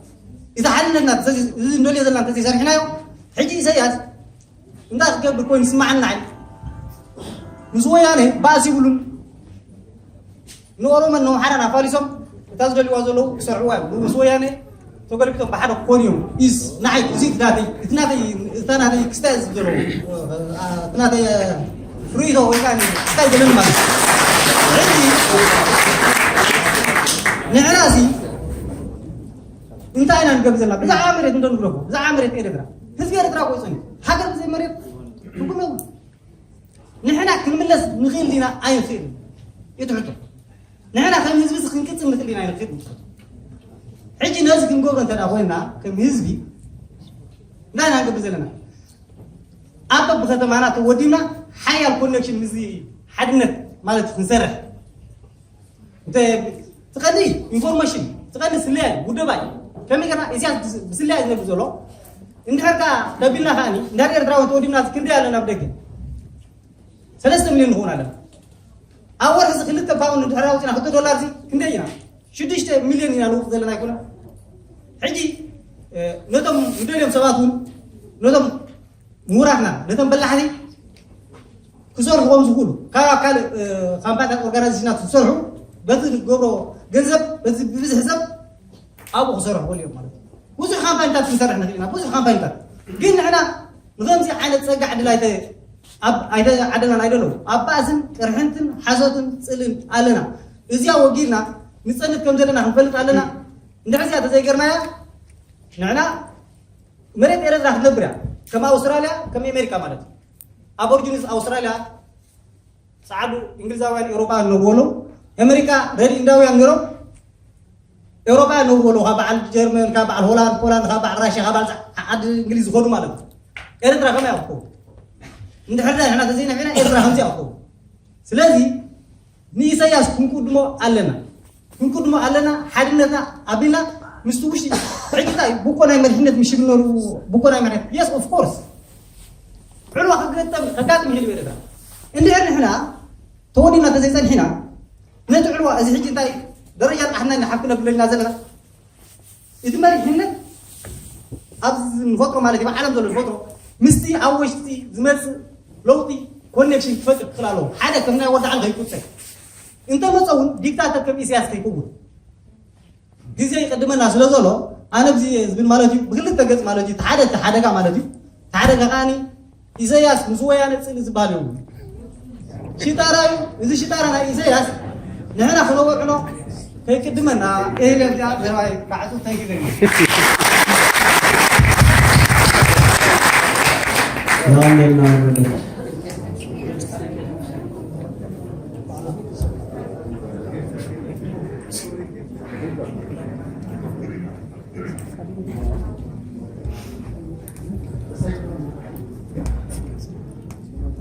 እዚ ሓድነትና እዚ እንደልዮ ዘለና እንተዘይሰሪሕናዮ ሕጂ ኢሳያስ እንታይ ክገብር ኮይኑ ይስማዓኒ ንዓይ ምስ ወያነ ባእሲ ይብሉን ንኦሮሞን ንኣምሓራን ኣፋሊሶም እታ ዝደልዋ ዘለዉ ክሰርሕዋ እዮም ምስ ወያነ ተገልቢጦም ብሓደ ክኾኑ እዮም ኢስ ንዓይ እዚ ናተይ እቲ ናተይ እታ ናተይ ክስታይ ዝብ ዘለዎ እቲ ናተይ ርእይቶ ወይ ከዓ ክስታይ ዘለኒ ማለት ንሕና እዚ እንታይ ኢና ንገብር ዘለና ብዛዕባ መሬት እንዶ ንግረፎ ብዛዕባ መሬት ኤርትራ ህዝቢ ኤርትራ ቆይፅን ሃገር ብዘይ መሬት ትርጉም የብሉ ንሕና ክንምለስ ንኽእል ዲና ኣይንኽእል እዩ ትሕቶ ንሕና ከም ህዝቢ እዚ ክንቅፅል ንኽእል ዲና ኣይንኽእል ሕጂ ነዚ ክንገብሮ እንተ ኮይና ከም ህዝቢ እንታይ ኢና ንገብር ዘለና ኣብ በብከተማና ተወዲና ሓያል ኮኔክሽን ምስዚ ሓድነት ማለት ክንሰርሕ ትቐኒ ኢንፎርሜሽን ትቐኒ ስለያይ ውደባይ ከመይ ገርና ኢሳያስ ብስለያ ዝነብር ዘሎ እንድሕር ከኣ ከቢልና ከኣኒ እንድሕር ኤርትራዊ ተወዲብና ክንደይ ኣለና ኣብ ደገ ሰለስተ ሚልዮን ንኸውን ኣለና ኣብ ወርሒ እዚ ክልተ ፓውንድ እንድሕር ኣውፅና ክልተ ዶላር እዚ ክንደይ ኢና ሽዱሽተ ሚልዮን ኢና ንውፅ ዘለና ኣይኮነ ሕጂ ነቶም ንደልዮም ሰባት እውን ነቶም ምሁራትና ነቶም በላሕቲ ክሰርሑ ከም ዝኽእሉ ካብ ኣብ ካልእ ካምፓኒታት ኦርጋናይዜሽናት ዝሰርሑ በቲ ዝገብሮ ገንዘብ በቲ ብብዝሒ ሰብ ኣብኡ ክሰርሑ ክኽእሉ እዮም ማለት እዩ። ብዙሕ ካምፓኒታት ክንሰርሕ ንኽእል ኢና። ብዙሕ ካምፓኒታት ግን ንሕና ንከምዚ ዓይነት ፀጋ ዕድል ኣይተ ኣብ ኣይተ ዓደናን ኣይደለዉ ኣብ ባእስን ቅርሕንትን ሓሶትን ፅልን ኣለና። እዚኣ ወጊልና ንፀንት ከም ዘለና ክንፈልጥ ኣለና። እንድሕር እዚኣ ተዘይገርናያ ንሕና መሬት ኤረትራ ክትነብር እያ ከም ኣውስትራልያ ከም ኣሜሪካ ማለት እዩ ኣቦርጂኒስ ኣውስትራልያ ጸዓዱ እንግሊዛውያን ኤውሮጳውያን ነብሩ ኣለዉ ኣሜሪካ ረዲ እንዳውያን ነሮም ኤውሮጳውያን ነብሩ ኣለዉ ካብ በዓል ጀርመን ካብ በዓል ሆላንድ ፖላንድ ካብ በዓል ራሽያ ካብ በዓል ዓዲ እንግሊዝ ዝኸዱ ማለት እዩ ኤረትራ ከመይ ኣክኮ እንድሕር ዳ ንሕና ተዘይነፊዕና ኤረትራ ከምዚ ኣክኮ ስለዚ ንኢሳያስ ክንቅድሞ ኣለና ክንቅድሞ ኣለና ሓድነትና ኣቢልና ምስቲ ውሽጢ ሕጂ እንታይ ብኮ ናይ መድሕነት ምሽግነሩ ብኮ ናይ መድሕነት yes of course ዕልዋ ከገጠም ከጋጥም ይህልው ኤረትራ እንድሕር ንሕና ተወዲና ተዘይፀንሒና ነቲ ዕልዋ እዚ ሕጂ እንታይ ደረጃ ጥዓትና ኢና ሓፍ ክነብለልና ዘለና እቲ መሪሕነት ኣብዚ ንፈጥሮ ማለት እዩ ዓለም ዘሎ ንፈጥሮ ምስቲ ኣብ ወሽጢ ዝመፅእ ለውጢ ኮኔክሽን ክፈጥር ክኽእል ኣለዎ ሓደ ከም ናይ ወዳዓል ከይቁፀ እንተመፀ እውን ዲክታተር ከም ኢሳያስ ከይከውን ግዜ ይቅድመና ስለ ዘሎ ኣነ ብዚ ዝብል ማለት እዩ ብክልተ ገፅ ማለት እዩ ሓደ እቲ ሓደጋ ማለት እዩ እቲ ሓደጋ ከዓኒ ኢሳያስ ምስ ወያነ ፅልኢ ዝበሃል የብሉ ሽጣራ እዩ እዚ ሽጣራ ናይ ኢሳያስ ንሕና ክነወዕሎ ከይቅድመና እህለ እዚኣ ዘባይ ካዕሱ ተንኪዘ ናለና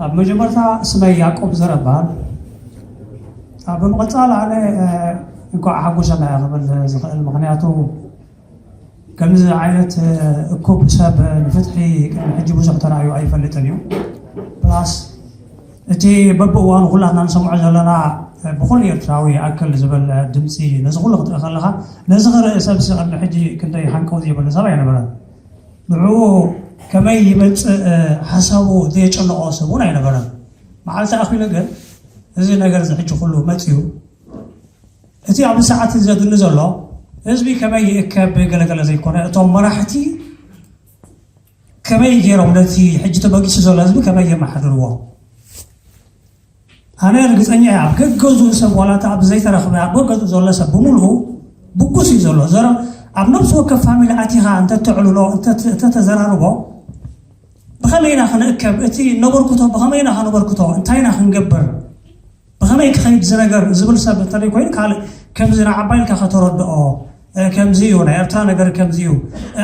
ኣብ መጀመርታ ስመይ ያቆብ ዘረ እበሃል ኣብ ብምቕፃል ኣነ እንኳዕ ሓጎሰና እየ ክብል ዝኽእል ምክንያቱ ከምዚ ዓይነት እኩብ ሰብ ንፍትሒ ቅድሚ ሕጂ ብዙሕ ተራእዩ ኣይፈልጥን እዩ ፕላስ እቲ በብእዋኑ ኩላትና ንሰምዖ ዘለና ብኹሉ ኤርትራዊ ይኣክል ዝበል ድምፂ ነዚ ኩሉ ክትርኢ ከለኻ፣ ነዚ ክርኢ ሰብሲ ቅድሚ ሕጂ ክንደይ ሃንቀው ዘይበለ ሰብ ኣይነበረን። ንዕኡ ከመይ ይመፅእ ሓሳቡ ዘየጨነቖ ሰብ እውን ኣይነበረን። መዓልቲ ኣኺሉ ግን እዚ ነገር እዚ ሕጂ ኩሉ መፅዩ። እቲ ኣብዚ ሰዓት ዘድሊ ዘሎ ህዝቢ ከመይ ይእከብ ገለገለ ዘይኮነ፣ እቶም መራሕቲ ከመይ ገይሮም ነቲ ሕጂ ተበጊሱ ዘሎ ህዝቢ ከመይ የመሓድርዎ? ኣነ ርግፀኛ እየ፣ ኣብ ገገዝኡ ሰብ ዋላ እቲ ኣብ ዘይተረኽበ ኣብ ገገዝኡ ዘሎ ሰብ ብምልኡ ብጉስ እዩ ዘሎ። ዘረ ኣብ ነብሲ ወከፍ ፋሚሊ ኣቲኻ እንተተዕልሎ እንተተ- እንተተዘራርቦ ብኸመይ ኢና ክንእከብ? እቲ ነበርክቶ ብኸመይ ኢና ከነበርክቶ? እንታይ ኢና ክንገብር? ብኸመይ ክኸይድ እዚ ነገር ዝብል ሰብ እንተደይ ኮይኑ ካልእ ከምዚ ንዓባይ ኢልካ ከተረድኦ፣ ከምዚ እዩ ናይ ኤርትራ ነገር፣ ከምዚ እዩ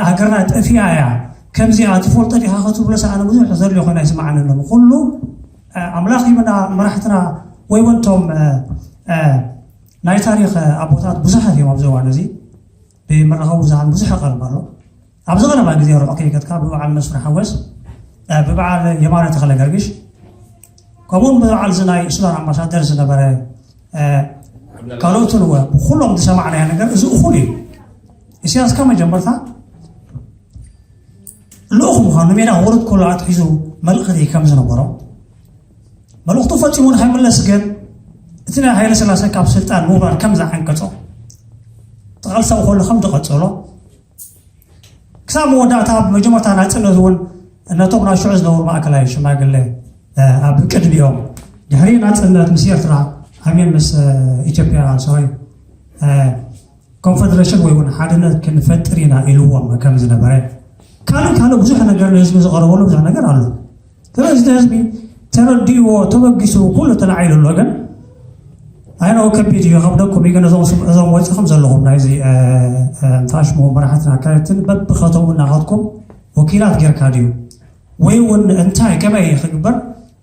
ሃገርና ጠፊኣ እያ፣ ከምዚ እያ ትፈልጦ ዲኻ ክትብሎ ሰኣነ ብዙሕ ዘድልዮ ኮይኑ ኣይስማዓንን። ኩሉ ኣምላኽ ይመና መራሕትና ወይ እውን እቶም ናይ ታሪኽ ኣቦታት ብዙሓት እዮም ኣብዚ እዋን እዚ ብመራኸቢ ብዙሃን ብዙሕ ይቐርብ ኣሎ። ኣብዚ ቀረባ ግዜ ርሑቕ ከይከድካ ብበዓል መስፍን ሓጎስ ብበዓል የማነ ተኽለ ገርግሽ ከምኡውን ብበዓል እዚ ናይ ሱዳን ኣምባሳደር ዝነበረ ካልኦትን እወ ብኩሎም ዝሰማዕናዮ ነገር እዚ እኹል እዩ። ኢሳያስ ካብ መጀመርታ ልኡኽ ምዃኑ ሜዳ ክወርድ ከሎ ኣትሒዙ መልእኽቲ ከም ዝነበሮ መልእኽቱ ፈጺሙ ንኸይምለስ ግን እቲ ናይ ሃይለ ስላሴ ካብ ስልጣን ምውራድ ከም ዝዓንቀጾ ተቓልሳዊ ከሎ ከም ዝቐጸሎ ክሳብ መወዳእታ መጀመርታ ናጽነት እውን ነቶም ናይ ሽዑ ዝነበሩ ማእከላይ ሽማግለ ኣብ ቅድሚኦም ድሕሪ ናጽነት ምስ ኤርትራ ኣሜን ምስ ኢትዮጵያ ሶሪ ኮንፈደሬሽን ወይ እውን ሓድነት ክንፈጥር ኢና ኢልዎም ከም ዝነበረ ካልእ ካልእ ብዙሕ ነገር ንህዝቢ ዝቐረበሉ ብዙሕ ነገር ኣሎ። ስለዚ እቲ ህዝቢ ተረዲእዎ ተበጊሱ ኩሉ ተላዒሉ ኣሎ። ግን ኣይነው ከቢድ እዩ ከብደኩም እዩ። ግን እዞም ስም- እዞም ወፂኹም ዘለኹም ናይዚ እ፣ እ፣ እንታይ ሽሙ መራሕትን ኣካየድትን በብኸተሙ እናኸድኩም ወኪላት ጌርካ ድዩ ወይ እውን እንታይ ከመይ ክግበር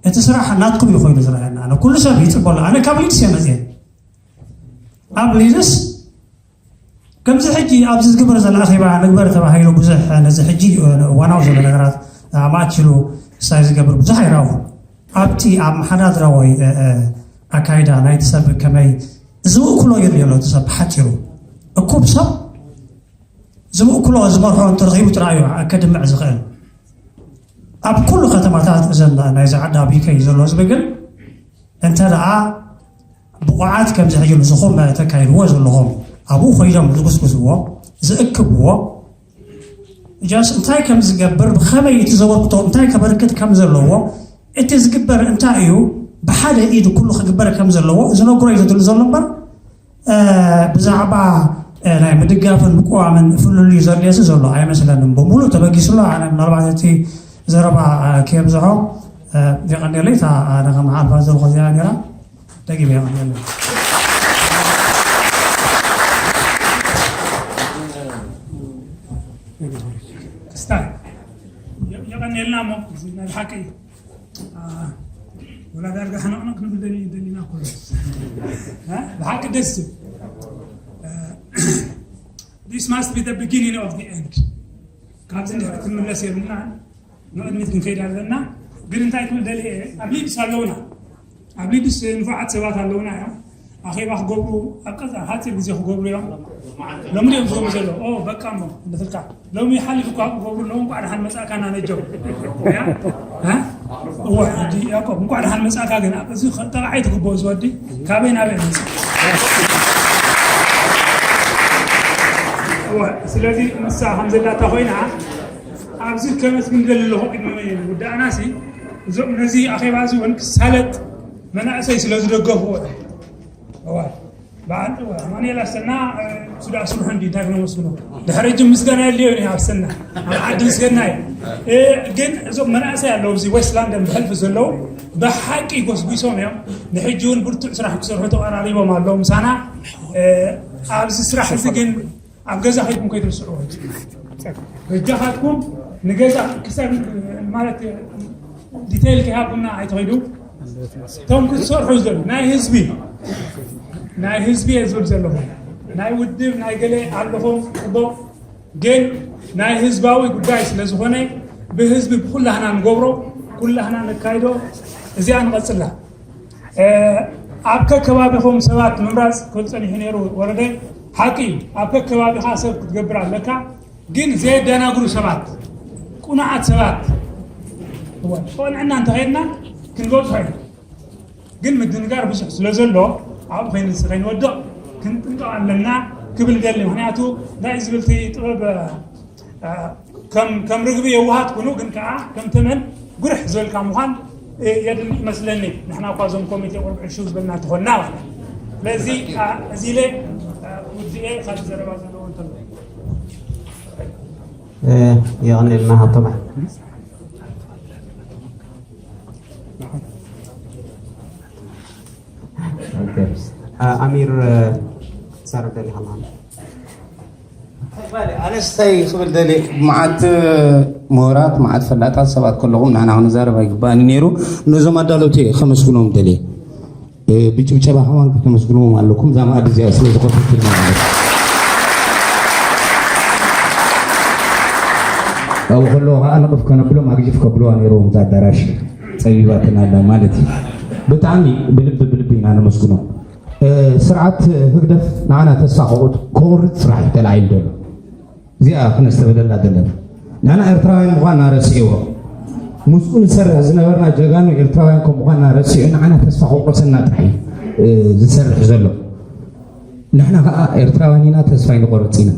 እቲ ስራሕ ናትኩም እዩ ኮይኑ ዝረኣየና። ኣነ ኩሉ ሰብ ይፅበሎ። ኣነ ካብ ሊድስ እየ መፅየ። ኣብ ሊድስ ከምዚ ሕጂ ኣብዚ ዝግበር ዘሎ ኣኼባ ንግበር ተባሂሉ ብዙሕ ነዚ ሕጂ እዋናዊ ዘሎ ነገራት ኣማእኪሉ ክሳይ ዝገብር ብዙሕ ኣይረኣኹን። ኣብቲ ኣመሓዳድራ ወይ ኣካይዳ ናይቲ ሰብ ከመይ ዝውክሎ ይርኢ ኣሎ እቲ ሰብ ብሓፂሩ እኩብ ሰብ ዝውክሎ ዝመርሖ እንተረኺቡ ጥራይ እዩ ከድምዕ ዝኽእል። ኣብ ኩሉ ከተማታት እዘን ናይዚ ዓዲ ኣብ ዩከይ ዘሎ ህዝቢ ግን እንተ ደኣ ብቑዓት ከምዚ ሕጂ ንስኹም ተካይድዎ ዘለኹም ኣብኡ ኮይዶም ዝጉስጉስዎ ዝእክብዎ ጃስ እንታይ ከም ዝገብር ብኸመይ እቲ ዘበርክቶ እንታይ ከበርክት ከም ዘለዎ እቲ ዝግበር እንታይ እዩ ብሓደ ኢድ ኩሉ ክግበር ከም ዘለዎ ዝነግሮ እዩ ዝድሉ ዘሎ እምበር ብዛዕባ ናይ ምድጋፍን ምቅዋምን ፍልልዩ ዘድልየሲ ዘሎ ኣይመስለንን። ብሙሉእ ተበጊሱሎ ኣነ ምናልባት እቲ ዘረባ ከየብዝሖ የቐንየለይ እታ ኣነ ከመሓልፋ ዘለኹ እዚኣ ነራ ደጊም የቐንየለይ። ክስታይ የቐንየልና እሞ ናይ ብሓቂ ወላ ዳርጋ ሕንቕንቕ ንብል ደሊ ደሊና ኮሎ ብሓቂ ደስ ዝብል this must be the beginning of the end። ካብዚ እንድሕር ክንምለስ የብልና ንቕድሚት ክንከይድ ኣለና። ግን እንታይ ክብል ደሊ ኣብ ሊድስ ኣለውና ኣብ ሊድስ ንፉዓት ሰባት ኣለውና እዮም ኣኼባ ክገብሩ ኣብ ቀፃ ሓፂር ግዜ ክገብሩ እዮም። ሎሚ ድኦም ዝገብሩ ዘለዉ ኦ በቃ እሞ እንድትልካ ሎሚ ሓሊፉ እኳ ክገብሩ ኣለዉ። እንኳዕ ደሓን መፃእካ እናነጀው እዋ ሕጂ ያቆብ እንኳዕ ደሓን መፃእካ። ግን እዚ ጠቃዓይ ትግብኦ ዝወዲ ካበይ ናበይ መፅ ስለዚ ንሳ ከም ዘላታ ኮይና ኣብዚ ከመስግን ደሊ ኣለኹ። ቅድሚ ውዳእና ሲ እዞም ነዚ ኣኼባ እዚ እውን ክሳለጥ መናእሰይ ስለ ዝደገፍዎ እዋ በዓል ኣማኑኤል ኣሰና እሱ ደኣ ስርሑ እንዲ እንታይ ክነመስግኖ ድሕሪ ሕጂ ምስጋና የድልዮ እዩ ኣብ ሰና ኣብ ዓዲ ምስገና እዩ። ግን እዞም መናእሰይ ኣለዉ ኣብዚ ዌስት ላንደን ብሕልፊ ዘለዉ ብሓቂ ጎስጒሶም እዮም። ንሕጂ እውን ብርቱዕ ስራሕ ክሰርሑ ተቐራሪቦም ኣለዉ ምሳና ኣብዚ ስራሕ እዚ ግን ኣብ ገዛ ከይድኩም ከይትርስዕዎ በጃኻትኩም ንገዛ ክሳብ ማለት ዲቴይል ከይሃብኩምና ኣይትኸይዱ። እቶም ክትሰርሑ ዝደሉ ናይ ህዝቢ ናይ ህዝቢ እየ ዝብል ዘለኹ ናይ ውድብ ናይ ገለ ኣለኹም ፅቡቕ ግን ናይ ህዝባዊ ጉዳይ ስለ ዝኾነ ብህዝቢ ብኩላህና ንገብሮ ኩላህና ነካይዶ እዚኣ ንቐፅላ። ኣብ ከከባቢኹም ሰባት ምምራፅ ክብል ፀኒሑ ነይሩ ወረደ። ሓቂ እዩ፣ ኣብ ከከባቢኻ ሰብ ክትገብር ኣለካ። ግን ዘየደናግሩ ሰባት፣ ቅኑዓት ሰባት፣ እወ፣ ብቕንዕና እንተኸይድና ክንበፅሖ ኢና። ግን ምድንጋር ብዙሕ ስለ ዘሎ ኣብኡ ከይንወድቕ ክንጥንቀቕ ኣለና ክብል ደሊ። ምክንያቱ እንታይ ዝብል እቲ ጥበብ ከም ርግቢ የዋሃት ኩኑ፣ ግን ከዓ ከም ተመን ጉርሕ ዝበልካ ምዃን የድሊ ይመስለኒ። ንሕና እኳ እዞም ኮሚቴ ቁርብ ዕሽው ዝበልና እንተኾንና ማለት እዩ። ስለዚ እዚ ኢለ ውድኤ ካልእ ዘረባ ዘለዎ እንተሎ የቐንልና ሃብቶም። ኣሚር ሳር ደሊኻ ማለት ኣነስታይ ክብል ደሊ፣ መዓት ምሁራት፣ መዓት ፈላጣት ሰባት ከለኹም ንሕና ክንዛረብ ኣይግባእን ነይሩ። ነዞም ኣዳለውቲ ከመስግኖም ደሊ። ብጭብጨባ ከማን ከተመስግንዎም ኣለኩም። እዛ መኣዲ እዚኣ ስለ ዝኸፈትልና ማለት ኣብኡ ከለዎ ከዓ ንቕፍ ከነብሎም ኣግጅፍ ከብልዋ ነይርዎም። እዛ ኣዳራሽ ፀቢባትና ኣላ ማለት እዩ። ብጣዕሚ ብልቢ ብልቢ ኢና ነመስግኖም። ስርዓት ህግደፍ ንዓና ተስፋ ከቑርፅ ስራሕ እዩ ተላዒሉ ዘሎ። እዚኣ ክነስተብህለላ ዘለና። ንሕና ኤርትራውያን ምዃንና ረሲዕዎ፣ ምስኡ ንሰርሕ ዝነበርና ጀጋኑ ኤርትራውያን ከም ምዃንና ረሲዑ ንዓና ተስፋ ከቑርፀና ጥራሕ እዩ ዝሰርሕ ዘሎ። ንሕና ከዓ ኤርትራውያን ኢና፣ ተስፋ ኣይንቆርፅ ኢና።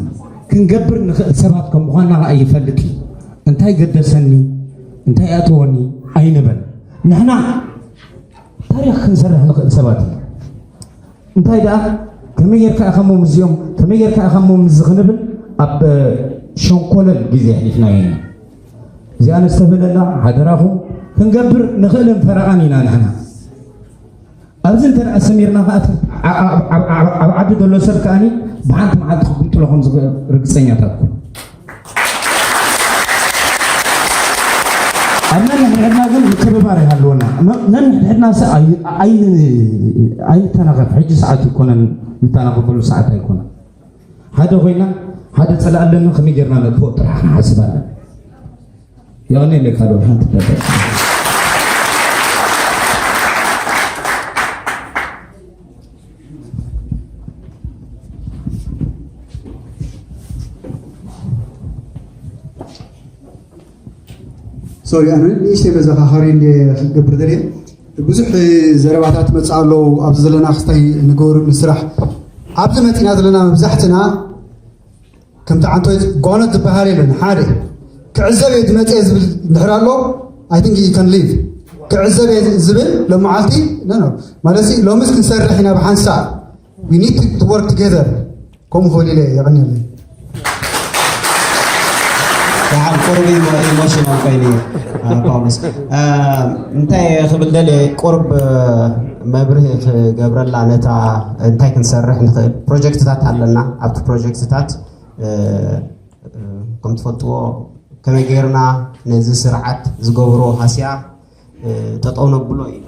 ክንገብር ንኽእል ሰባት ከም ምዃንና ከዓ ይፈልጥ እዩ። እንታይ ገደሰኒ፣ እንታይ ኣእተወኒ ኣይንበል። ንሕና ታሪኽ ክንሰርሕ ንኽእል ሰባት ኢና። እንታይ ደኣ ከመይ ጌርካ ኢኻ እሞ ምስዚኦም ከመይ ጌርካ ኢኻ እሞ ምስዚ ክንብል ኣብ ሸንኮለል ግዜ ኣሕሊፍናዮ ኢና። እዚኣ ነስተብህለላ ሓደራኹም። ክንገብር ንኽእልን ፈረቓን ኢና ንሕና። ኣብዚ እንተ ደኣ ሰሚርና ከኣ ኣብ ዓዲ ዘሎ ሰብ ከኣ ብሓንቲ መዓልቲ ክግምጥሎ ከም ዝኽእል ርግጸኛታት ኩኑ። ኣብ ነንሕድሕድና ግን ምክብባር ይሃልወና። ነንሕድሕድና ሰ ኣይንተናኸፍ። ሕጂ ሰዓት ይኮነን፣ ንተናኸፈሉ ሰዓት ኣይኮነን። ሓደ ኮይና ሓደ ጸላእ ኣለና፣ ከመይ ጌርና ነጥፍኦ ጥራሕ ክንሓስብ ኣለና። የቐኔለይ ካልኦት ሓንቲ ደቀ ሶሪ ኣነ ንእሽተይ መዘኻኸሪ እንደ ክገብር ደልየ ብዙሕ ዘረባታት መፅእ ኣለዉ ኣብዚ ዘለና ክስታይ ንገብር ንስራሕ ኣብዚ መፂና ዘለና መብዛሕትና ከምቲ ዓንቶይ ጓኖት ዝበሃል የለን ሓደ ክዕዘብ እየ ዝመፅእ ዝብል እንድሕር ኣሎ I think you can leave ክዕዘብ እየ ዝብል ለመዓልቲ ማለት ሎምስ ክንሰርሕ ኢና ብሓንሳእ we need to work together ከምኡ ክብል ኢለ የቐንየለይ። ደሓን ቁሩብ ኢሞሽናል ኮይኑ ፓውሎስ እንታይ ክብል ደልየ ቁሩብ መብርሂ ክገብረላ ነታ እንታይ ክንሰርሕ ንኽእል ፕሮጀክትታት ኣለና ኣብቲ ፕሮጀክትታት ከም ትፈልጥዎ ከመይ ጌርና ነዚ ስርዓት ዝገብሮ ሃስያ ጠጠው ነብሎ እዩ።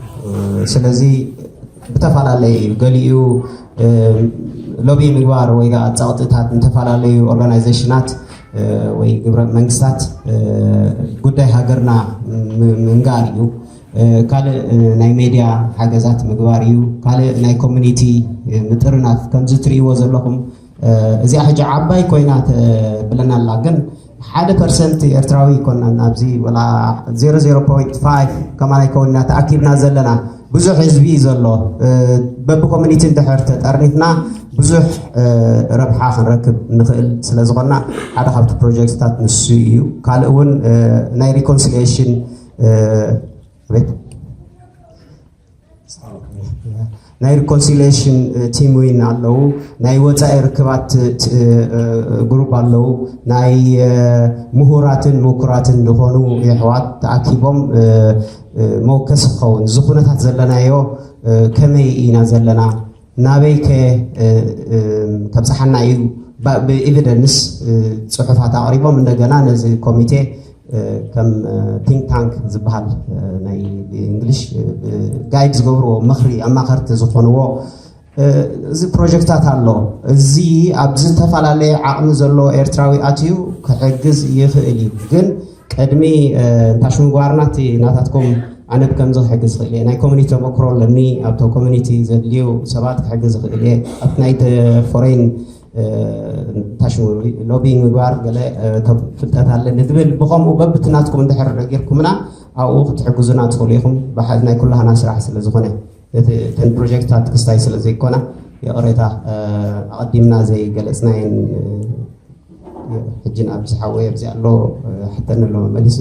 ስለዚ ብተፈላለየ እዩ። ገሊኡ ሎቢ ምግባር ወይ ከዓ ፀቕጥታት ንተፈላለዩ ኦርጋናይዜሽናት ወይ ግብረ መንግስታት ጉዳይ ሃገርና ምንጋር እዩ። ካልእ ናይ ሜድያ ሓገዛት ምግባር እዩ። ካልእ ናይ ኮሚኒቲ ምጥርናፍ ከምዚ ትርእይዎ ዘለኹም እዚኣ ሕጂ ዓባይ ኮይና ትብለና ኣላ ግን ሓደ ፐርሰንት ኤርትራዊ ይኮናን ኣብዚ ወላ ዜሮ ዜሮ ፖይንት ፋይቭ ከማን ኣይከውንና ተኣኪብና ዘለና ብዙሕ ህዝቢ እዩ ዘሎ በቢ ኮሚኒቲ እንድሕር ተጠርኒፍና ብዙሕ ረብሓ ክንረክብ ንኽእል ስለ ዝኾንና ሓደ ካብቲ ፕሮጀክትታት ንሱ እዩ ካልእ እውን ናይ ሪኮንሲሊሽን ቤት ናይ reconciliation team ዊን ኣለዉ ናይ ወፃኢ ርክባት ግሩፕ ኣለዉ ናይ ምሁራትን ምኩራትን ዝኾኑ የሕዋት ተኣኪቦም መወከሲ ክኸውን እዚ ኩነታት ዘለናዮ ከመይ ኢና ዘለና ናበይ ከ ከብፅሓና እዩ ብኤቪደንስ ፅሑፋት ኣቕሪቦም እንደገና ነዚ ኮሚቴ ከም ቲንክ ታንክ ዝበሃል ናይ ብእንግሊሽ ጋይድ ዝገብርዎ ምኽሪ ኣማኸርቲ ዝኾንዎ እዚ ፕሮጀክታት ኣሎ እዚ ኣብ ዝተፈላለየ ዓቕሚ ዘሎ ኤርትራዊ ኣትዩ ክሕግዝ ይኽእል እዩ ግን ቅድሚ እንታሽ ምግባርና እቲ ናታትኩም ኣነ ብከምዚ ክሕግዝ ዝኽእል እየ። ናይ ኮሚኒቲ ተመክሮ ኣለኒ። ኣብቶ ኮሚኒቲ ዘድልዩ ሰባት ክሕግዝ ዝኽእል እየ። ኣብቲ ናይ ፎሬን ታሽሙ ሎቢ ምግባር ገለ ፍልጠት ኣለኒ ዝብል ብኸምኡ በብቲ ናትኩም እንድሕር ነጊርኩምና ኣብኡ ክትሕግዙና ትኽእሉ ኢኹም። ብሓ ናይ ኩላህና ስራሕ ስለ ዝኾነ እተን ፕሮጀክትታት ክስታይ ስለ ዘይኮና ይቕሬታ ኣቐዲምና ዘይገለጽናየን። ሕጂ ንኣብዚ ሓወይ ኣብዚ ኣሎ ሕተኒ ኣሎ መመሊሱ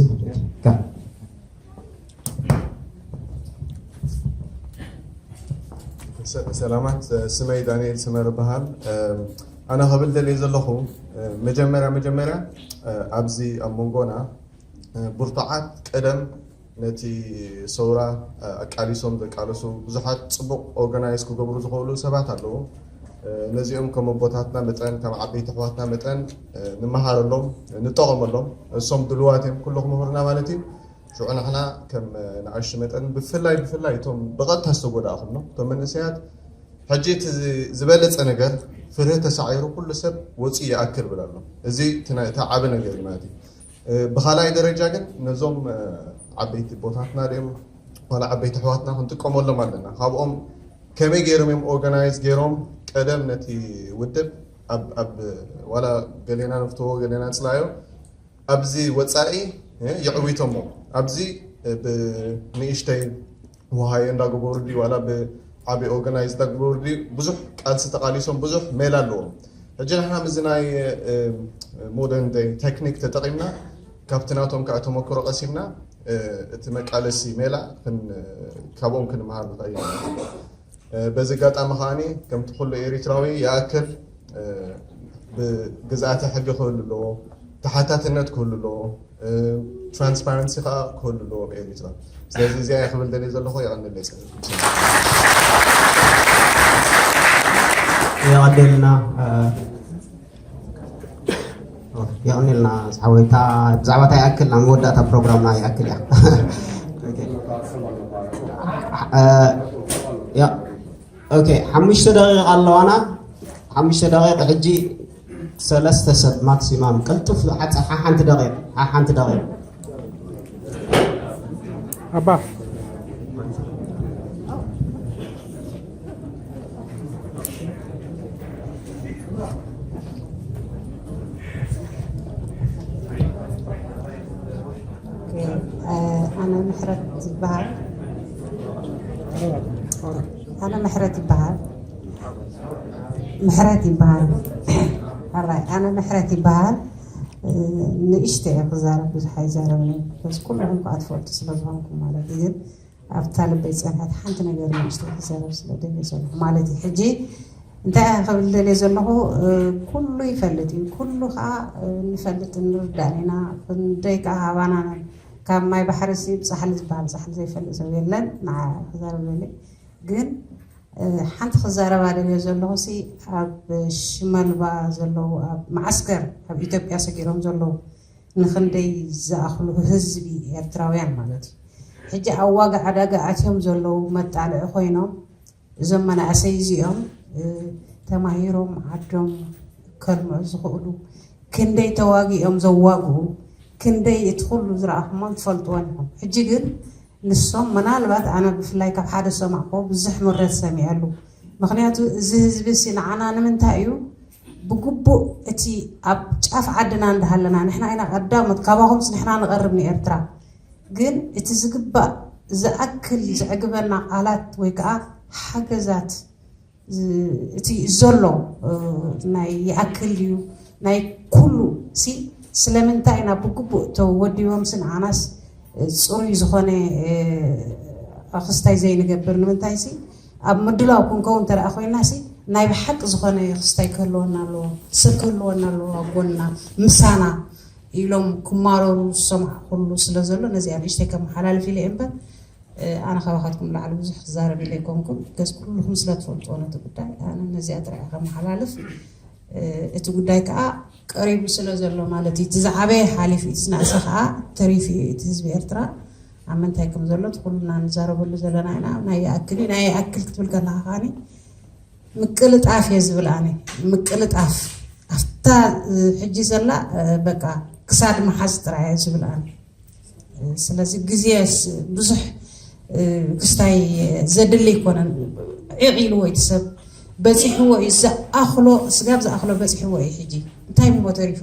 ሰላማት፣ ስመይ ዳንኤል ስመር እበሃል። ኣነ ከብል ደልየ ዘለኹ መጀመርያ መጀመርያ ኣብዚ ኣብ መንጎና ብርቱዓት ቀደም ነቲ ሰውራ ኣቃሊሶም ዘቃለሱ ብዙሓት ጽቡቕ ኦርጋናይዝ ክገብሩ ዝኽእሉ ሰባት ኣለዉ። ነዚኦም ከም ኣቦታትና መጠን ከም ዓበይቲ ኣሕዋትና መጠን ንምሃረሎም ንጠቐመሎም። እሶም ድልዋት እዮም ኩሉ ክምህሩና ማለት እዩ። ሽዑ ንሕና ከም ንኣሽቱ መጠን ብፍላይ ብፍላይ እቶም ብቐጥታ ዝተጎዳእኹም ነው እቶም መንእሰያት ሕጂ እቲ ዝበለጸ ነገር ፍርህ ተሳዒሩ ኩሉ ሰብ ወፂኡ ይኣክል ብል ኣሎ። እዚ እቲ ዓቢ ነገር እዩ ማለት እዩ። ብኻልኣይ ደረጃ ግን ነዞም ዓበይቲ ቦታትና ድም ዋላ ዓበይቲ ኣሕዋትና ክንጥቀመሎም ኣለና። ካብኦም ከመይ ገይሮም እዮም ኦርጋናይዝ ገይሮም ቀደም ነቲ ውድብ ዋላ ገሌና ንፍትዎ ገሌና ንፅላዮ ኣብዚ ወፃኢ የዕዊቶሞ ኣብዚ ብንእሽተይ ውሃዮ እንዳገበሩ ድዩ ዋላ ብዓቢ ኦርጋናይዝ እንዳገበሩ ድዩ ብዙሕ ቃልሲ ተቃሊሶም ብዙሕ ሜላ ኣለዎም። ሕጂ ንሕና ምዚ ናይ ሞደርን ደይ ቴክኒክ ተጠቂምና ካብቲ ናቶም ከዓ ተመክሮ ቀሲምና እቲ መቃለሲ ሜላ ካብኦም ክንመሃር ንኽእል ኢና። በዚ ኣጋጣሚ ከዓኒ ከምቲ ኩሉ ኤሪትራዊ ይኣክል ብግዝኣተ ሕጊ ክህሉ ኣለዎ፣ ተሓታትነት ክህሉ ኣለዎ፣ ትራንስፓረንሲ ከዓ ክህሉ ኣለዎ ኣብ ኤሪትራ። ስለዚ እዚኣ እየ ክብል ደልየ ዘለኹ። የቐንለይ። የቐንልና። የቐንልና ሓወይ። ብዛዕባ እንታይ ይኣክል ናብ መወዳእታ ፕሮግራምና ይኣክል እያ። ኦኬ ሓሙሽተ ደቂቕ ኣለዋና። ሓሙሽተ ደቂቕ ሕጂ ሰለስተ ሰብ ማክሲማም ቅልጥፍ ሓንቲ ደቂቕ ሓንቲ ደቂቕ ኣባ ኣነ ምሕረት ይበሃል። ኣነ ምሕረት ይበሃል። ምሕረት ይበሃል። ሕራይ ኣነ ምሕረት ይበሃል። ንእሽተ እየ ክዛረብ ብዙሕ ኣይዛረብን እየ። በዚ ኩልኹም ከዓ ትፈልጡ ስለ ዝኾንኩም ማለት እዩ። ግን ኣብታ ልበይ ዝፀንሐት ሓንቲ ነገር ንእሽተይ ክዛረብ ስለ ደልየ ዘለኹ ማለት እዩ። ሕጂ እንታይ እየ ክብል ደልየ ዘለኹ፣ ኩሉ ይፈልጥ እዩ፣ ኩሉ ከዓ ንፈልጥ ንርዳእን ኢና። ክንደይ ከዓ ኣባና ካብ ማይ ባሕሪ ሲ ፃሕሊ ዝበሃል ፃሕሊ ዘይፈልጥ ሰብ የለን። ንዓ ክዛረብ ደልየ ግን ሓንቲ ክዛረባ ደልየ ዘለኹ ሲ ኣብ ሽመልባ ዘለዉ ኣብ መዓስከር ኣብ ኢትዮጵያ ሰጊሮም ዘለዉ ንኽንደይ ዝኣኽሉ ህዝቢ ኤርትራውያን ማለት እዩ። ሕጂ ኣብ ዋጋ ዕዳጋ ኣትዮም ዘለዉ መጣልዒ ኮይኖም እዞም መናእሰይ እዚኦም ተማሂሮም ዓዶም ከልምዑ ዝኽእሉ ክንደይ ተዋጊኦም ዘዋግኡ ክንደይ እቲ ኩሉ ዝረኣኹሞን ትፈልጥዎን ኢኹም። ሕጂ ግን ንሶም ምናልባት ኣነ ብፍላይ ካብ ሓደ ዝሰማዕክዎ ብዙሕ ምረት ሰሚዐሉ። ምኽንያቱ እዚ ህዝቢ ሲ ንዓና ንምንታይ እዩ ብግቡእ እቲ ኣብ ጫፍ ዓድና እንዳሃለና ንሕና ኢና ቀዳሞት ካባኹምስ ንሕና ንቐርብ ንኤርትራ ግን እቲ ዝግባእ ዝኣክል ዘዕግበና ቃላት ወይ ከዓ ሓገዛት እቲ ዘሎ ናይ ይኣክል እዩ ናይ ኩሉ ሲ ስለምንታይ ኢና ብግቡእ ተወዲቦም ሲ ንዓናስ ፅሩይ ዝኾነ ክስታይ ዘይንገብር ንምንታይ ሲ ኣብ ምድላው ክንከውን ተረኣ ኮይና ሲ ናይ ብሓቂ ዝኾነ ክስታይ ክህልወና ኣለዎ ሰብ ክህልወና ኣለዎ ኣብ ጎንና ምሳና ኢሎም ክማረሩ ዝሰማዕ ኩሉ ስለ ዘሎ ነዚኣ ንእሽተይ ከመሓላልፍ ኢለ እምበር ኣነ ካባኻትኩም ላዕሊ ብዙሕ ክዛረብ ኢለ ኣይኮንኩን ገስ ኩልኹም ስለ ትፈልጥዎ ነቲ ጉዳይ ኣነ ነዚኣ ጥራይ ከመሓላልፍ እቲ ጉዳይ ከዓ ቀሪቡ ስለ ዘሎ ማለት እዩ እቲ ዝዓበየ ሓሊፉ እቲ ዝነእሰ ከዓ ተሪፉ እዩ እቲ ህዝቢ ኤርትራ ኣብ ምንታይ ከም ዘሎ እቲ ኩልና ንዛረበሉ ዘለና ኢና ናይ ይኣክል እዩ ናይ ይኣክል ክትብል ከለካ ከዓኒ ምቅልጣፍ እየ ዝብል ኣነ ምቅልጣፍ ኣብታ ሕጂ ዘላ በቃ ክሳድ መሓዝ ጥራይ እየ ዝብል ኣነ ስለዚ ግዜ ስ- ብዙሕ ክስታይ ዘድሊ ኣይኮነን። ዒቕ ኢልዎ እቲ ሰብ በፂሕዎ እዩ። ዝኣኽሎ ስጋብ ዝኣኽሎ በፂሕዎ እዩ። ሕጂ እንታይ እሞ ተሪፉ?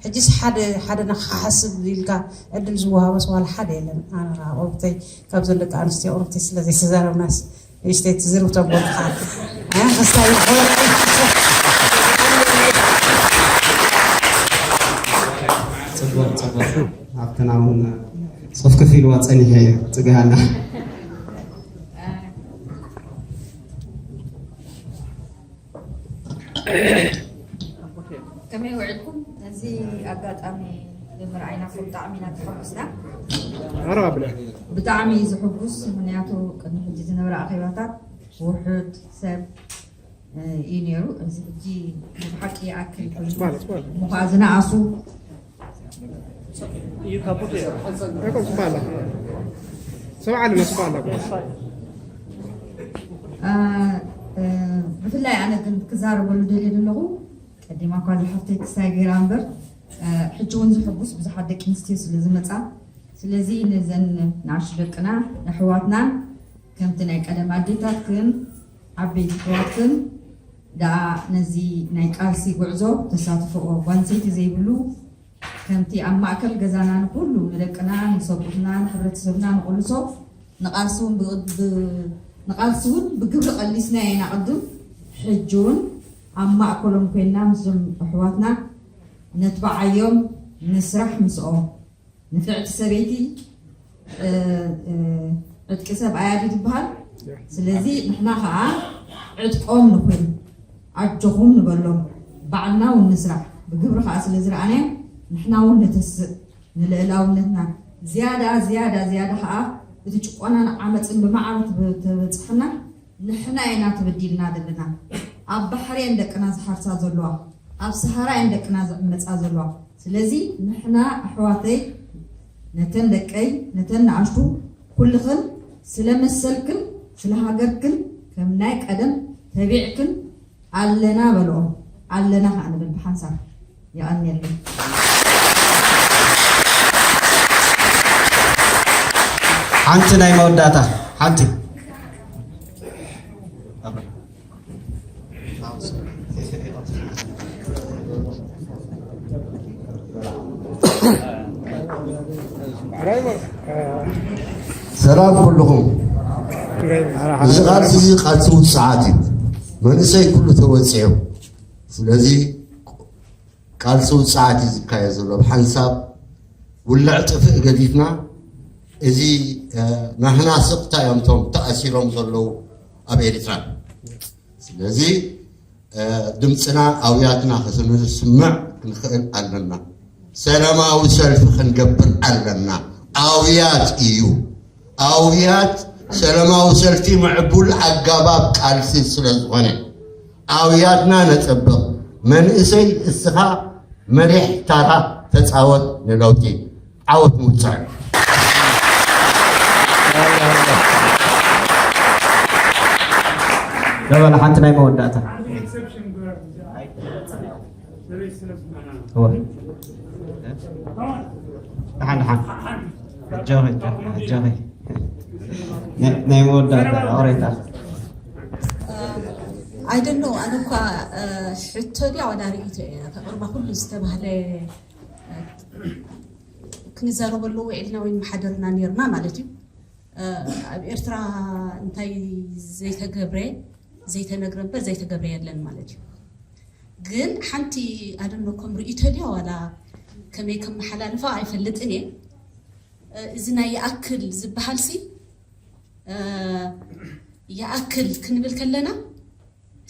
ሕጂስ ሓደ ሓደ ንክሓስብ ኢልካ ዕድል ዝወሃቦስ ዋላ ሓደ የለን። ኣነ ከዓ ቆርብተይ ካብዘን ደቂ ኣንስትዮ ቁርብቲ ስለ ዘይተዛረብናስ ንእሽተይ ትዝርብ ተንኮልካ ክስታይ ይኾን። ፅቡቅ ፅቡቅ ኣብተና እውን ፅፍክፍ ኢልዋ ፀኒሐ እዩ ፅግሃና ከመይ ውዕልኩም? ነዚ ኣጋጣሚ ብምርኣይናኩም ብጣዕሚ ኢና ተሓጉስና። ኣረባ ብለ ብጣዕሚ እዩ ዘሐጉስ፣ ምክንያቱ ቅድሚ ሕጂ ዝነበረ ኣኼባታት ውሑድ ሰብ እዩ ነይሩ። እዚ ሕጂ ብሓቂ ይኣክል ኮይኑ ማለት ማለት ምዃ ዝነኣሱ ይቆም ስባላ ሰብዓ ኣለና ስባላ ብፍላይ ኣነ ግን ክዛረበሉ ደልየ ዘለኹ ቀዲማ እኳ ዝሓፍተይ ክሳይ ገይራ እምበር ሕጂ እውን ዝሕጉስ ብዙሓት ደቂ ኣንስትዮ ስለ ዝመፃ ስለዚ ነዘን ንኣሽቱ ደቅና ኣሕዋትና ከምቲ ናይ ቀደም ኣዴታትክን ዓበይቲ ኣሕዋትክን ደኣ ነዚ ናይ ቃልሲ ጉዕዞ ተሳትፎኦ ጓንሰይቲ ዘይብሉ ከምቲ ኣብ ማእከል ገዛና ንኹሉ ንደቅና ንሰብኡትና ንሕብረተሰብና ንቕልሶ ንቓልሲ እውን ብቕድ- ብ- ንቓልሲ እውን ብግብሪ ቀሊስና ኢና ቅድም ሕጂ እውን ኣብ ማእከሎም ኮይንና ምስዞም ኣሕዋትና ነትባዓዮም ንስራሕ ምስኦም ንፍዕቲ ሰበይቲ ዕጥቂ ሰብኣያ ድዩ ትበሃል? ስለዚ ንሕና ከዓ ዕጥቆም ንኹን፣ ኣጆኹም ንበሎም፣ ባዕልና እውን ንስራሕ። ብግብሪ ከዓ ስለ ዝረኣናዮም ንሕና እውን ንተስእ ንልእላውነትና ዝያዳ ዝያዳ ዝያዳ ከዓ እቲ ጭቆናን ዓመፅን ብማዕረ ተበፃሕና ንሕና ኢና ተበዲልና ዘለና። ኣብ ባሕሪ እየን ደቅና ዝሓርሳ ዘለዋ፣ ኣብ ሰሃራ እየን ደቅና ዝዕመፃ ዘለዋ። ስለዚ ንሕና ኣሕዋተይ ነተን ደቀይ ነተን ንኣሽቱ ኩልኽን ስለ መሰልክን ስለ ሃገርክን ከም ናይ ቀደም ተቢዕክን ኣለና በልኦም ኣለና ከዓ ንብል ብሓንሳብ። የቐንየለይ። ሓንቲ ናይ መወዳእታ ሓንቲ ሰላም ኩልኹም። እዚ ቃልሲ እዚ ቃልሲ ውፅዓት እዩ። መንእሰይ ኩሉ ተወፂዑ። ስለዚ ቃልሲ ውፅዓት እዩ ዝካየድ ዘሎ። ብሓንሳብ ውልዕ ጥፍእ ገዲፍና እዚ ናህና ስቕታ እዮም እቶም ተኣሲሮም ዘለዉ ኣብ ኤርትራ። ስለዚ ድምፅና ኣውያትና ከስንስምዕ ክንኽእል ኣለና። ሰላማዊ ሰልፊ ክንገብር ኣለና። ኣውያት እዩ። ኣውያት ሰላማዊ ሰልፊ ምዕቡል ኣጋባብ ቃልሲ ስለ ዝኾነ ኣውያትና ነፀብቕ። መንእሰይ እስኻ መሪሕ ታራ ተፃወት ንለውጢ። ዓወት ንውፅዕ። ገበል ሓንቲ ናይ መወዳእታ ደሓን ደሓን ኣጆኺ ኣጆኺ ናይ መወዳእታ ኣውሬታ ኣይደኖ ኣነ እኳ ሕቶ ድያ ዋላ ርእይቶ እያ ከቕርባ ኩሉ ዝተባህለ ክንዛረበሉ ውዒልና ወይ ንመሓደርና ነርና ማለት እዩ። ኣብ ኤርትራ እንታይ ዘይተገብረ ዘይተነግረ እምበር ዘይተገብረ የለን ማለት እዩ። ግን ሓንቲ ኣደኖ ከም ርእይቶ ድያ ዋላ ከመይ ከም መሓላልፋ ኣይፈልጥን እየ። እዚ ናይ ይኣክል ዝበሃል ሲ ይኣክል ክንብል ከለና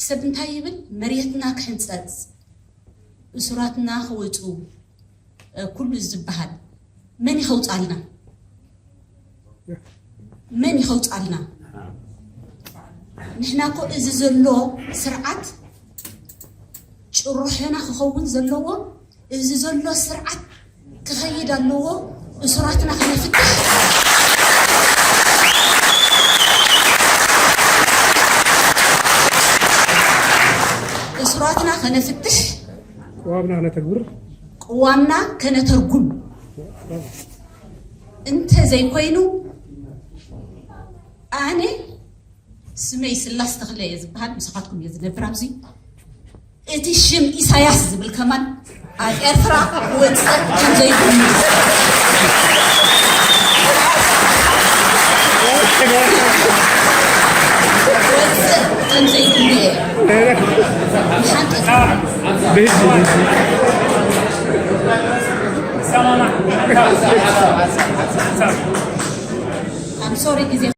ሰብ እንታይ ይብል? መሬትና ክሕንፀፅ፣ እሱራትና ክወፁ፣ ኩሉ ዝበሃል መን ይኸውፃልና? መን ይኸውፃልና? ንሕና እኮ እዚ ዘሎ ስርዓት ጭርሖና ክኸውን ዘለዎ እዚ ዘሎ ስርዓት ክኸይድ ኣለዎ። እሱራትና ከነፍትሕ እሱራትና ከነፍትሕ ቅዋምና ከነተግብር ቅዋምና ከነተርጉም እንተ ዘይኮይኑ ኣነ ስመይ ስላስ ተኽለ እየ ዝበሃል፣ ምሳኻትኩም እየ ዝነብር ኣብዚ። እቲ ሽም ኢሳያስ ዝብል ከማን ኣብ ኤርትራ ክወፅእ ከም ዘይብሉ፣ ክወፅእ ከም ዘይብሉ እየ። ሓቂ። I'm sorry፣ ግዜ